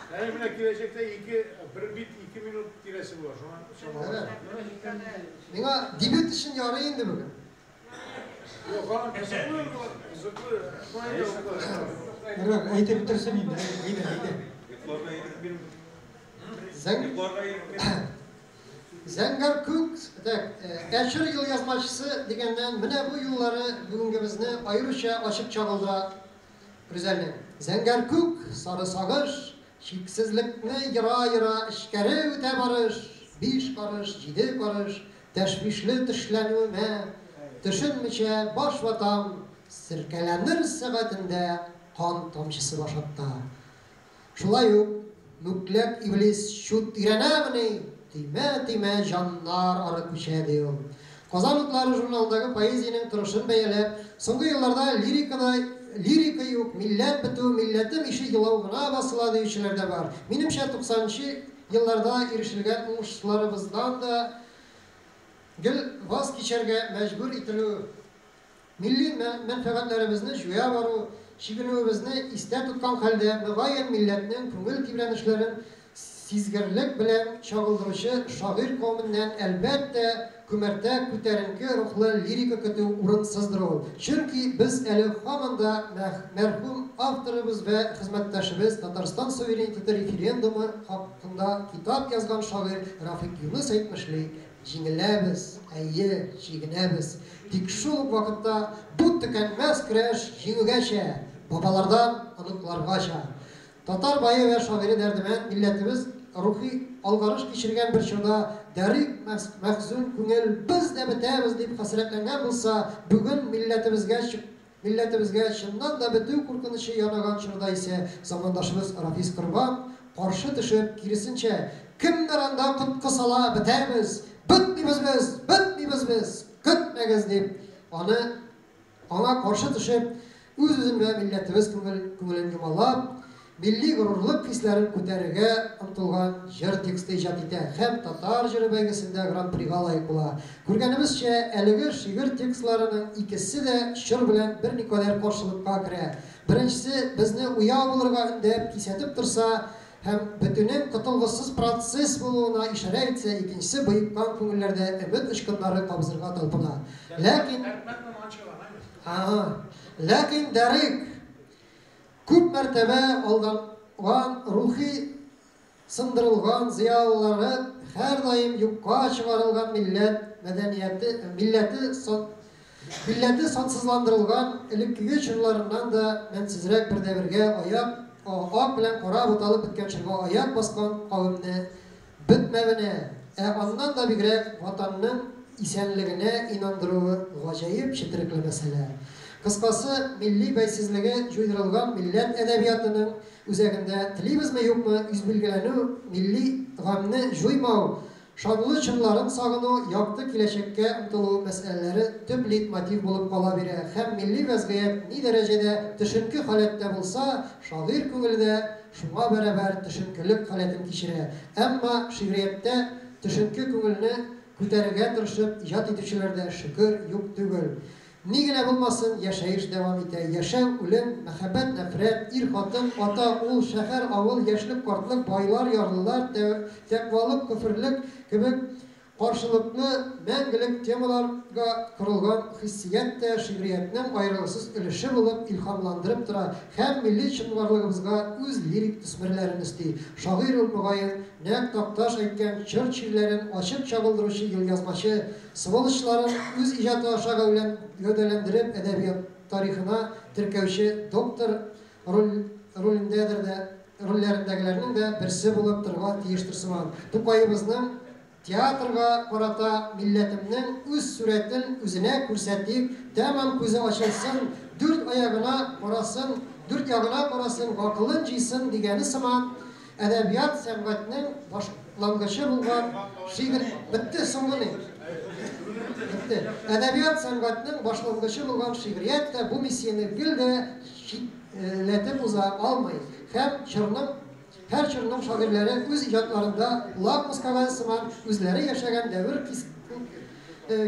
Әле менә киләчәктә ике, бер бит ике минут тирәсе була, шуңа чамалап. Миңа дебют өчен ярый инде бүген. Юк, аның кызыклы, кызыклы. Ярар, әйтеп бетерсен инде. Әйдә, әйдә. Йокларга ирек бирми. Зәң Йокларга ирек бирми. Зәңгәр күк, так, ә чор елъязмачысы дигәннән, менә бу юллары бүгенгебезне аеруча ачык чагылдыра Рүзәлнең. Зәңгәр күк, сары сагыш, чиксезлекне ера-ера эчкәре үтә барыш, биш карыш, җиде карыш, тәшвишле төшләнүемә төшенмичә баш ватам, серкәләнер сәгатендә кан тамчысы башакта. Шулай ук мүкләк иблис чут өйрәнәмени, төймә-төймә җаннар ары күчә, ди ул. Казан утлары журналындагы поэзиянең торышын бәяләп, соңгы елларда лирикада лирика юк, милләт бетү, милләтем ише елау гына басыла диючеләр дә бар. Минемчә, 90 нчы елларда ирешелгән уңышларыбыздан да гел ваз кичәргә мәҗбүр ителү, милли мәнфәгатьләребезне җуя бару, чигенүебезне истә тоткан хәлдә, мөгаен, милләтнең күңел тибрәнешләрен сизгерлек белән чагылдыручы шагыйрь кавеменнән, әлбәттә, күмәртә күтәренке рухлы лирика көтү урынсыздыр ул. Чөнки без әле һаман да мәрхүм авторыбыз вә хезмәттәшебез, Татарстан суверенитеты референдумы хакында китап язган шагыйрь Рафик Юныс әйтмешли, җиңеләбез, әйе, чигенәбез. Тик шул ук вакытта бу төкәнмәс көрәш җиңүгәчә, бабалардан оныкларгача. Татар бае вә шагыйре Дәрдемәнд милләтебез рухи алгарыш кичергән бер чорда дәрик мәхзүн күңел, без дә бетәбез дип хәсрәтләнгән булса, бүген милләтебезгә милләтебезгә чыннан да бетү куркынычы янаган чорда исә замандашыбыз Рафис Корбан каршы төшеп, киресенчә, кемнәр анда коткы сала, бетәбез, бетмибез без, бетмибез без, көтмәгез дип, аны аңа каршы төшеп, үз-үзен вә милләтебез күңел күңелен юмалап, милли горурлык хисләрен күтәрергә омтылган җыр тексты иҗат итә һәм Татар җыры бәйгесендә Гран-прига лаек була. Күргәнебезчә, әлеге шигырь текстларының икесе дә чор белән берникадәр каршылыкка керә. Беренчесе безне уяу булырга өндәп, кисәтеп торса һәм бетүнең котылгысыз процесс булуына ишарә итсә, икенчесе боеккан күңелләрдә өмет очкыннары кабызырга талпына. Ләкин Ага. Ләкин дәрик күп мәртәбә алданган, рухи сындырылган, зыялылары һәрдаим юкка чыгарылган милләт мәдәнияте, милләте сан, милләте сансызландырылган элеккеге чорларыннан да мәнсезрәк бер дәвергә аяк, ак белән кара буталып беткән чорга аяк баскан кавемне бетмәвенә, ә аннан да бигрәк Ватанның исәнлегенә инандыруы гаҗәеп четерекле мәсьәлә. Кыскасы, милли бәйсезлеге җуйдырылган милләт әдәбиятының үзәгендә телибезме-юкмы үзбилгеләнү, милли гамьне җуймау, шанлы чорларын сагыну, якты киләчәккә омтылу мәсьәләләре төп лейтмотив булып кала бирә һәм милли вәзгыять ни дәрәҗәдә төшенке халәттә булса, шагыйрь күңеле дә шуңа бәрабәр төшенкелек халәтен кичерә. Әмма шигърияттә төшенке күңелне күтәрергә тырышып иҗат итүчеләр дә, шөкер, юк түгел. Ни генә булмасын, яшәеш дәвам итә. Яшәү, үлем, мәхәббәт, нәфрәт, ир-хатын, ата, ул, шәһәр, авыл, яшьлек, картлык, байлар, ярлылар, тәкъвалык, көферлек кебек каршылыклы мәңгелек темаларга корылган хиссият тә шигъриятнең аерылгысыз өлеше булып илһамландырып тора һәм милли чынбарлыгыбызга үз лирик төсмерләрен өсти. Шагыйрь ул, мөгаен, нәкъ Такташ әйткән чор чирләрен ачык чагылдыручы елъязмачы, сволочьларын үз иҗаты аша гәүдәләндереп әдәбият тарихына теркәүче доктор ролендәдер дә, рольләрендәгеләрнең дә берсе булып торырга тиештер сыман. Тукаебызның театрга карата милләтемнең үз сурәтен үзенә күрсәтик, тәмам күзе ачылсын, дүрт аягына карасын, дүрт ягына карасын, гакылын җыйсын дигәне сыман, әдәбият сәнгатьнең башлангычы булган шигырь бетте соңгы ни? Бетте. Әдәбият сәнгатьнең башлангычы булган шигърият тә бу миссияне гел дә читләтеп уза алмый һәм чорның һәр чорның шагыйрьләре үз иҗатларында лакмус кәгазе сыман үзләре яшәгән дәвер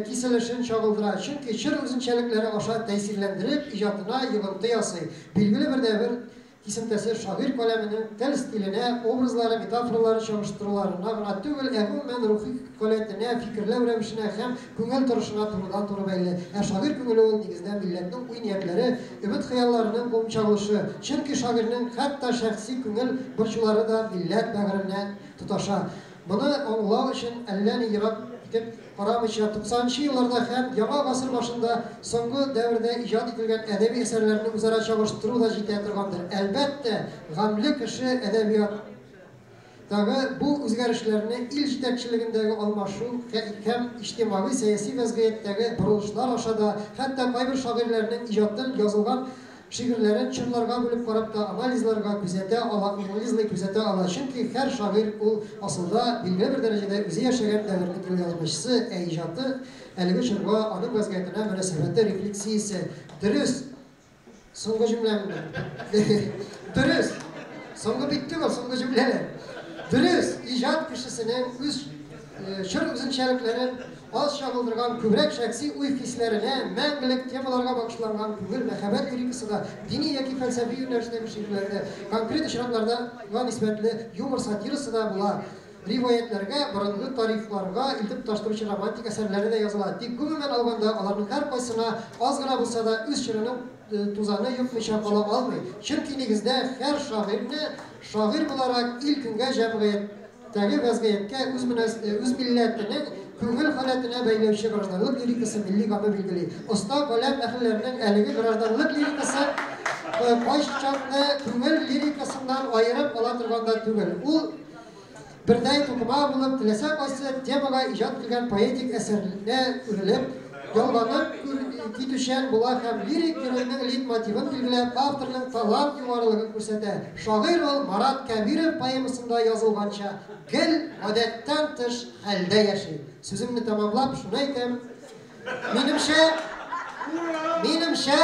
киселешен чагылдыра, чөнки чор үзенчәлекләре аша тәэсирләндереп иҗатына йогынты ясый. Билгеле бер дәвер кисемтәсе шагыйрь каләменең тел стиленә, образлары, метафоралары чагыштыруларына гына түгел, ә гомумән рухи халәтенә, фикерләү рәвешенә һәм күңел торышына турыдан-туры бәйле. Ә шагыйрь күңеле ул нигездә милләтнең уй-ниятләре, өмет-хыялларының гомумчагылышы. Чөнки шагыйрьнең хәтта шәхси күңел борчулары да милләт бәгыренә тоташа. Моны аңлау өчен әллә ни ерак итеп карамыйча, 90нчы елларда һәм яңа гасыр башында соңгы дәвердә иҗат ителгән әдәби әсәрләрне үзара чагыштыру да җитә торгандыр. Әлбәттә, гамьле кеше әдәбияттагы бу үзгәрешләрне ил җитәкчелегендәге алмашу һәм иҗтимагый-сәяси вәзгыятьтәге борылышлар аша да, хәтта кайбер шагыйрьләрнең иҗатын, язылган шигырьләрен чорларга бүлеп карап та анализларга күзәтә ала, анализлый күзәтә ала. Чөнки һәр шагыйрь ул асылда билгеле бер дәрәҗәдә үзе яшәгән дәвернең елъязмачысы, ә иҗаты әлеге чорга, аның вәзгыятенә мөнәсәбәте, рефлексиясе. Дөрес, соңгы җөмләм. Дөрес, соңгы бит түгел, соңгы җөмләләр. Дөрес, иҗат кешесенең үз чор үзенчәлекләрен аз чагылдырган, күбрәк шәхси уй-хисләренә, мәңгелек темаларга багышланган күңел, мәхәббәт лирикасы да, дини яки фәлсәфи юнәлештәге шигырьләре дә, конкрет очракларга нисбәтле юмор сатирасы да була. Риваятьләргә, борынгы тарихларга илтеп тоташтыручы романтик әсәрләре дә языла. Тик гомумән алганда, аларның һәркайсына аз гына булса да үз чорының тузаны йокмыйча кала алмый. Чөнки нигездә һәр шагыйрьне шагыйрь буларак ил-көнгә, җәмгыятьтәге вәзгыятькә, үз үз милләтенең күңел халәтенә бәйләүче гражданлык лирикасы, милли гаме билгели. Оста каләм әһелләренең әлеге гражданлык лирикасы кайчакны күңел лирикасыннан аерып ала торган да түгел. Ул бердәй тукыма булып, теләсә кайсы темага иҗат ителгән поэтик әсәренә үрелеп, ялганып китүчән була һәм лирик геройның лейтмотивын билгеләп, авторның талант югарылыгын күрсәтә. Шагыйрь ул Марат Кәбиров поэмасында язылганча, гел гадәттән тыш хәлдә яши. Сүземне тәмамлап, шуны әйтәм. Минемчә, минемчә,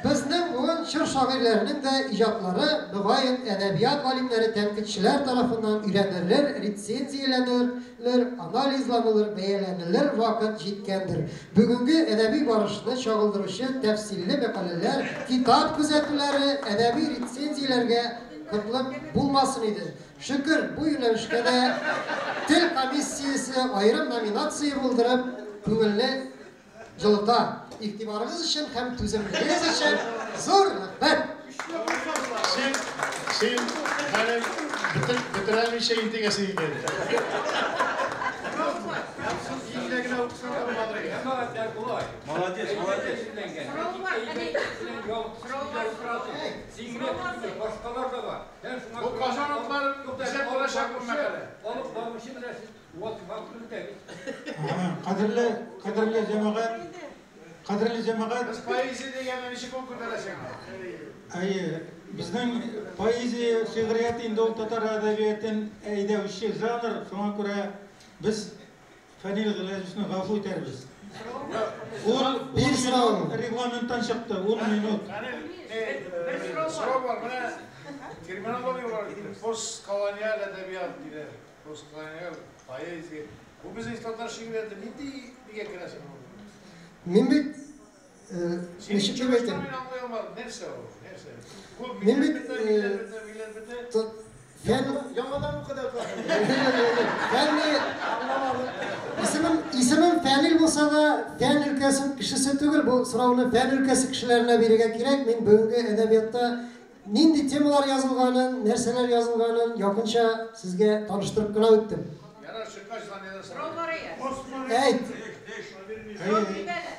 безнең буын чор шагыйрьләренең дә иҗатлары, мөгаен, әдәбият галимнәре, тәнкыйтьчеләр тарафыннан өйрәнелер, рецензияләнелер, анализланылыр, бәяләнелер вакыт җиткәндер. Бүгенге әдәби барышны чагылдыручы тәфсилле мәкаләләр, китап күзәтүләре, әдәби рецензияләргә кытлык булмасын иде. Шөкер, бу юнәлешкә дә тел комиссиясе аерым номинация булдырып, күңелне җылыта. Игътибарыгыз өчен һәм түземлегегез өчен зур рәхмәт. Син, син әле бетерәмичә интегәсең икән. Молодец, молодец. Башкалар да бар. Бу Казан утлары исәп булачак бу мәкалә. Алып баручы менә сез вазифаны үтәгез. Кадерле, кадерле җәмәгать, кадерле җәмәгать. Без поэзия дигәнне ничек ул күтәрәсең? Әйе, безнең поэзия, шигърият инде ул татар әдәбиятын әйдәүче жанр, шуңа күрә без Фәнил Гыйләҗевичны гафу итәрбез. Ул 1 минут регламенттан чыкты, 10 минут. Фәнил, сорау бар, менә терминология бар, постколониаль әдәбият диләр, постколониаль поэзия. Бу безнең татар шигърияте нинди нигә керәсең? Мин бит Ничек дип әйтим? Мин аңлый алмадым. Нәрсә ул? Нәрсә? Ул Мин милләт бит, бетә, милләт бетә, милләт бетә. Фән Яңадан укыды. Фәнни исемем исемем Фәнил булса да, фән өлкәсе кешесе түгел. Бу сорауны фән өлкәсе кешеләренә бирергә кирәк. Мин бүгенге әдәбиятта нинди темалар язылганын, нәрсәләр язылганын якынча сезгә таныштырып кына үттем. Ярар, чыккач Саниядән сорарбыз. Сорау бар әйе. Әйт. Сорау бик әле.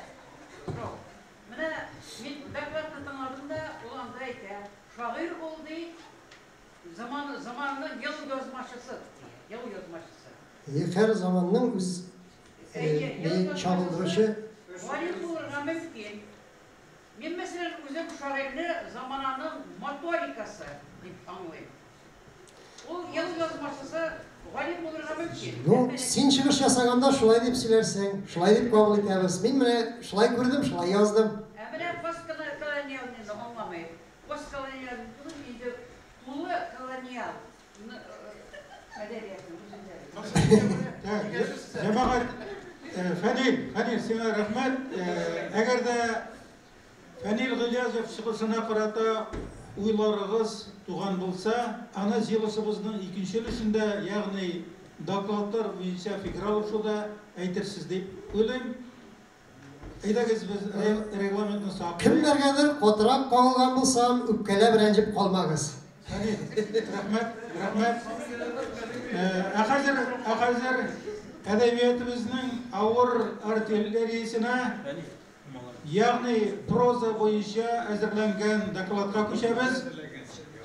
Сорау. Менә мин докладны тыңладым да, ул анда әйтә. Шагыйрь ул ди, заман заманның ел язмачысы ди. Ел язмачысы. Һәр заманның үз Әйе, ел ни чагылдыручы Галим булырга мөмкин. Мин мәсәлән үзем шагыйрьне замананың моторикасы дип аңлыйм. Ул ел язмачысы галим булырга мөмкин. Ну, син чыгыш ясаганда шулай дип сөйләрсең, шулай дип кабул итәбез. Мин менә шулай күрдем, шулай яздым. Ә менә постколониалны аңламыйм. Постколониаль түгел, инде тулы колониал әдәбиятның үзендә. Так, җәмәгать, Фәнил, Фәнил, сиңа рәхмәт. Әгәр дә Фәнил Гыйләҗев чыгышына карата уйларыгыз туган булса, аны җыелышыбызның икенче өлешендә, ягъни докладлар буенча фикер алышуда әйтерсез дип уйлыйм. Әйдәгез без регламентны саклыйк. Кемнәргәдер катырак кагылган булсам, үпкәләп рәнҗеп калмагыз. Фәнил, рәхмәт, рәхмәт. Ә хәзер, ә хәзер әдәбиятыбызның авыр артиллериясенә, ягъни проза буенча әзерләнгән докладка күчәбез.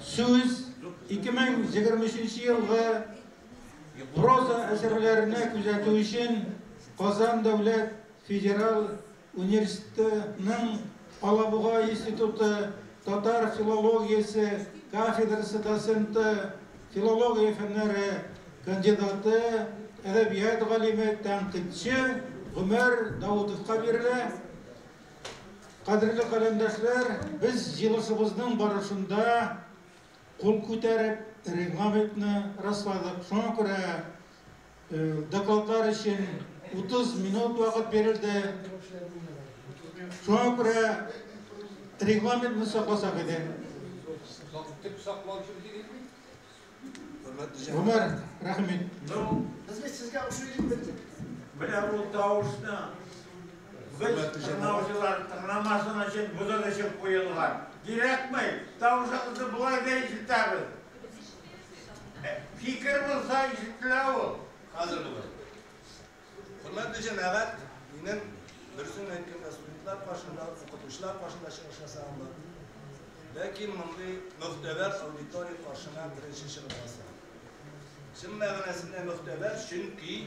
Сүз 2023 елгы проза әсәрләренә күзәтү өчен Казан дәүләт федераль университетының Алабуга институты татар филологиясе кафедрасы доценты, филология фәннәре кандидаты, әдәбият галиме, тәнкыйтьче Гомәр Даутовка бирелә. Кадерле каләмдәшләр, без җыелышыбызның барышында кул күтәреп регламентны расладык. Шуңа күрә докладлар өчен 30 минут вакыт бирелде. Шуңа күрә регламентны сакласак иде. Төп саклаучы үзегез бит. Гомәр, рәхмәт. Без бит сезгә ошый дип белдек. Менә ул тавышны без тыңлаучылар тыңламасын өчен бозар өчен куелган. Кирәкми, тавышыгызны болай да ишетәбез. Фикер булса ишетелә ул. Хәзер булыр. Хөрмәтле җәмәгать, минем дөресен әйткәндә студентлар каршында, укытучылар каршында чыгыш ясаган бар. Ләкин мондый мөхтәбәр аудитория каршына беренче чыгып басам. Чын мәгънәсендә мөхтәбәр, чөнки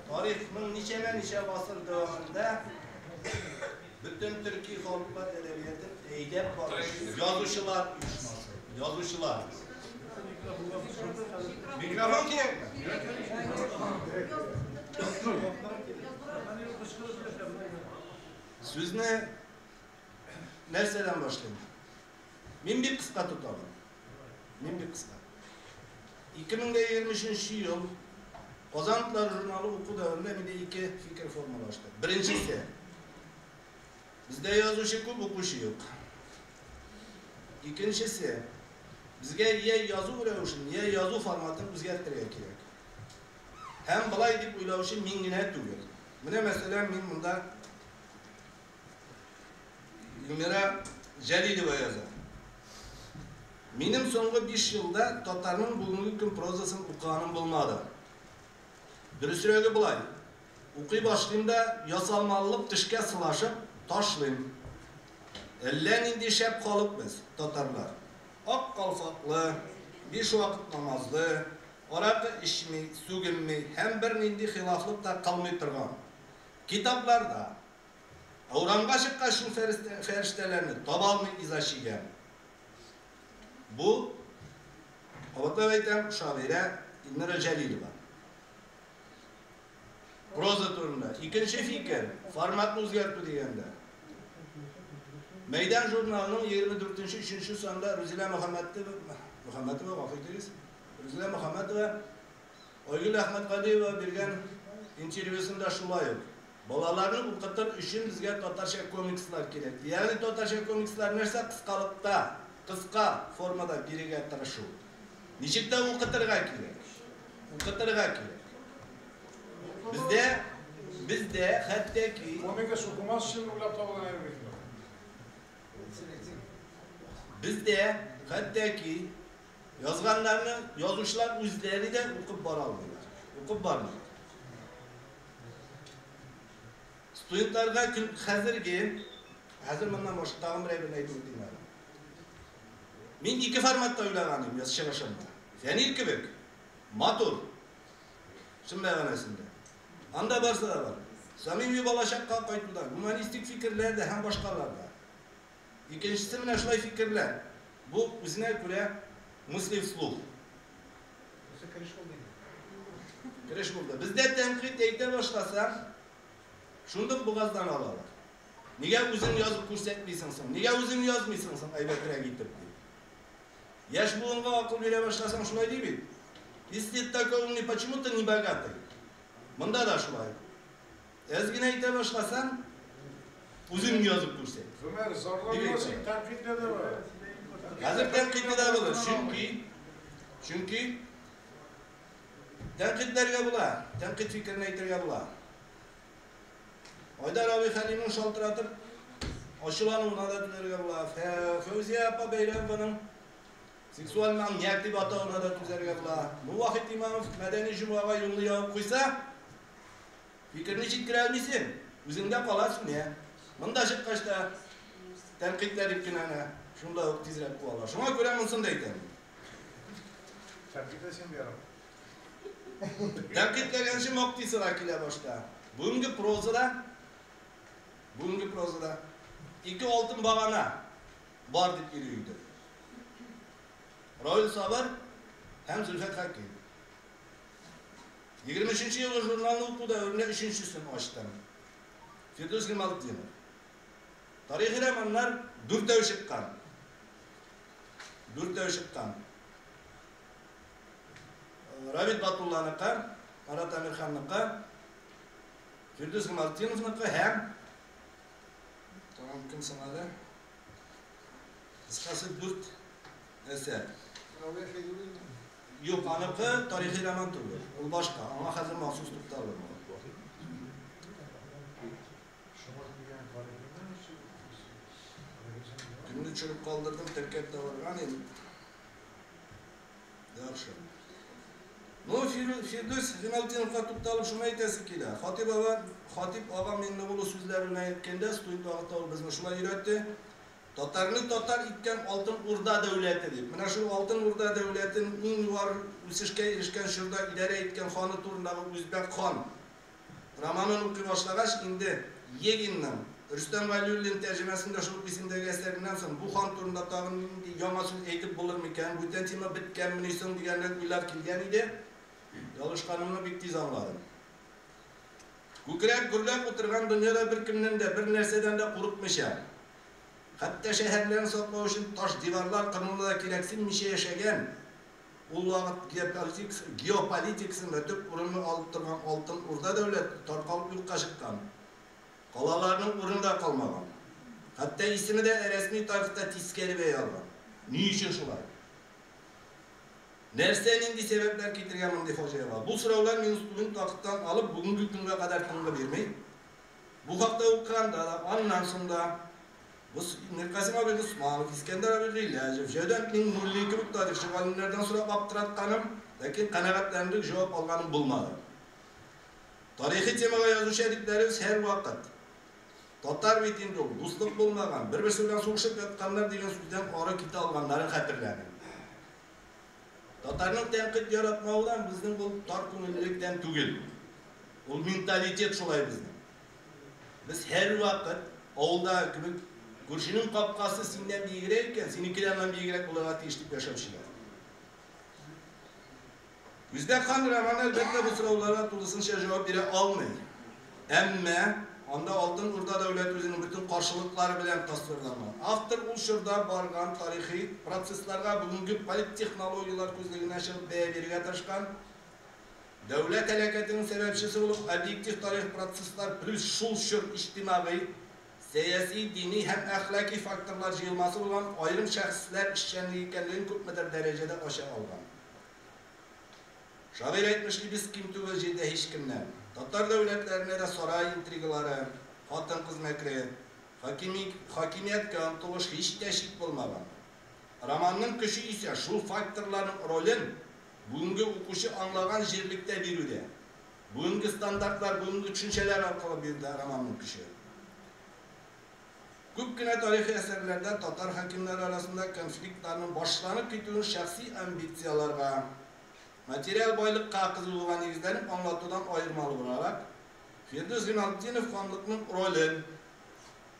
тарихның ничәмә-ничә гасыр дәвамында бөтен төрки халыклар әдәбиятын әйдәп баручы язучылар оешмасы. Язучылар. Микрофон кирәкме? Сүзне нәрсәдән башлыйм? Мин бик кыска тотам. Мин бик кыска. 2023 ел Казан утлары журналы уку дәверендә миндә ике фикер формалашты. Беренчесе, бездә язучы күп, укучы юк. Икенчесе, безгә я язу рәвешен, я язу форматын үзгәртергә кирәк. Һәм былай дип уйлаучы мин генә түгел. Менә мәсәлән, мин монда Эльмира Җәлилова яза. Минем соңгы 5 елда татарның бүгенге көн прозасын укыганым булмады. Дөресрәге болай. Укый башлыйм да, ясалмалылык тешкә сылашып ташлыйм. Әллә нинди шәп халык без, татарлар. Ак калфаклы, биш вакыт намазлы, аракы эчми, сүгенми һәм бернинди хилафлык та кылмый торган. Китапларда. Ә урамга чыккач шул фәрештәләрне таба алмый иза чигәм. Бу, кабатлап әйтәм, шагыйрә Эльмира Җәлилова. Проза турында. Икенче фикер, форматны үзгәртү дигәндә. Мәйдан журналының 24-3 санда Рузилә Мөхәммәтова, гафу итегез, Рузилә Мөхәммәтова Айгөл Әхмәтгалиева биргән интервьюсында шулай ук. Балаларны укытыр өчен безгә татарча комикслар кирәк. Ягъни татарча комикслар нәрсә? Кыскалыкта, кыска формада бирергә тырышу. Ничек тә укытырга кирәк. Укытырга кирәк. Бездә, бездә хәтта ки Комикс укымас өчен уйлап табылган әйбер бит. Бездә хәтта ки язганнарны язучылар үзләре дә укып бара алмыйлар. Укып бармыйлар. Студентларга көн хәзерге, хәзер моннан башка тагын бер әйберне әйтеп үтим әле. Мин ике форматта уйлаган идем яз чыгышымда. Фәнил кебек матур, чын мәгънәсендә. Анда барсы да бар. Самими балачакка кайтуда, гуманистик фикерләр дә һәм башкалар да. Икенчесе менә шулай фикерләр. Бу үзенә күрә мысли вслух. Бусы кереш булды инде. Кереш булды. Бездә тәнкыйть әйтә башласаң, шундук бугаздан алалар. Нигә үзең язып күрсәтмисең соң? Нигә үзең язмыйсың соң әйбәтрәк итеп дип. Яшь буынга акыл бирә башласаң шулай ди бит. Если ты такой умный, почему ты не богатый? Монда да шулай. Әз генә әйтә башласаң, үзең язып күрсәт. Гомәр, зарланма син, тәнкыйтьле дә бар. Хәзер тәнкыйтьле дә булыр, чөнки чөнки тәнкыйтьләргә була, тәнкыйть фикерен әйтергә була. Айдар абый Хәлимнең шалтыратып ачулануына да түзәргә була. Фәүзия апа Бәйрәмованың сексуаль маньяк дип атавына да түзәргә була. Мувахит Имамов мәдәни җомгага юлны ябып куйса, фикерне җиткерә алмыйсың, үзеңдә кала сүнә. Монда чыккач та тәнкыйтьләр дип кенә әнә шунда ук тизрәк куалар. Шуңа күрә монысын да әйтәм. Тәнкыйтьләсәң дә ярар. Тәнкыйтьләгәнче мактыйсы да килә башта. Бүгенге прозада, бүгенге прозада ике алтын багана бар дип йөри иде. Равил Сабыр һәм Зөлфәт Хәким. 23 елгы журналны уку дәверендә өченчесен ачтым. Фирдүс Гыймалтдинов. Тарихи романнар дүртәү чыккан. Дүртәү чыккан. Рабит Батулланыкы, Марат Әмирханныкы, Фирдүс Гыймалтдиновныкы һәм тагын кем соң әле? Кыскасы дүрт әсәр. Юк, аныкы тарихи роман түгел. Ул башка. Аңа хәзер махсус тукталырмын. Кемне төшереп калдырдым, теркәп тә барган идем. Яхшы. Ну, Фирдүс Гыймалтдиновка тукталып шуны әйтәсе килә. Хатип ага, Хатип ага Миңнегулов сүзләрен әйткәндә, студент вакытта ул безне шулай өйрәтте. Татарны татар иткән Алтын Урда дәүләте дип. Менә шул Алтын Урда дәүләтен иң югары үсешкә ирешкән чорда идарә иткән ханы турындагы Үзбәк хан романын укый башлагач, инде Егинның Рөстәм Вәлиуллин тәрҗемәсендә шул ук исемдәге әсәреннән соң бу хан турында тагын нинди яңа сүз әйтеп булыр микән, бүтән тема беткәнмени соң дигәнрәк уйлар килгән иде. Ялгышканымны бик тиз аңладым. Күкрәк гөрләп утырган дөньяда беркемнән дә, бер нәрсәдән дә курыкмыйча, хәтта шәһәрләрен саклау өчен таш диварлар кырмыны да кирәксенмичә яшәгән, ул вакыт геополитикасында төп урынны алып торган Алтын Урда дәүләте таркалып юкка чыккан. Калаларның урыны да калмаган. Хәтта исеме дә рәсми тарихта тискәре бәя алган. Ни өчен шулай? Нәрсә, нинди сәбәпләр китергән мондый фаҗиягә? Бу сораулар мине студент вакыттан алып бүгенге көнгә кадәр тынгы бирми. Бу хакта укыганда да, аннан соң да Миркасыйм абый Госманов, Искәндәр абый Гыйләҗев, Җәүдәт Миңнуллин кебек тарихчы галимнәрдән сорап аптыратканым, ләкин канәгатьләнерлек җавап алганым булмады. Тарихи темага язучы әдипләребез һәрвакыт татар бит инде ул, дуслык булмаган, бер-берсе белән сугышып ятканнар дигән сүздән ары китә алганнарын хәтерләмим. Татарның тәнкыйть яратмавыдан безнең ул тар күңеллелектән түгел. Ул менталитет шулай безнең. Без һәрвакыт авылда кебек күршенең капкасы синнән биегрәк икән, синеке дә аннан биегрәк булырга тиеш дип яшәүчеләр. Үзбәк хан романы әлбәттә бу сорауларга тулысынча җавап бирә алмый. Әмма анда Алтын Урда дәүләте үзенең бөтен каршылыклары белән тасвирланган. Автор ул чорда барган тарихи процессларга бүгенге политтехнологияләр күзлегеннән чыгып бәя бирергә тырышкан. Дәүләт һәлакәтенең сәбәпчесе булып объектив тарих процесслар плюс шул чор иҗтимагый, сәяси, дини һәм әхлаки факторлар җыелмасы булган аерым шәхесләр эшчәнлеге икәнлеген күпмедер дәрәҗәдә ача алган. Шагыйрь әйтмешли, без ким түгел җирдә һичкемнән. Татар дәүләтләренә дә сарай интригалары, хатын-кыз мәкре, хакими, хакимияткә омтылыш һич тә чит булмаган. Романның көче исә шул факторларның ролен бүгенге укучы аңлаган җирлектә бирүдә. Бүгенге стандартлар, бүгенге төшенчәләр аркылы бирүдә романның көче. Күп кенә тарихи әсәрләрдә татар хакимнәре арасында конфликтларның башланып китүен шәхси амбицияләргә, материаль байлыкка кызыгуга нигезләнеп аңлатудан аермалы буларак, Фирдүс Гыймалтдинов ханлыкның ролен,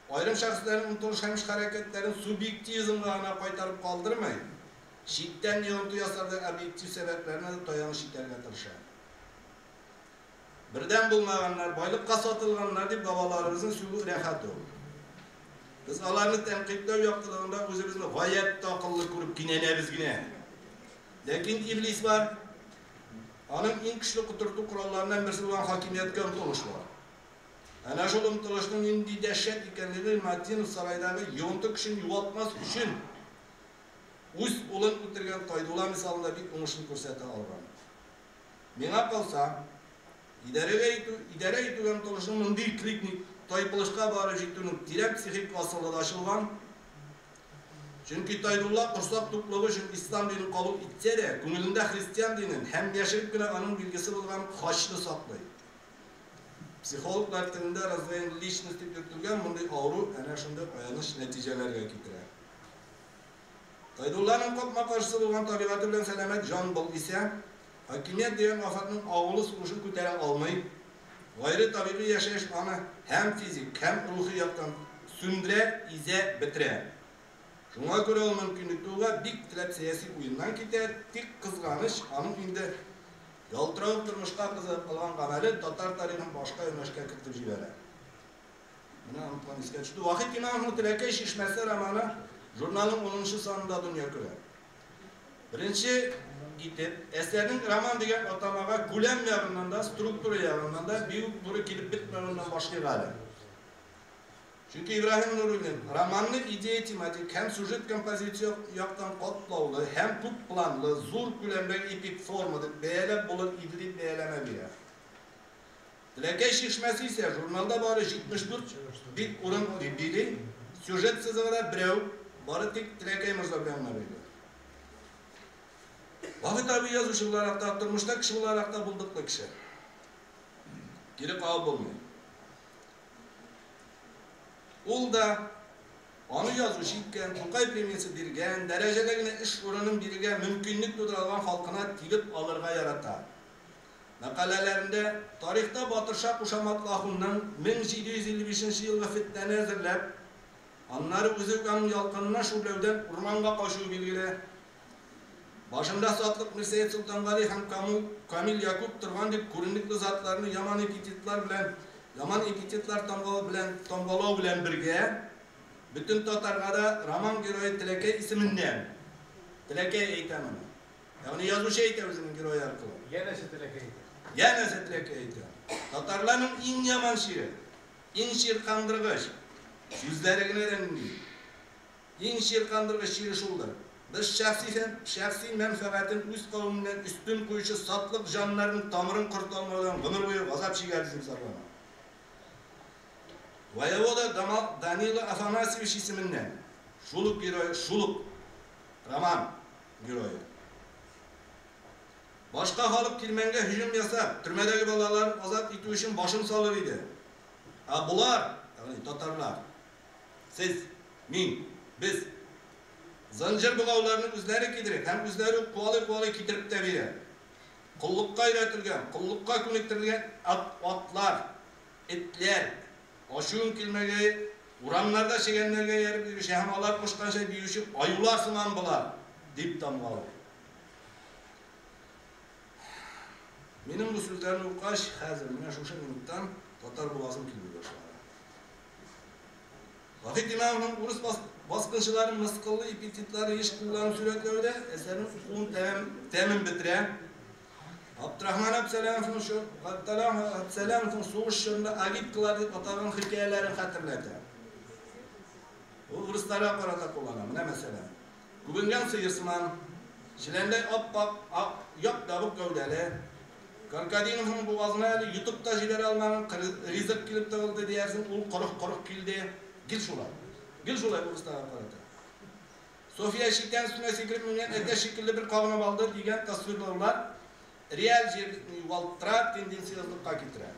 аерым шәхесләрнең омтылыш һәм эш-хәрәкәтләрен субъективизмга гына кайтарып калдырмый, читтән йогынты ясардай объектив сәбәпләрне дә таяныч итәргә тырыша. Бердәм булмаганнар, байлыкка сатылганнар дип бабаларыбызны сүгү рәхәт ул. Без аларны тәнкыйтьләү яктылыгында үзебезне гаять тә акыллы күреп кинәнәбез генә. Ләкин иблис бар. Аның иң көчле котырту коралларыннан берсе булган хакимияткә омтылыш бар. Әнә шул омтылышның нинди дәһшәт икәнлеген Гыйльметдинов сарайдагы йогынты көчен югалтмас өчен үз улын үтергән Тайдула мисалында бик уңышлы күрсәтә алган. Миңа калса, идарәгә итү, идарә итүгә омтылышның мондый кликник тайпылышка барып җитүнең тирән психик асылы да ачылган. Чөнки Тайдулла корсак туклыгы өчен ислам динен кабул итсә дә, күңелендә христиан динен һәм яшереп кенә аның билгесе булган хачны саклый. Психологлар телендә раздвоение личности дип йөртелгән мондый авыру әнә шундый аяныч нәтиҗәләргә китерә. Тайдулланың капма-каршысы булган табигате белән сәламәт Җанбыл исә, хакимият дигән афәтнең агулы сулышын күтәрә алмый, гайре табигый яшәеш аны һәм физик, һәм рухи яктан сүндерә, изә, бетерә. Шуңа күрә ул мөмкинлек тууга бик теләп сәяси уеннан китә, тик кызганыч, аның инде ялтыравык тормышка кызыгып кылган гамәле татар тарихын башка юнәлешкә кертеп җибәрә. Менә оныткан искә төште. Вахит Имамовның Теләкәй чишмәсе романы журналның 10 санында дөнья күрә. Беренче итеп, әсәрнең роман дигән атамага күләм ягыннан да, структура ягыннан да бик туры килеп бетмәвеннән башлыйк әле. Чөнки Ибраһим Нуруллин романны идея тематик һәм сюжет композиция яктан катлаулы һәм күп планлы, зур күләмле эпик форма дип бәяләп булыр иде дип бәяләмә бирә. Теләкәй чишмәсе исә журналда бары 74 бит урын били, сюжет сызыгы да берәү, бары тик Теләкәй морза белән генә бәйле. Вахит абый язучы буларак та, тормышта кеше буларак та булдыклы кеше. Кире кагып булмый. Ул да аны язучы иткән, Тукай премиясе биргән, дәрәҗәле генә эш урынын бирергә мөмкинлек тудыра алган халкына тибеп алырга ярата. Мәкаләләрендә тарихта Батырша кушаматлы ахунның 1755 елгы фетнәне әзерләп, аннары үзе үк аның ялкынына шүрләүдән урманга качуы билгеле. Башында сатлык Мирсәет Солтангали һәм Каму, Камил Якуб торган дип күренекле затларны яман эпитетлар белән яман эпитетлар тамгалау белән тамгалау белән бергә, бөтен татарга да роман герое Теләкәй исеменнән Теләкәй әйтә моны. Ягъни язучы әйтә үзенең герое аркылы. Янәсе Теләкәй әйтә. Янәсе Теләкәй әйтә. Татарларның иң яман чире, иң чиркандыргыч, сүзләре генә дә нинди. Иң чиркандыргыч чире шулдыр. Без шәхси һәм шәхси мәнфәгатен үз кавеменнән өстен куючы сатлык җаннарның тамырын корта алмаудан гомер буе газап чигәрбез дип зарлана. Воевода Данила Афанасьевич исеменнән шул ук герой, шул ук роман герое. Башка халык кирмәнгә һөҗүм ясап, төрмәдәге балаларын азат итү өчен башын салыр иде. Ә болар, ягъни татарлар, сез, мин, без, зынҗыр богауларны үзләре кидереп һәм үзләре үк куалый-куалый китереп тә бирә. Коллыкка өйрәтелгән, коллыкка күнектерелгән ат, атлар, этләр, ачуым килмәгәе, урамнарда чегәннәргә ияреп йөрүче һәм алар кушканча биюче аюлар сыман болар, дип тамгалый. Минем бу сүзләрне укыгач, хәзер менә шушы минуттан татар буласым килми башлады. Вахит Имамовның урыс баскынчыларын мыскыллы эпитетлары еш кулланып сурәтләве дә әсәрнең укуын тәмам тәмен бетерә. Абдрахман Әбсәләмовның сугыш чорында агиткалар дип аталган хикәяләрен хәтерләтә. Ул урысларга карата куллана. Менә мәсәлән, күбенгән сыер сыман, челәндәй ап-ак, яп-ябык гәүдәле, Крокодиловның бугазына әле йотып та җибәрә алмаган ризык килеп тыгылды диярсең, ул корык-корык килде. Гел шулай. Гел шулай урысларга карата. София читән өстенә сикереп менгән әтәч шикелле бер кагынып алды дигән тасвирлаулар реаль җирлекне югалттыра, тенденциозлыкка китерә.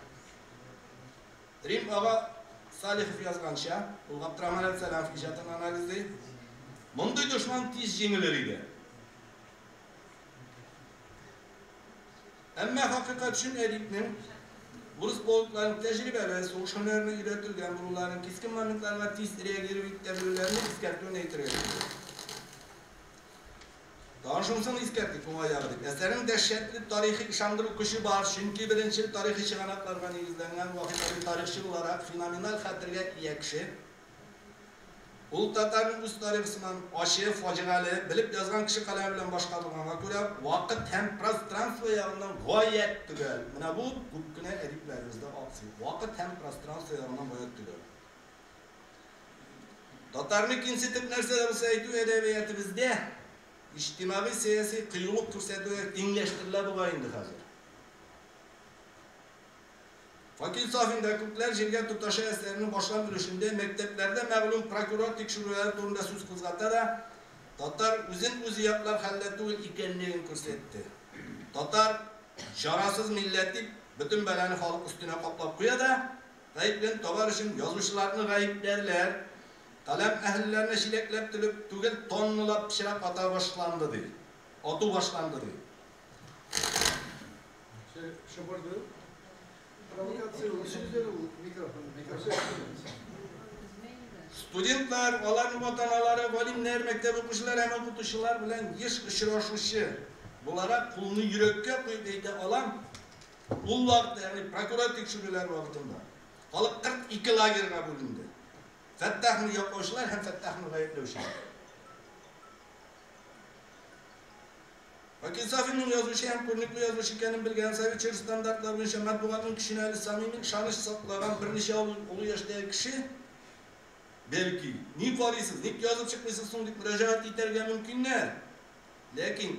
Рим ага Салихов язганча, ул Габдрахман Әбсәләмов иҗатын анализлый, мондый дошман тиз җиңелер иде. Әмма хакыйкать өчен әдипнең урыс полкларының тәҗрибәле, сугыш һөнәренә өйрәтелгән булуларын, кискен моментларга тиз реагировать итә белүләрен искәртүен әйтергә кирәк. Тагын шунысын искәртик, уңай ягы дип. Әсәрнең дәһшәтле тарихи ышандыру көче бар, чөнки беренчел тарихи чыганакларга нигезләнгән Вахит абый тарихчы буларак феноменаль хәтергә ия кеше. Ул татарның үз тарихы сыман ачы, фаҗигале, белеп язган кеше каләме белән башкарылганга күрә, вакыт һәм пространство ягыннан гаять төгәл. Менә бу күп кенә әдипләребездә аксый. Вакыт һәм пространство ягыннан гаять төгәл. Татарны кимсетеп нәрсә дә булса әйтү әдәбиятебездә иҗтимагый-сәяси кыюлык күрсәтүгә тиңләштерелә бугай инде хәзер. Факил Сафин да Күкләр җиргә тоташа әсәренең башлам өлешендә мәктәпләрдә мәгълүм прокурор тикшерүләре турында сүз кузгата да, татар үзен-үзе яклар хәлдә түгел икәнлеген күрсәтте. Татар, чарасыз милләт дип, бөтен бәлане халык өстенә каплап куя да, гаеплен табар өчен язучыларны гаепләрләр, каләм әһелләренә чиләкләп төлеп түгел, тонналап пычрак ата башланды, ди. Ату башланды, ди. Шыбырды. Провокация ул, сүзләр ул, микрофон, микрофон. Студентлар, аларның ата-аналары, галимнәр, мәктәп укучылары һәм укытучылар белән еш очрашучы буларак кулны йөрәккә куеп әйтә алам, ул вакытта, ягъни прокурор тикшерүләре вакытында, халык 42 лагерьга бүленде. Фәттахны яклаучылар һәм Фәттахны гаепләүчеләр. Вакил Сафинның язучы һәм күренекле язучы икәнен белгән, совет чоры стандартлары буенча матбугатның көченә әле самими ышаныч саклаган берничә олы яшьтәге кеше, бәлки, ни карыйсыз, ник язып чыкмыйсыз соң дип мөрәҗәгать итәргә мөмкиннәр. Ләкин,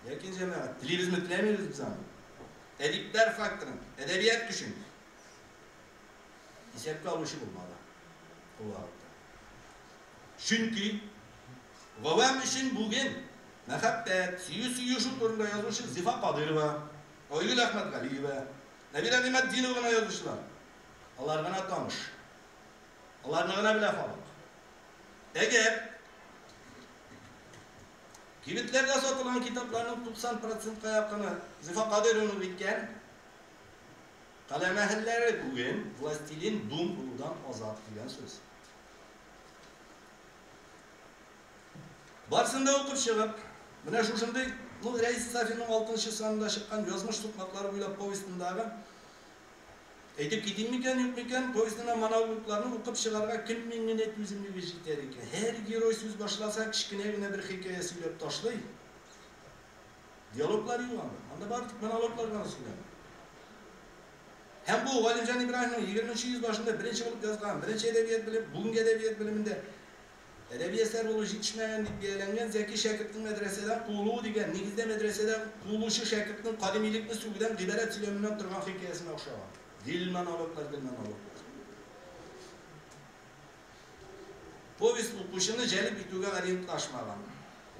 ләкин, җәмәгать, телибезме, теләмибез без аны. Әдипләр факторын, әдәбият көчен исәпкә алучы булмады ул вакытта. Чөнки гавам өчен бүген мәхәббәт, сөю-сөешү турында язучы Зифа Кадыйрова, Айгөл Әхмәтгалиева, Нәбирә Гыйматдинова гына язучылар. Алар гына таныш. Аларны гына белә халык. Әгәр кибетләрдә сатылган китапларның 90 процентка якыны Зифа Кадыйрованың икән, каләм әһелләре бүген Властелин дум булудан азат дигән сүз. Барсын да укып чыгып, менә шушындый, ну, Рәис Сафинның 6 санында чыккан Язмыш сукмаклары буйлап повестендагы, әйтеп китим микән, юк микән, повестена монологларны укып чыгарга кемнең генә түземлеге җитәр икән. Һәр герой сүз башласа, кечкенә генә бер хикәя сөйләп ташлый. Диалоглар юк анда. Анда бары тик монологлар гына сөйләнә. Һәм бу Галимҗан Ибраһимның 20 йөз башында беренче булып язган, беренче әдәбият белем, бүгенге әдәбият белемендә әдәби әсәр булу җитешмәгән дип бәяләнгән Зәки шәкертнең мәдрәсәдән куылуы дигән, нигездә мәдрәсәдән куылучы шәкертнең кадимилекне сүгүдән гыйбарәт сөйләменнән торган хикәясенә охшаган. Гел монологлар, гел монологлар. Повесть укучыны җәлеп итүгә ориентлашмаган.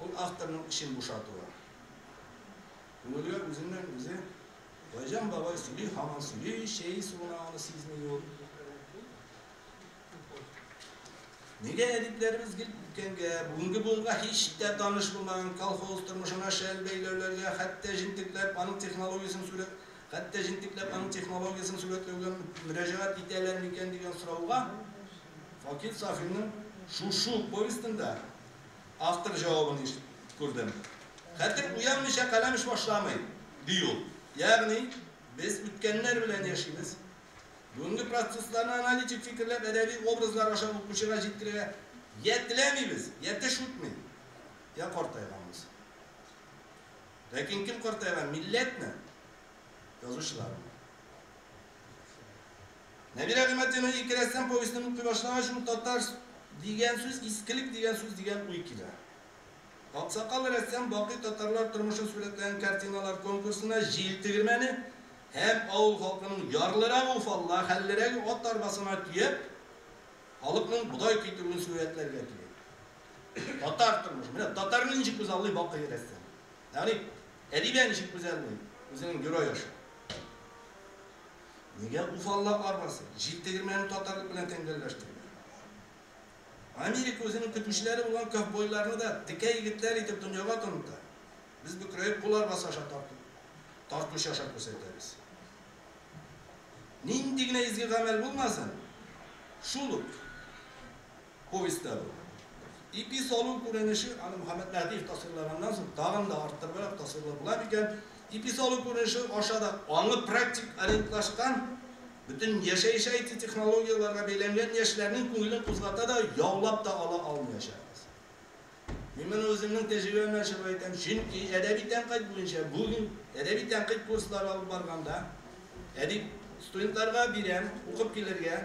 Ул авторның эчен бушатуы. Күңелгә үзеннән үзе Байҗан бабай сөйли, һаман сөйли, чәй суына аны сизми ул. Нигә әдипләребез гел үткәнгә, бүгенге буынга һич тә таныш булмаган колхоз тормышына шәл бәйләүләргә, хәтта җентекләп аның технологиясен сурәт, хәтта җентекләп аның технологиясен сурәтләүгә мөрәҗәгать итәләр микән дигән сорауга Факил Сафинның шушы повестында автор җавабын күрдем. Хәтер уянмыйча каләм эш башламый, ди ул. Ягъни без үткәннәр белән яшибез. Бүгенге процессларны аналитик фикерләп әдәби образлар аша укучыга җиткерергә я теләмибез, я теш үтми, я картайганбыз. Ләкин кем картайган? Милләтме? Язучылармы? Нәбирә Гыйматдинова Ике рәссам повестен укый башлагач, ул татар дигән сүз искелек дигән сүз дигән уй килә. Аксакал рәссам бакый татарлар тормышын сурәтләгән картиналар конкурсына җил тегермәне һәм авыл халкының ярлырак уфалла, хәллерәге ат арбасына төяп, халыкның бодай китерүен сурәтләргә тели. Татар тормышы. Менә татарны ничек күзаллый бакый рәссам. Ягъни әдибә ничек күзаллый үзенең герой аша. Нигә уфалла арбасы, җил тегермәнен татарлык белән тәңгәлләштерә? Америка үзенең көтүчеләре булган ковбойларны да текә егетләр итеп дөньяга таныта. Без бөкрәеп кул арбасы аша тарту, тартучы аша күрсәтәбез. Нинди генә изге гамәл булмасын, шул ук повестьта бу. Ипи салу күренеше, аны Мөхәммәт Мәһдиев тасвирлаганнан соң тагын да арттырыбрак тасвирлап була микән? Ипи салу күренеше аша да аңы практик ориентлашкан, бөтен яшәеш IT технологияләргә бәйләнгән яшьләрнең күңелен кузгата да, яулап та ала алмаячакбыз. Мин моны үземнең тәҗрибәмнән чыгып әйтәм, чөнки әдәби тәнкыйть буенча бүген әдәби тәнкыйть курслары алып барганда, әдип студентларга бирәм, укып килергә,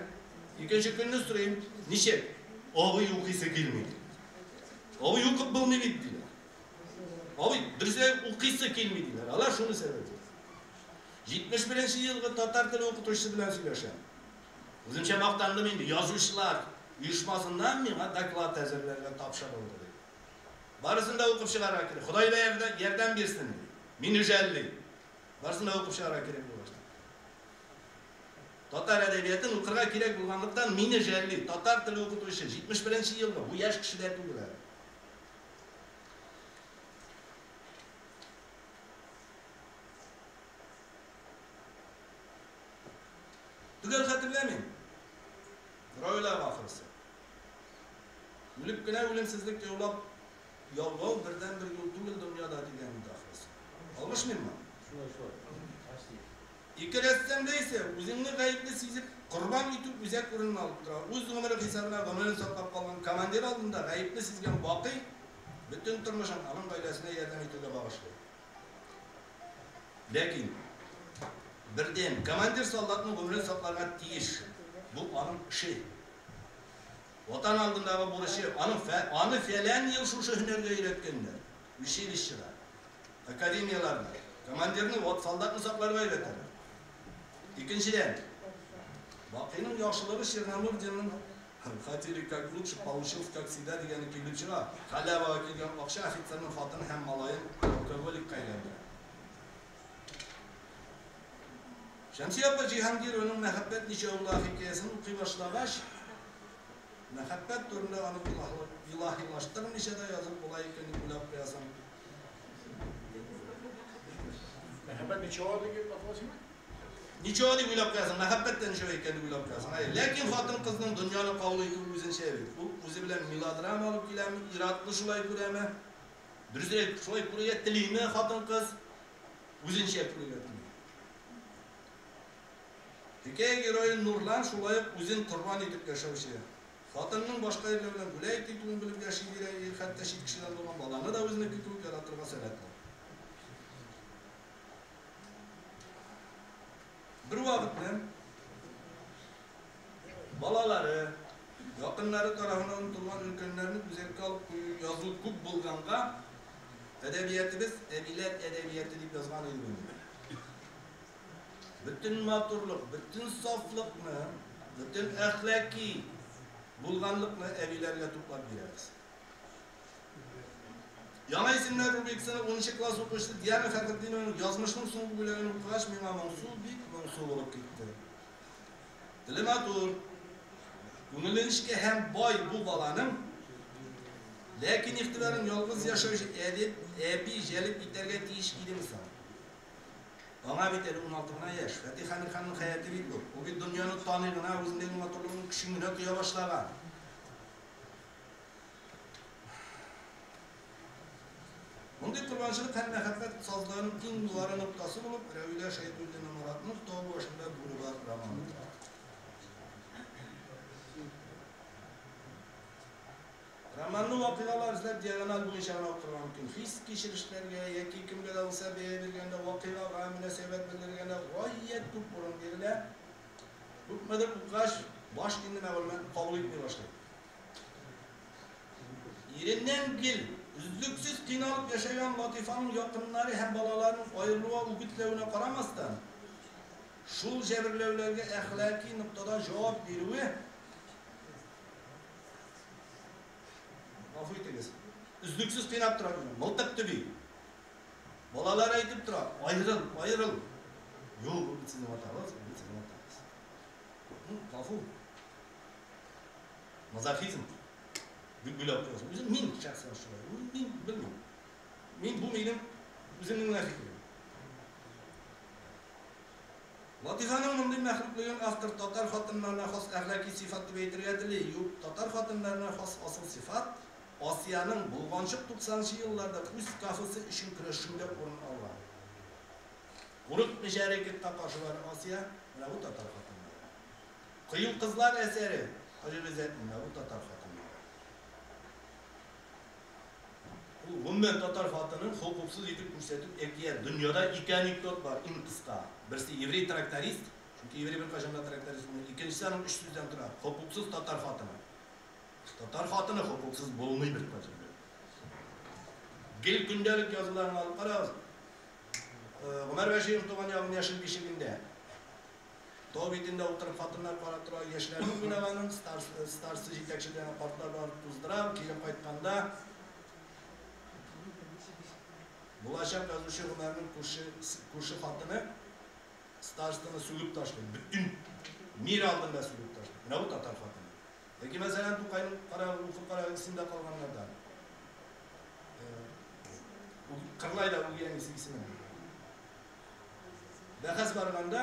икенче көнне сорыйм, ничек? Абый укыйсы килми. Абый укып булмый бит, диләр. Абый, дөресрәге, укыйсы килми, диләр. Алар шуны сәбәп. 71 елгы татар теле укытучысы белән сөйләшәм. Үземчә мактандым инде, язучылар оешмасыннан миңа доклад әзерләргә тапшырылды, ди. Барысын да укып чыгарга кирәк. Ходай да ярдәм бирсен, ди. Мине жәлли. Барысын да укып чыгарга кирәк булгач. Татар әдәбиятын укырга кирәк булганлыктан мине жәлли. Татар теле укытучы 71 елгы, бу яшь кеше дә түгел әле. Төгәл хәтерләмим. Равил ахрысы. Үлеп кенә үлемсезлек яулап яулау бердән-бер юл түгел дөньяда дигән иде ахрысы. Алышмыйммы? Шулай, шулай. Ике рәссамда исә үзеңне гаепле сизеп, корбан итү үзәк урынын алып тора. Үз гомере хисабына гомерен саклап калган командир алдында гаепле сизгән Бакый бөтен тормышын аның гаиләсенә ярдәм итүгә багышлый. Ләкин бердән командир солдатның гомерен сакларга тиеш. Бу аның эше. Ватан алдындагы бурычы, аның аны фәлән ел шушы һөнәргә өйрәткәннәр. Училищеда, академияләрдә командирны вот солдатны сакларга өйрәтәләр. Икенчедән, Бакыйның яхшылыгы Черномырдинның хотели как лучше, получилось как всегда дигәне килеп чыга. Халявага килгән акча офицерның хатыны һәм малаен алкоголикка әйләндерә. Шәмсия апа Җиһангированың Мәхәббәт ничә ула хикәясен укый башлагач, мәхәббәт турында аны илаһилаштырмыйча да язып була икән дип уйлап куясың. Мәхәббәт ничего дип аталасыңмы? Ничего дип уйлап куясың, мәхәббәт тә ничего икән дип уйлап куясың. Ләкин хатын-кызның дөньяны кабул итүе үзенчә бит. Ул үзе белән мелодрама алып киләме, ир-атны шулай күрәме? Дөресрәк, шулай күрергә телиме хатын-кыз? Үзенчә күрергә тели. Хикәя герое Нурлан шулай ук үзен корбан итеп яшәүче. Хатынның башка ирләр белән гулять итүен белеп яши бирә, ир хәтта чит кешедән булган баланы да үзенеке кебек яратырга сәләтле. Бер вакытны балалары, якыннары тарафыннан онытылган өлкәннәрне үзәккә алып кую язу күп булганга, әдәбиятыбыз әбиләр әдәбияты дип язган иде мин. Бөтен матурлык, бөтен сафлыкны, бөтен әхлаки булганлыкны әбиләргә туплап бирәбез. Яңа исемнәр рубрикасының 10 класс укучысы Диана Фәхретдинованың язмышның соңгы бүлеген укыгач, миңа моңсу, бик моңсу булып китте. Теле матур, күңеле нечкә һәм бай бу баланың, ләкин игътибарын ялгыз яшәүче әдип, әби җәлеп итәргә тиеш идеме соң? Аңа бит әле 16 гына яшь. Фатих Әмирханның хәяте бит бу. Ул бит дөньяны таный гына, үзендәге матурлыгын көчен генә тоя башлаган. Мондый корбанчылык һәм мәхәббәт сазларының иң югары ноктасы булып Рәвилә Шәйдуллина Маратның Тау башында бүре бар романы тора. Романны вакыйгалар эзләп диагональ буенча гына укырга мөмкин. Хис-кичерешләргә яки кемгә дә булса бәя биргәндә, вакыйгага мөнәсәбәт белдергәндә гаять күп урын бирелә. Күпмедер укыгач, баш инде мәгълүматны кабул итми башлый. Иреннән гел өзлексез кыйналып яшәгән Латифаның якыннары һәм балаларының аерылуга үгетләвенә карамастан, шул җәберләүләргә әхлаки ноктадан җавап бирүе, гафу итегез, өзлексез кыйнап тора, мылтык төби. Балалар әйтеп тора, аерыл, аерыл. Юк, ул бит сезнең атагыз, ул бит сезнең атагыз. Гафу. Мазохизм. Дип уйлап куясың. Үзем мин шәхсән шулай. Мин белмим. Мин бу минем үземнең генә фикерем. Латифаның мондый мәхлуклыгын автор татар хатыннарына хас әхлаки сыйфат дип әйтергә тели. Юк, татар хатыннарына хас асыл сыйфат Асиянең болганчык 90нчы елларда үз кафесы өчен көрәшүендә урын алган. Курыкмыйча рэкетка каршы бара Асия, менә бу татар хатыннары. Кыю кызлар әсәре, Хаҗи Гыйззәтнең, менә бу татар хатыннары. Ул гомумән татар хатынын хокуксыз итеп күрсәтү әкият. Дөньяда ике анекдот бар, иң кыска. Берсе еврей тракторист, чөнки еврей беркайчан да тракторист булмый. Икенчесе аның өч сүздән тора, хокуксыз татар хатыны. Татар хатыны хокуксыз булмый беркайчан да. Гел көндәлек язуларын алып карагыз. Гомәр Бәширов туган ягым яшел бишегендә. Тау битендә утырып хатыннар карап тора, яшьләрнең уйнаганын, старсы җитәкчеләрен картлар барып туздыра, кире кайтканда булачак язучы Гомәрнең күрше хатыны старостаны сүгеп ташлый, бөтен мир алдында сүгеп ташлый. Менә бу татар хатыны. Яки мәсәлән Тукайның карагыз, укып карагыз исемдә калганнардан. Кырлай да үги әнисе исемен. Бәхәс барганда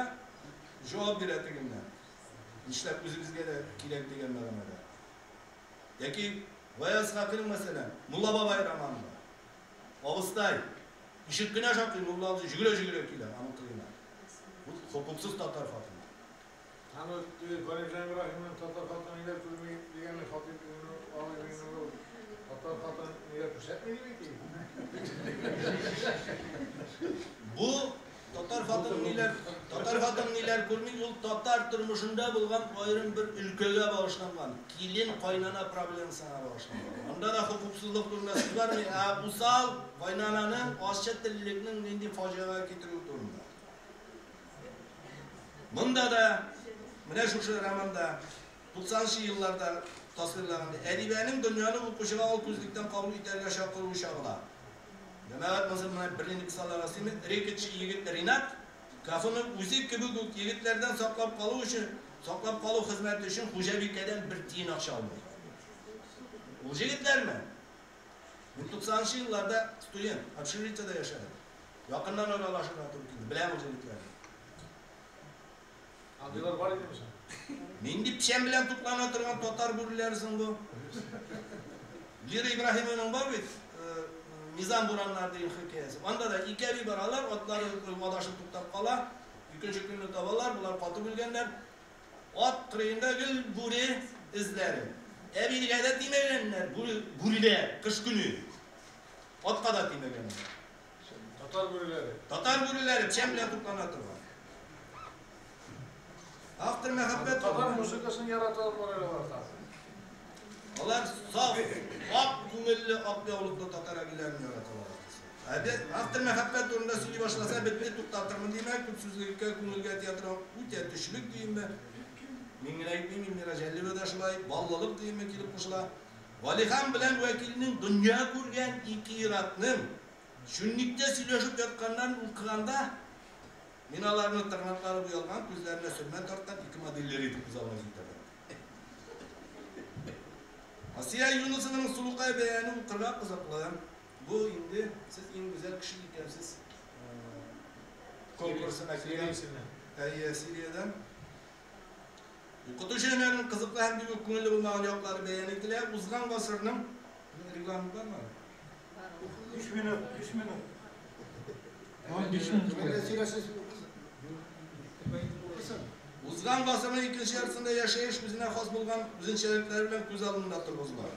җавап бирә тегеннән. Нишләп үзебезгә дә кирәк дигән мәгънәдә. Яки Гаяз Исхакыйның мәсәлән, Мулла бабай романында. Абыстай ишек кенә шакый, мулла абзый жүгерә-жүгерә килә аның кырыена. Бу хокуксыз татар хатыны. Аны Галимҗан Ибраһимның татар хатыны ниләр күрми дигәне Хатип Миңнуллин татар хатыны ниләр күрсәтми дип әйтик. Бу татар хатыны ниләр, татар хатыны ниләр күрми, ул татар тормышында булган аерым бер өлкәгә багышланган, килен кайнана проблемасына багышланган. Анда да хокуксызлык турында сүз бармый, ә усал кайнананың ачы теллекнең нинди фаҗига китерүе турында. Монда да менә шушы романда 90нчы елларда тасвирлаганда әдибәнең дөньяны укучыга ал күзлектән кабул итәргә чакыруы чагыла. Җәмәгать монысы менә бернинди кысаларга сыймый. Рэкетчы егет Ринат кафены үзе кебек үк егетләрдән саклап калу өчен, саклап калу хезмәте өчен хуҗабикәдән бер тиен акча алмый. Ул җегетләрме? Мин 90нчы елларда студент, общежитиедә яшәдем. Якыннан аралашырга туры килде. Беләм ул җегетләрне. Андыйлар бар идеме соң? Нинди печән белән туклана торган татар бүреләре соң бу? Лира Ибраһимованың бар бит, Мизан бураннар дигән хикәясе. Анда да ике әби баралар, атлары адашып туктап кала. Икенче көнне табалар, болар катып үлгәннәр. Ат кырыенда гел бүре эзләре. Әбиләргә дә тимәгәннәр, бүреләр, кыш көне. Атка да тимәгәннәр. Татар бүреләре. Татар бүреләре печән белән туклана торган. Автор мәхәббәт татар музыкасын яраталар алар та. Алар саф, ак күңелле, ак яулыклы татар әбиләрен яраталар. Автор мәхәббәт турында сөйли башласа, бетте туктатырмын димә, күп сүзлелеккә, күңелгә тия торган үтә төшлек димме. Мин генә әйтмим, Эльмира Җәлилова да шулай, баллылык димме килеп кушыла. Валихан белән вәкилнең дөнья күргән ике иратның чүнниктә сөйләшеп ятканнарын укыганда, мин аларны тырнаклары буялган, күзләренә сөрмә тарткан ике модельләр итеп күз алдына китердем. Асия Юнусованың Сулукай бәяне укырга кызыклы. Бу инде сез иң гүзәл кеше икәнсез конкурсына килгән. Әйе, Сириядән. Укытучы һөнәренең кызыклы һәм бик үк күңелле булмаган яклары бәян ителә. Узган гасырның регламент бармы? 3 минут, 3 минут. 15 минут. Узган гасырның икенче яртысында яшәеш үзенә хас булган үзенчәлекләре белән күз алдында торгызыла.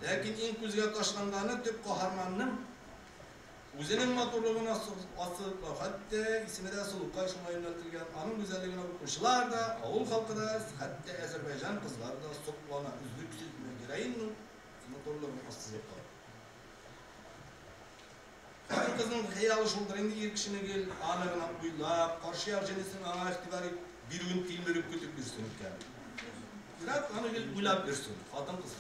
Ләкин иң күзгә ташланганы төп каһарманның үзенең матурлыгына асылыклау, хәтта исеме дә Сылукай шуңа юнәлтелгән. Аның гүзәллегенә укучылар да, авыл халкы да, хәтта Азәрбайҗан кызлары да соклана, өзлексез героинның матурлыгын ассызыклау. Хатын-кызның хыялы шулдыр инде, ир кешене гел аны гына уйлап, каршы як җенесенең аңа игътибар бирүен тилмереп көтеп йөрсен икән. Ир-ат аны гел уйлап йөрсен, хатын-кыз.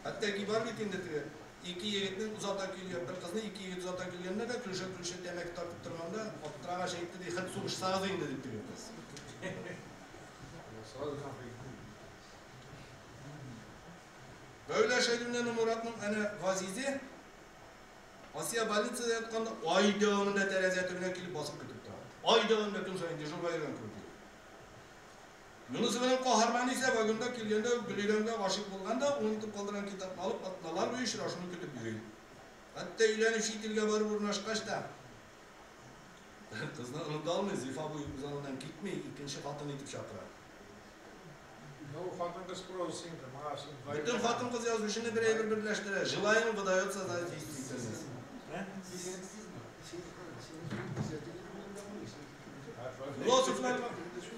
Хәтта ки бар бит инде теге ике егетнең озата килгән, бер кызны ике егет озата килгәндә дә көлешә-көлешә тәмәке тартып торганда, аптырагач әйтте ди, хет сугышсагыз инде дип теге кыз. Сразу конфликт. Мәүлә Шәйдуллина Муратның әнә Газизе Асия больницада ятканда ай дәвамында тәрәзә төбенә килеп басып көтеп тора. Ай дәвамында көн саен дежурга йөргән кебек. Юнусованың каһарманы исә вагонда килгәндә үк Гөлирәмгә гашыйк булган да, онытып калдырган китапны алып, атналар буе очрашуны көтеп йөри. Хәтта өйләнеп чит илгә барып урнашкач та кызны оныта алмый, Зифа буе үз алдыннан китми, икенче хатын итеп чакыра. Ну, хатын-кыз прозасы инде, моңа син Бөтен хатын-кыз язучыны бер әйбер берләштерә. Желаем выдается за действительность. Философлар,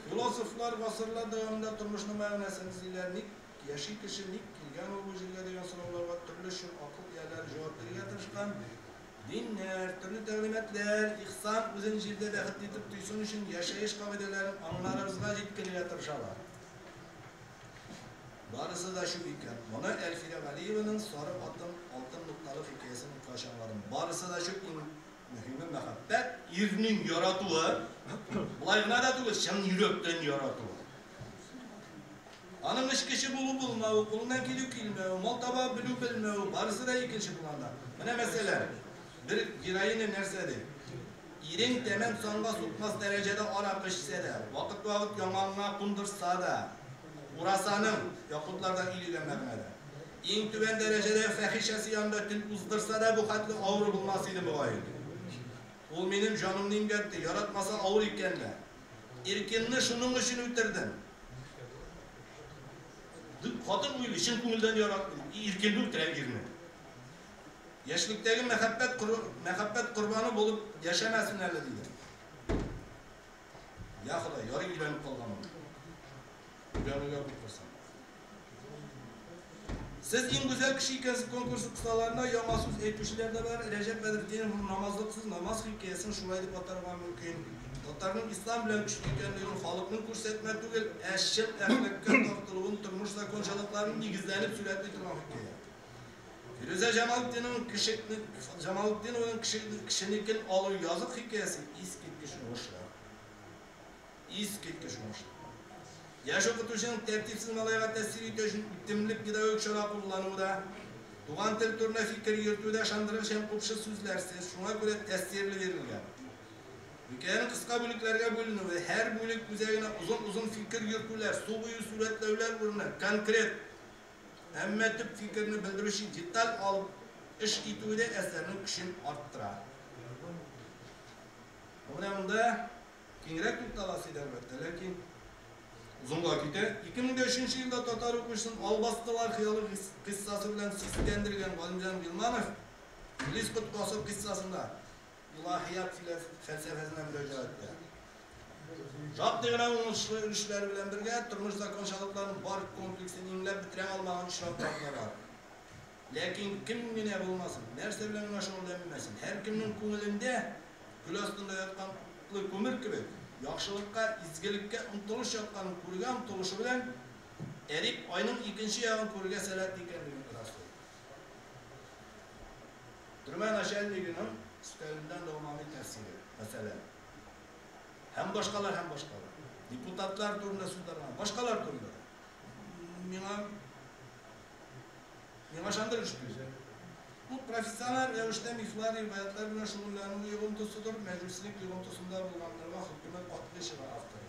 философлар гасырлар дәвамында тормышның мәгънәсен эзлиләр. Ник яши кеше, ник килгән ул бу җиргә дигән сорауларга төрле чор акыл ияләре җавап бирергә тырышкан. Диннәр, төрле тәгълиматлар, ихсан үзен җирдә бәхетле итеп тойсын өчен яшәеш кагыйдәләрен аңнарыбызга җиткерергә тырышалар. Барысы да чүп икән. Моны Әлфирә Галиеваның Сары атым алтын нокталы хикәясен укыгач аңладым. Барысы да чүп, иң мөһиме мәхәббәт, ирнең яратуы, болай гына да түгел, чын йөрәктән яратуы. Аның эчкече булу булмавы, кулыннан килү килмәве, мал таба белү белмәве, барысы да икенче планда. Менә мәсәлән, бер героиня нәрсә ди? Ирең тәмам санга сукмас дәрәҗәдә аракы эчсә дә, вакыт-вакыт яңагыңа кундырса да, Урасаның якутларда өйлегән мәгънәдә. Иң түбән дәрәҗәдә фәхишәсе янында төн уздырса да бу хәтле авыр булмас иде мөгаен. Ул минем җанымны имгәтте, яратмаса авыр икән лә. Иркинне шуның өчен үтердем. Хатын уйлый, чын күңелдән яратмый. Иркинне үтерә ирне. Яшьлектәге мәхәббәт мәхәббәт корбаны булып яшәмәсен әле диде. Я Ходай, ярый өйләнеп калган ул. Өйләнүгә куркырсың. Сез иң гүзәл кеше икәнсез конкурсы кысаларында яңа сүз әйтүчеләр дә бар. Рәҗәп Бәдретдиновның намазлыксыз намаз хикәясен шулай дип атарга мөмкин. Татарның ислам белән көчле икәнлеген халыкның күрсәтмә түгел, ә чын әхлакка тартылуын тормыш закончалыкларын нигезләнеп сурәтли торган хикәя. Фирүзә Җамалетдинованың кеше Җамалетдинованың кеше кешенекен алу язык хикәясе искиткеч уңышлы. Искиткеч уңышлы. Яшь укытучының тәртипсез малайга тәэсир итү өчен үтемле педагогик чара куллануы да, туган тел турында фикер йөртү дә ышандыргыч һәм купшы сүзләрсез, шуңа күрә тәэсирле бирелгән. Хикәянең кыска бүлекләргә бүленүе, һәр бүлек үзәгенә озын-озын фикер йөртүләр, су буе сурәтләүләр урынына конкрет, әмма төп фикерне белдерүче деталь алып эш итүе дә әсәрнең көчен арттыра. Менә монда киңрәк тукталасы иде, әлбәттә, ләкин озынга китә. 2003 елда татар укучысын Албастылар хыялы кыйссасы белән сискәндергән Галимҗан Гыйлманов Иблис коткасы кыйссасында илаһият фәлсәфәсенә мөрәҗәгать итә. Шактый гына уңышлы өлешләре белән бергә тормыш закончалыкларының бар комплексын иңләп бетерә алмаган очраклар да бар. Ләкин кем генә булмасын, нәрсә белән генә шөгыльләнмәсен, һәркемнең күңелендә көл астында яткан утлы күмер кебек, яхшылыкка, изгелеккә омтылыш ятканын күрергә омтылышы белән әдип айның икенче ягын күрергә сәләтле икәнлеген раслый. Төрмә начальнигының өстәленнән дәвамлы тәэсире, мәсәлән. Һәм башкалар, һәм башкалар. Депутатлар турында сүз барган, башкалар турында. Миңа ышандыргыч түгел. Бу профессиональ рәвештә мифлар, риваятлар белән шөгыльләнү йогынтысыдыр, мәҗүсилек йогынтысында булганнарга хөкеме катгый чыга автор.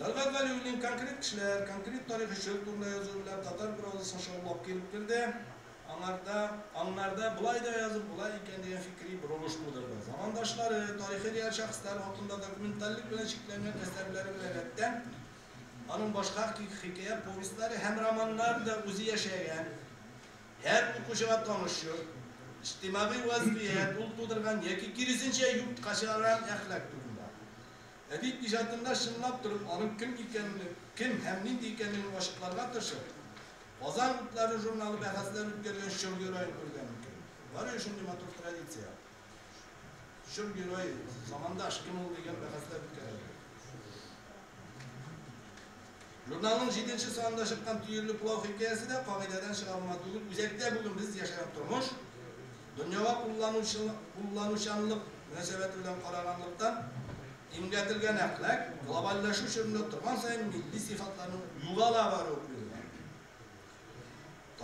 Тәлгать Вәлиуллин конкрет кешеләр, конкрет тарихи чор турында язу белән татар прозасын шаулап килеп керде. Аңарда, аңнарда болай да язып була икән дигән фикри борылыш тудырды. Замандашлары, тарихи реаль шәхесләр хакында документальлек белән чикләнгән әсәрләре белән рәттән Аның башка хикәя, повестьлары һәм романнары да үзе яшәгән, һәр укучыга таныш чор, иҗтимагый вазгыять ул тудырган яки киресенчә юкка чыгарган әхлак турында. Әдип иҗатында чынлап торып аның кем икәнлеге, кем һәм нинди икәнлеген ачыкларга тырышып, Казан утлары журналы бәхәсләр үткәргән чор героен күргән мөмкин. Бар шундый матур традиция. Чор герое, замандаш кем ул дигән бәхәсләр үткәрелде. Журналның 7 санында чыккан Төерле пылау хикәясе дә кагыйдәдән чыгарылма түгел. Үзәктә бүген без яшәгән тормыш, дөньяга кулланучанлык мөнәсәбәте белән караганлыктан, имгәтелгән әхлак, глобальләшү чорында торган саен милли сыйфатларның югала баруы куелган.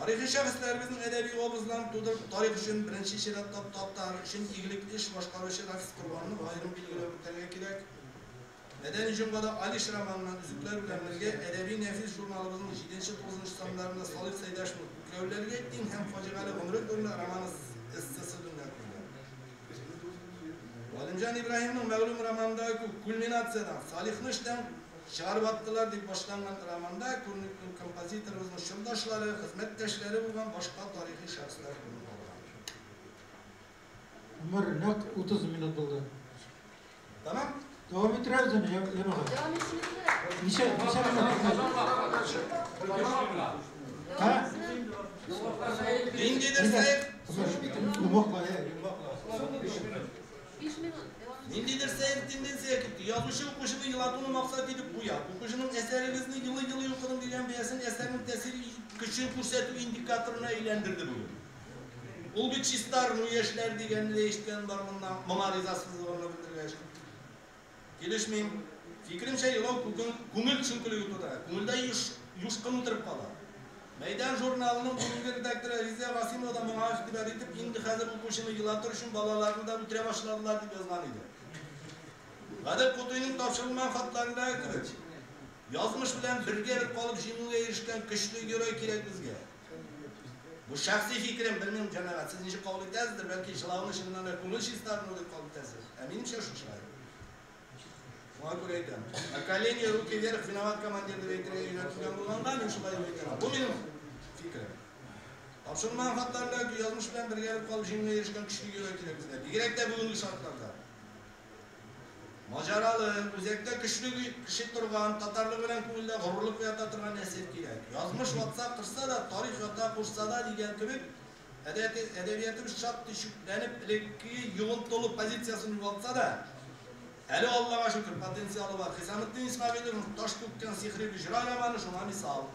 Тарихи шәхесләребезнең әдәби образларын тудырып, тарих өчен беренче чиратта татар өчен игелекле эш башкаручы Рафис Корбанны аерым билгеләп үтәргә кирәк. Мәдәни җомгада Алиш романыннан өзекләр белән бергә әдәби нәфис журналыбызның 7-9 саннарында Салих Сәйдәшевнең Күкрәүләргә тиң һәм фаҗигале гомере турында романы эссесы дөнья күрде. Галимҗан Ибраһимның мәгълүм романындагы күк кульминациядән Салихны эштән чыгарып аттылар дип башланган романда күренекле композиторыбызның чордашлары, хезмәттәшләре булган башка тарихи шәхесләр урын алган. Гомер нәкъ 30 минут булды. Тамам. Дәвам иттерәбез инде, җәмәгать. Дәвам итсенме? Ничә минут? Ха? Ниндидер сәер. Йомгакла, йомгакла. 5 минут. Ниндидер сәер тенденция китте. Язучы укучыны елатуны максат итеп куя. Укучының әсәрегезне елый-елый укыдым дигән бәясен әсәрнең тәэсир көчен күрсәтү индикаторына әйләндерде бүген. Ул бит чистарыну яшьләр дигәнне дә ишеткән бар моннан, моңа ризасызлыгымны белдергәч. Килешмим. Фикеремчә, елау күңел төшенкелеге тудыра. Күңелдә юшкын утырып кала. Мәйдан журналының бүгенге редакторы Риза Гасимова да моңа игътибар итеп, инде хәзер укучыны елатыр өчен балаларны да үтерә башладылар дип язган иде. Гадел Кутуйның тапшырылмаган хатларындагы кебек, язмыш белән бергә бер калып җиңүгә ирешкән көчле герой кирәк безгә. Бу шәхси фикерем, белмим, җәмәгать, сез ничек кабул итәсездер, бәлки жылауны чыннан да күңел чистарыну дип кабул итәсез. Ә минемчә шушылай. Шуңа күрә әйтәм. На колени, руки вверх, виноват командир дип әйтергә өйрәтелгән булганга, мин шулай дип әйтәм. Бу минем фикерем. Тапшырылмаган хатларда язмыш белән бергә калып җиңүгә ирешкән көчле герой кирәк безгә. Бигрәк тә бүгенге шартларда. Маҗаралы, үзәктә көчле кеше торган, татарлык белән күңелдә горурлык уята торган әсәр кирәк. Язмыш ватса кырса да, тарих ята кушса да дигән кебек, әдәбиятыбыз шактый чүпләнеп, элеккеге йогынтылы позициясын югалтса да, әле Аллага шөкер, потенциалы бар. Хисаметдин Исмәгыйлевның Таш түккән сихри боҗра романы шуңа мисал.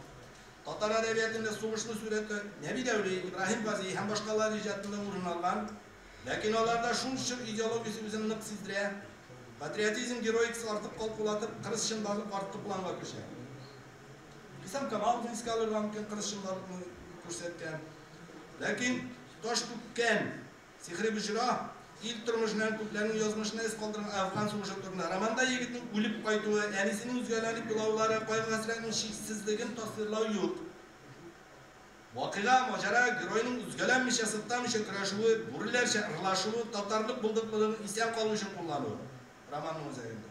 Татар әдәбиятында сугышны сурәтләү Нәби Дәүли, Ибраһим Гази һәм башкалар иҗатында урын алган, ләкин аларда шул чор идеологиясе үзен нык сиздерә. Патриотизм героикасы артык калкулатып, кырыс чынбарлык арткы планга күчә. Хисам Камаловны искә алырга мөмкин, кырыс чынбарлыкны күрсәткән. Ләкин Таш түккән сихри боҗра ил тормышыннан күпләрнең язмышына эз калдырган Әфган сугышы турында. Романда егетнең үлеп кайтуы, әнисенең үзгәләнеп елаулары, кайгы-хәсрәтнең чиксезлеген тасвирлау юк. Вакыйга, маҗара, геройның үзгәләнмичә, сыктамыйча көрәшүе, бүреләрчә ырлашуы, татарлык булдыклылыгын исән калу өчен куллануы романның үзәгендә.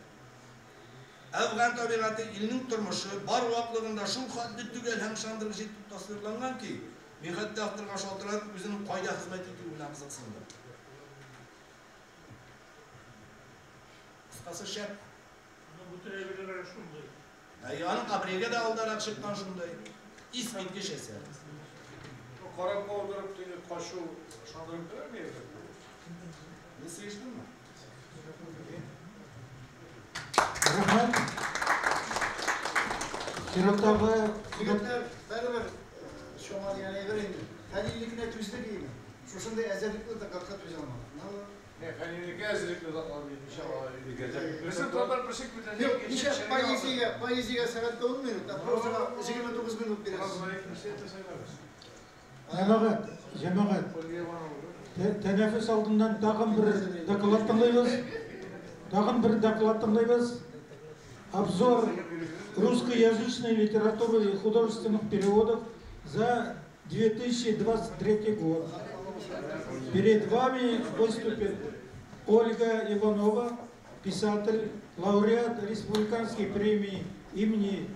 Әфган табигате, илнең тормышы бар ваклыгында шул хәтле төгәл һәм ышандыргыч итеп тасвирланган ки, мин хәтта авторга шалтыратып, үзенең кайда хезмәт итүе белән кызыксындым. Кыскасы, шәп. Аның бөтен әйберләре шундый. Әйе, аның апрельгә дә алдарак чыккан шундый. Искиткеч әсәр. Карап калдырып, теге качу ышандырып бирәме? Не слышно? Рәхмәт. Чираттагы егетләр, барыбер шуңа дигән әйбер инде. Фәниллекенә түздек инде. Шушындай әзерлекле докладка түзә алмадык. Не, фәниллеккә әзерлекле доклад бит, иншалла. Берсе татар берсе күтәрә. Юк, ничә поэзиягә сәгатькә 10 минут, ә прозага 29 минут бирәсез. Җәмәгать, җәмәгать. Тәнәфес алдыннан тагын бер доклад тыңлыйбыз. Тагын бер доклад тыңлыйбыз. Обзор русскоязычной литературы и художественных переводов за 2023 год. Перед вами выступит Ольга Иванова, писатель, лауреат Республиканской премии имени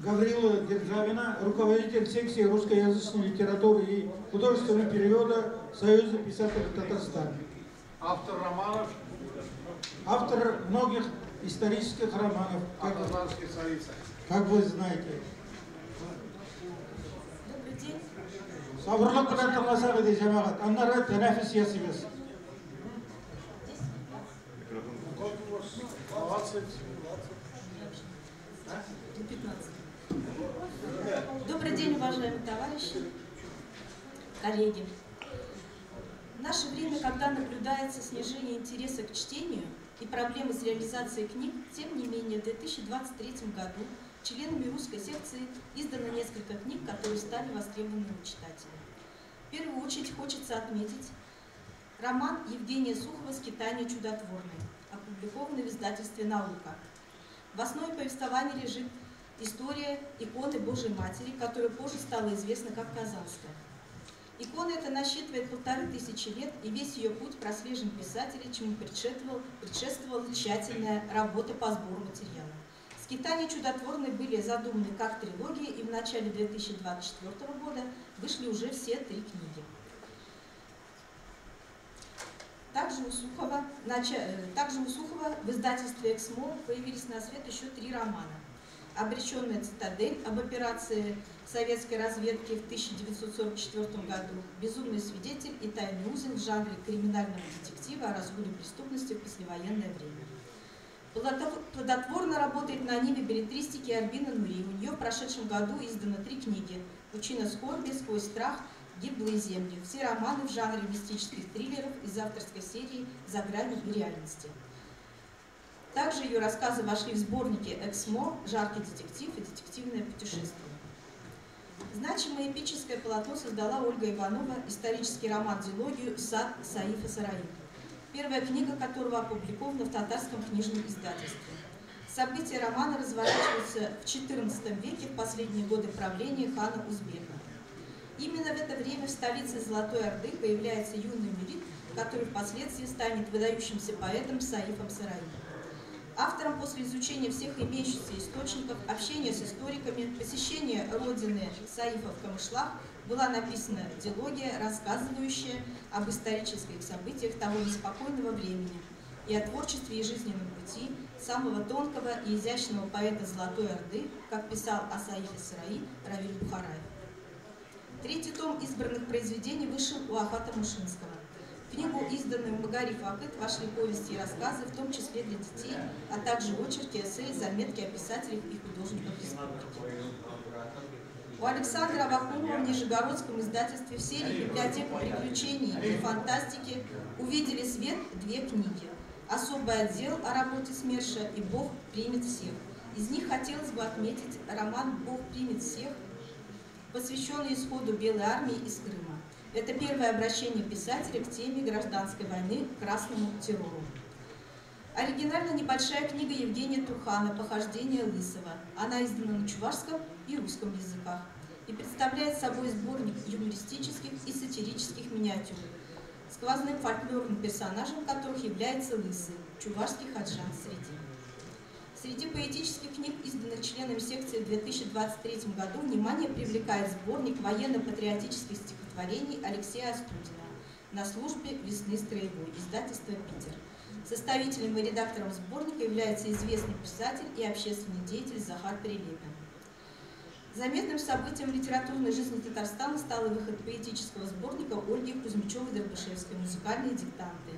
Гаврила Державина, руководитель секции русскоязычной литературы и художественного перевода Союза писателей Татарстана. Автор романов. Автор многих исторических романов, как вы знаете. Добрый день. Сабырлык белән тыңласак иде, җәмәгать. Аннары тәнәфес ясыйбыз. 20. 15. Добрый день, уважаемые товарищи, коллеги. В наше время, когда наблюдается снижение интереса к чтению и проблемы с реализацией книг, тем не менее, в 2023 году членами русской секции издано несколько книг, которые стали востребованными у читателей. В первую очередь хочется отметить роман Евгения Сухова «Скитание чудотворное», опубликованный в издательстве «Наука». В основе повествования лежит история иконы Божией Матери, которая позже стала известна как Казанская. Икона эта насчитывает 1500 лет, и весь ее путь прослежен писателем, чему предшествовала тщательная работа по сбору материала. «Скитания чудотворные» были задуманы как трилогия, и в начале 2024 года вышли уже все три книги. Также у Сухова в издательстве «Эксмо» появились на свет еще три романа. «Обреченная цитадель» об операции советской разведки в 1944 году, «Безумный свидетель» и «Тайный узел» в жанре криминального детектива о разгуле преступности в послевоенное время. Плодотворно работает на ниве беллетристики Альбина Нури. У нее в прошедшем году издано 3 книги «Пучина скорби», «Сквозь страх», «Гиблые земли». Все романы в жанре мистических триллеров из авторской серии «За гранью реальности». Также ее рассказы вошли в сборники «Эксмо», «Жаркий детектив» и «Детективное путешествие». Значимое эпическое полотно создала Ольга Иванова, исторический роман-дилогию «Сад Саифа Сараи», первая книга которого опубликована в татарском книжном издательстве. События романа разворачиваются в XIV веке, в последние годы правления хана Узбека. Именно в это время в столице Золотой Орды появляется юный мюрид, который впоследствии станет выдающимся поэтом Саифом Сараи. Автором после изучения всех имеющихся источников, общения с историками, посещения родины Саифа в Камышлах была написана дилогия, рассказывающая об исторических событиях того неспокойного времени и о творчестве и жизненном пути самого тонкого и изящного поэта Золотой Орды, как писал о Саифе Сараи Равиль Бухараев. Третий том избранных произведений вышел у Ахата Мушинского. В книгу, изданную Магариф Вакыт, вошли повести и рассказы, в том числе для детей, а также очерки, эссе, заметки о писателях и художниках республики. У Александра Аввакумова в Нижегородском издательстве в серии «Библиотека приключений и фантастики» увидели свет 2 книги «Особый отдел о работе СМЕРШа» и «Бог примет всех». Из них хотелось бы отметить роман «Бог примет всех», посвященный исходу Белой армии из Крыма. Это первое обращение писателя к теме гражданской войны, к красному террору. Оригинально небольшая книга Евгения Турхана «Похождение Лысого». Она издана на чувашском и русском языках и представляет собой сборник юмористических и сатирических миниатюр, сквозным фольклорным персонажем которых является Лысый, чувашский хаджан среди. Среди поэтических книг, изданных членами секции в 2023 году, внимание привлекает сборник военно-патриотических стихотворений Алексея Остудина «На службе весны строевой», издательство «Питер». Составителем и редактором сборника является известный писатель и общественный деятель Захар Прилепин. Заметным событием литературной жизни Татарстана стал и выход поэтического сборника Ольги Кузьмичевой-Дробышевской «Музыкальные диктанты»,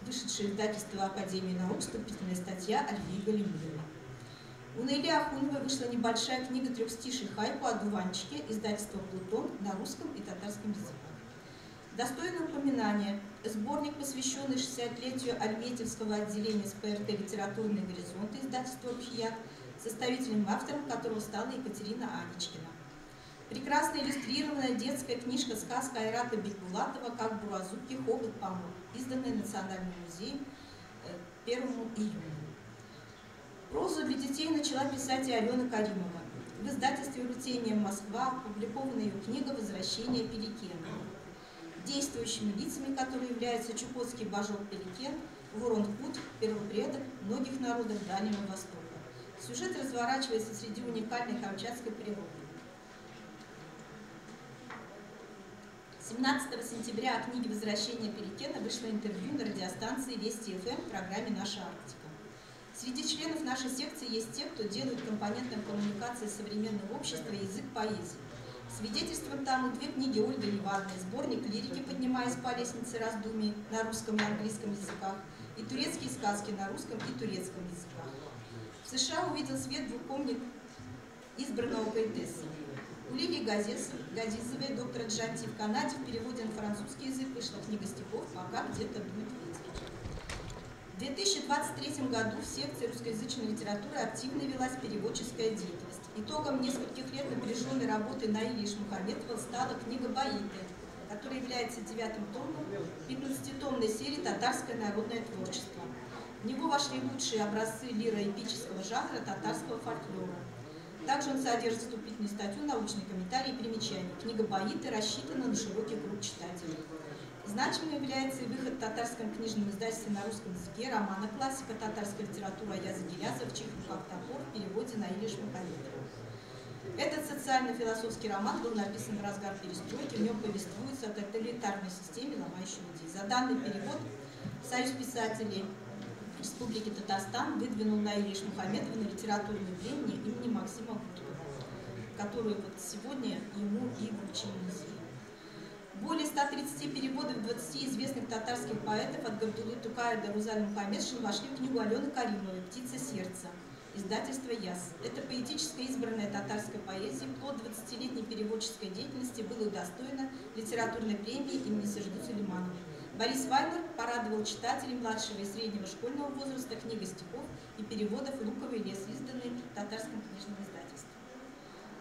вышедшее издательство Академии наук, вступительная статья Альвии Галимуллиной. У Наили Ахуновой вышла небольшая книга трехстиший хайку о дуванчике, издательство «Плутон» на русском и татарском языках. Достойное упоминание сборник, посвященный 60-летию Альметьевского отделения СПРТ «Литературные горизонты» издательства «Пхият», составителем и автором которого стала Екатерина Анечкина. Прекрасно иллюстрированная детская книжка-сказка Айрата Бекбулатова «Как бурозубке хобот помог», изданная Национальным музеем 1 июня. Прозу для детей начала писать и Алена Каримова. В издательстве «Рутения Москва» опубликована ее книга «Возвращение Пеликена». Действующими лицами, которые являются чукотский божок Пеликен, Ворон-Кут, первопредок многих народов Дальнего Востока. Сюжет разворачивается среди уникальной камчатской природы. 17 сентября о книге «Возвращение Перекена» вышло интервью на радиостанции Вести ФМ в программе «Наша Арктика». Среди членов нашей секции есть те, кто делают компонентом коммуникации современного общества язык поэзии. Свидетельством тому две книги Ольги Ливанной, сборник лирики «Поднимаясь по лестнице раздумий» на русском и английском языках и турецкие сказки на русском и турецком языках. В США увидел свет двухтомник избранного поэтессы. У Лилии Газизовой, доктора Джанти, в Канаде в переводе на французский язык вышла книга стихов «Пока где-то дует ветер». В 2023 году в секции русскоязычной литературы активно велась переводческая деятельность. Итогом нескольких лет напряженной работы Наиля Ишмухаметова стала книга «Баиты», которая является 9-м томом 15-томной серии «Татарское народное творчество». В него вошли лучшие образцы лиро-эпического жанра татарского фольклора. Также он содержит вступительную статью, научные комментарии и примечания. Книга «Баиты» рассчитана на широкий круг читателей. Значимым является и выход в татарском книжном издательстве на русском языке романа классика татарской литературы Аяза Гилязова «В чьих руках топор» в переводе Наиля Ишмухаметова. Этот социально-философский роман был написан в разгар перестройки, в нем повествуется о тоталитарной системе, ломающей людей. За данный перевод Союз писателей Республики Татарстан выдвинул Наиля Ишмухаметова на литературную премию имени Максима Горького, которую вот сегодня ему и вручили в музее. Более 130 переводов 20 известных татарских поэтов от Габдуллы Тукая до Рузаля Мухаметшина вошли в книгу Алены Каримовой «Птица сердца», издательство «Яс». Это поэтическая избранная татарская поэзия, плод 20-летней переводческой деятельности, было удостоено литературной премии имени Сажиды Сулеймановой. Борис Вайнер порадовал читателей младшего и среднего школьного возраста книгой стихов и переводов «Луковый лес», изданной в татарском книжном издательстве.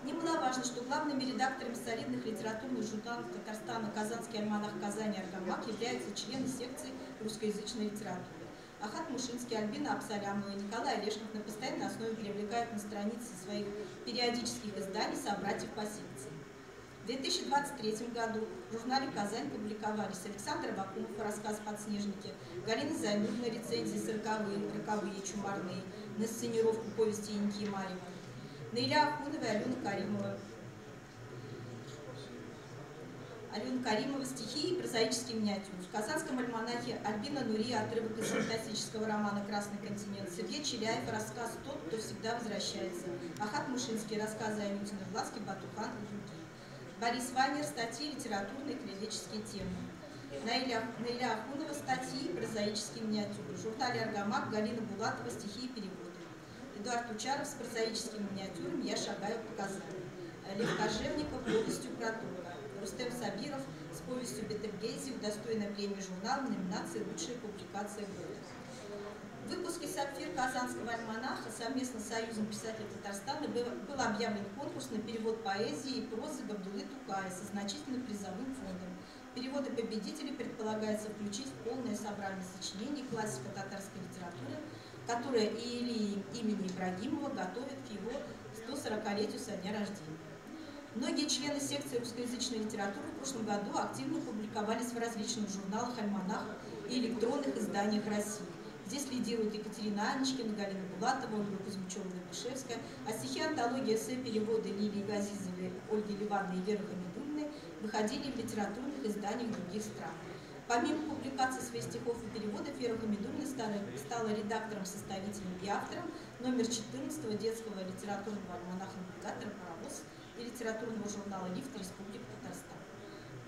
Немаловажно, что главными редакторами солидных литературных журналов Татарстана «Казанский альманах», «Казань» и «Аргамак» являются члены секции русскоязычной литературы. Ахат Мушинский, Альбина Абсалямова и Николай Олешков на постоянной основе привлекают на страницы своих периодических изданий собратьев по секции. В 2023 году в журнале «Казань» публиковались Александр Абакумов рассказ «Подснежники», Галина Зайнуллина рецензии «Сороковые, роковые, чумарные» на сценировку повести Инки Марьева, Наиля Ахунова и Алена Каримова. Алена Каримова стихи и прозаические миниатюры. В «Казанском альманахе» Альбина Нурия отрывок из фантастического романа «Красный континент», Сергей Челяев рассказ «Тот, кто всегда возвращается», Ахат Мушинский рассказы Анютина Власке, Батухан и другие. Борис Вайнер статьи, литературные и краеведческие темы. Наиля Ахунова статьи и прозаические миниатюры. В журнале «Аргамак» Галина Булатова стихи и переводы. Эдуард Учаров с прозаическими миниатюрами «Я шагаю по Казани». Лев Кожевников повестью про Тока. Рустем Сабиров с повестью «Бетельгейзе» удостоена премии журнала в номинации «Лучшая публикация года». В выпуске «Сапфир» Казанского альманаха совместно с Союзом писателей Татарстана был объявлен конкурс на перевод поэзии и прозы Габдуллы Тукая со значительным призовым фондом. Переводы победителей предполагается включить в полное собрание сочинений классика татарской литературы, которое и имени Ибрагимова готовит к его 140-летию со дня рождения. Многие члены секции русскоязычной литературы в прошлом году активно публиковались в различных журналах, альманахах и электронных изданиях России. Здесь лидируют Екатерина Анечкина, Галина Булатова, Ольга Кузьмичева-Добрышевская, а стихи антологии, эссе, переводы Лилии Газизовой, Ольги Ливанной и Веры Хамидуллиной выходили в литературных изданиях других стран. Помимо публикации своих стихов и переводов, Вера Хамидуллина стала редактором, составителем и автором номер 14 детского литературного альманаха «Навигатор», «Паровоз» и литературного журнала «Лифт» Республики Татарстан.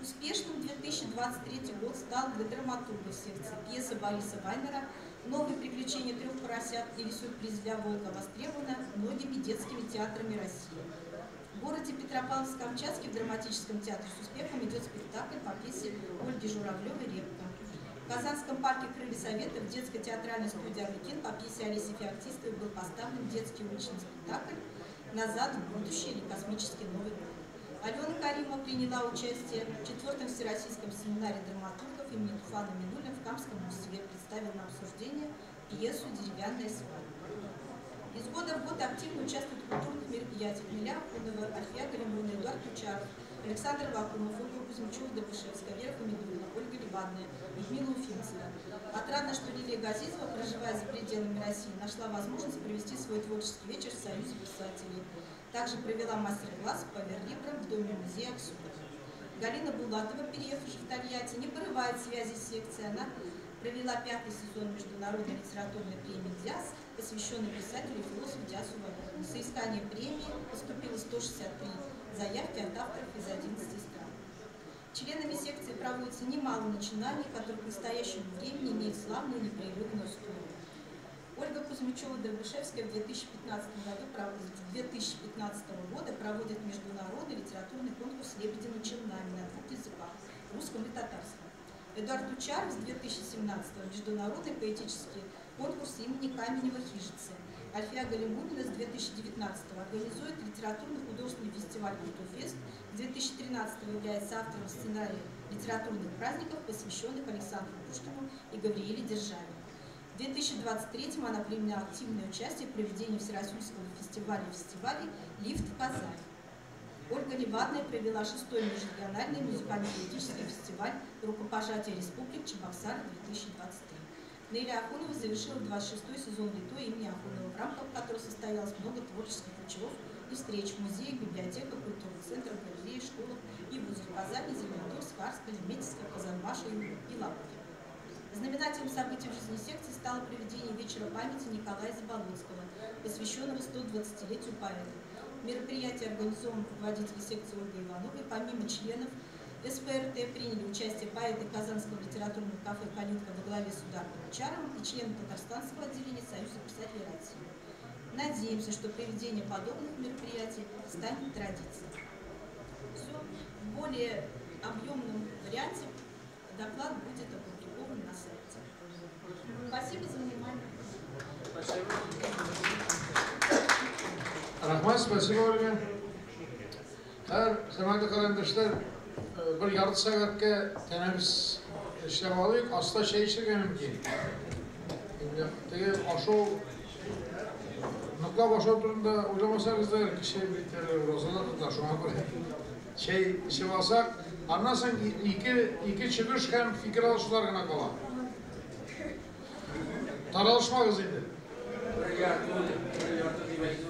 Успешным 2023 год стал для драматургов секции. Пьеса Бориса Вайнера «Новые приключения трех поросят» или «Сюрприз для волка» востребована многими детскими театрами России. В городе Петропавловск-Камчатский в драматическом театре с успехом идет спектакль по пьесе Ольги Журавлевой «Репка». В Казанском парке «Крылья Советов» в детской театральной студии «Арлекин» по пьесе Олеси Феоктистовой был поставлен детский уличный спектакль «Назад в будущее» или «Космический Новый год». Алена Каримова приняла участие в 4-м всероссийском семинаре драматургов имени Туфана Минуллина в Камском Мусеве, представила на обсуждение пьесу «Деревянная свадьба». Из года в год активно участвует в культурных мероприятиях Наиля Ахунова, Альфия Галимуллина, Эдуард Учаров, Александр Вакумов, Ольга Кузьмичева-Добышевская, Вера Хамидуллина, Ольга Левадная, Людмила Уфимцева. Отрадно, что Лилия Газизова, проживая за пределами России, нашла возможность провести свой творческий вечер в Союзе писателей. Также провела мастер-класс по верлибрам в Доме музея Аксюта. Галина Булатова, переехавшая в Тольятти, не порывает связи с секцией. Она провела 5-й сезон международной литературной премии «Диас», посвященной писателю и философу Диасу Валерию. На соискание премии поступило 163 заявки от авторов из 11 стран. Членами секции проводится немало начинаний, которые к настоящему времени имеют славную непрерывную историю. Ольга Кузьмичева-Дробышевская в 2015 года проводит международный литературный конкурс «Лебеди над челнами» на двух языках – русском и татарском. Эдуард Учаров с 2017-го международный поэтический конкурс имени Каменева-Хижицы. Альфия Галимуллина с 2019-го организует литературно-художественный фестиваль «Культуфест». С 2013-го является автором сценария литературных праздников, посвященных Александру Пушкину и Гаврииле Державину. В 2023-м она приняла активное участие в проведении Всероссийского фестиваля фестивалей «Лифт в Казани». Ольга Левадная провела 6-й межрегиональный музыкально-поэтический фестиваль «Рукопожатие республик Чебоксары-2023». Наиля Ахунова завершила 26-й сезон «Лито» имени Ахунова, в рамках которого состоялось много творческих вечеров и встреч в музеях, библиотеках, культурных центрах, галереях, школах и вузах Казани, Зеленодольска, Арска, Альметьевска, Казанбаша и Лабуги. Знаменательным событием в жизни секции стало проведение вечера памяти Николая Заболоцкого, посвященного 120-летию поэта. Мероприятие организовано руководителем секции Ольгой Ивановой. Помимо членов СПРТ приняли участие поэты Казанского литературного кафе «Калитка» во главе с Ударным Учаровым и члены Татарстанского отделения Союза писателей России. Надеемся, что проведение подобных мероприятий станет традицией. Все. В более объемном варианте доклад будет опубликован на сайте. Спасибо за внимание. Спасибо. Рахмат, спасибо, Ольга. Хөрмәтле календәшләр, бер ярты сәгатькә тәнәфес эшләп алыйк, аста чәй эчәргә мөмкин. Инде теге ашау, ныклап ашау турында уйламасагыз да, кеше бит әле уразада тота, шуңа күрә чәй эчеп алсак, аннан соң ике чыгыш һәм фикер алышулар гына кала. Таралышмагыз инде. Бер ярты дип әйтү.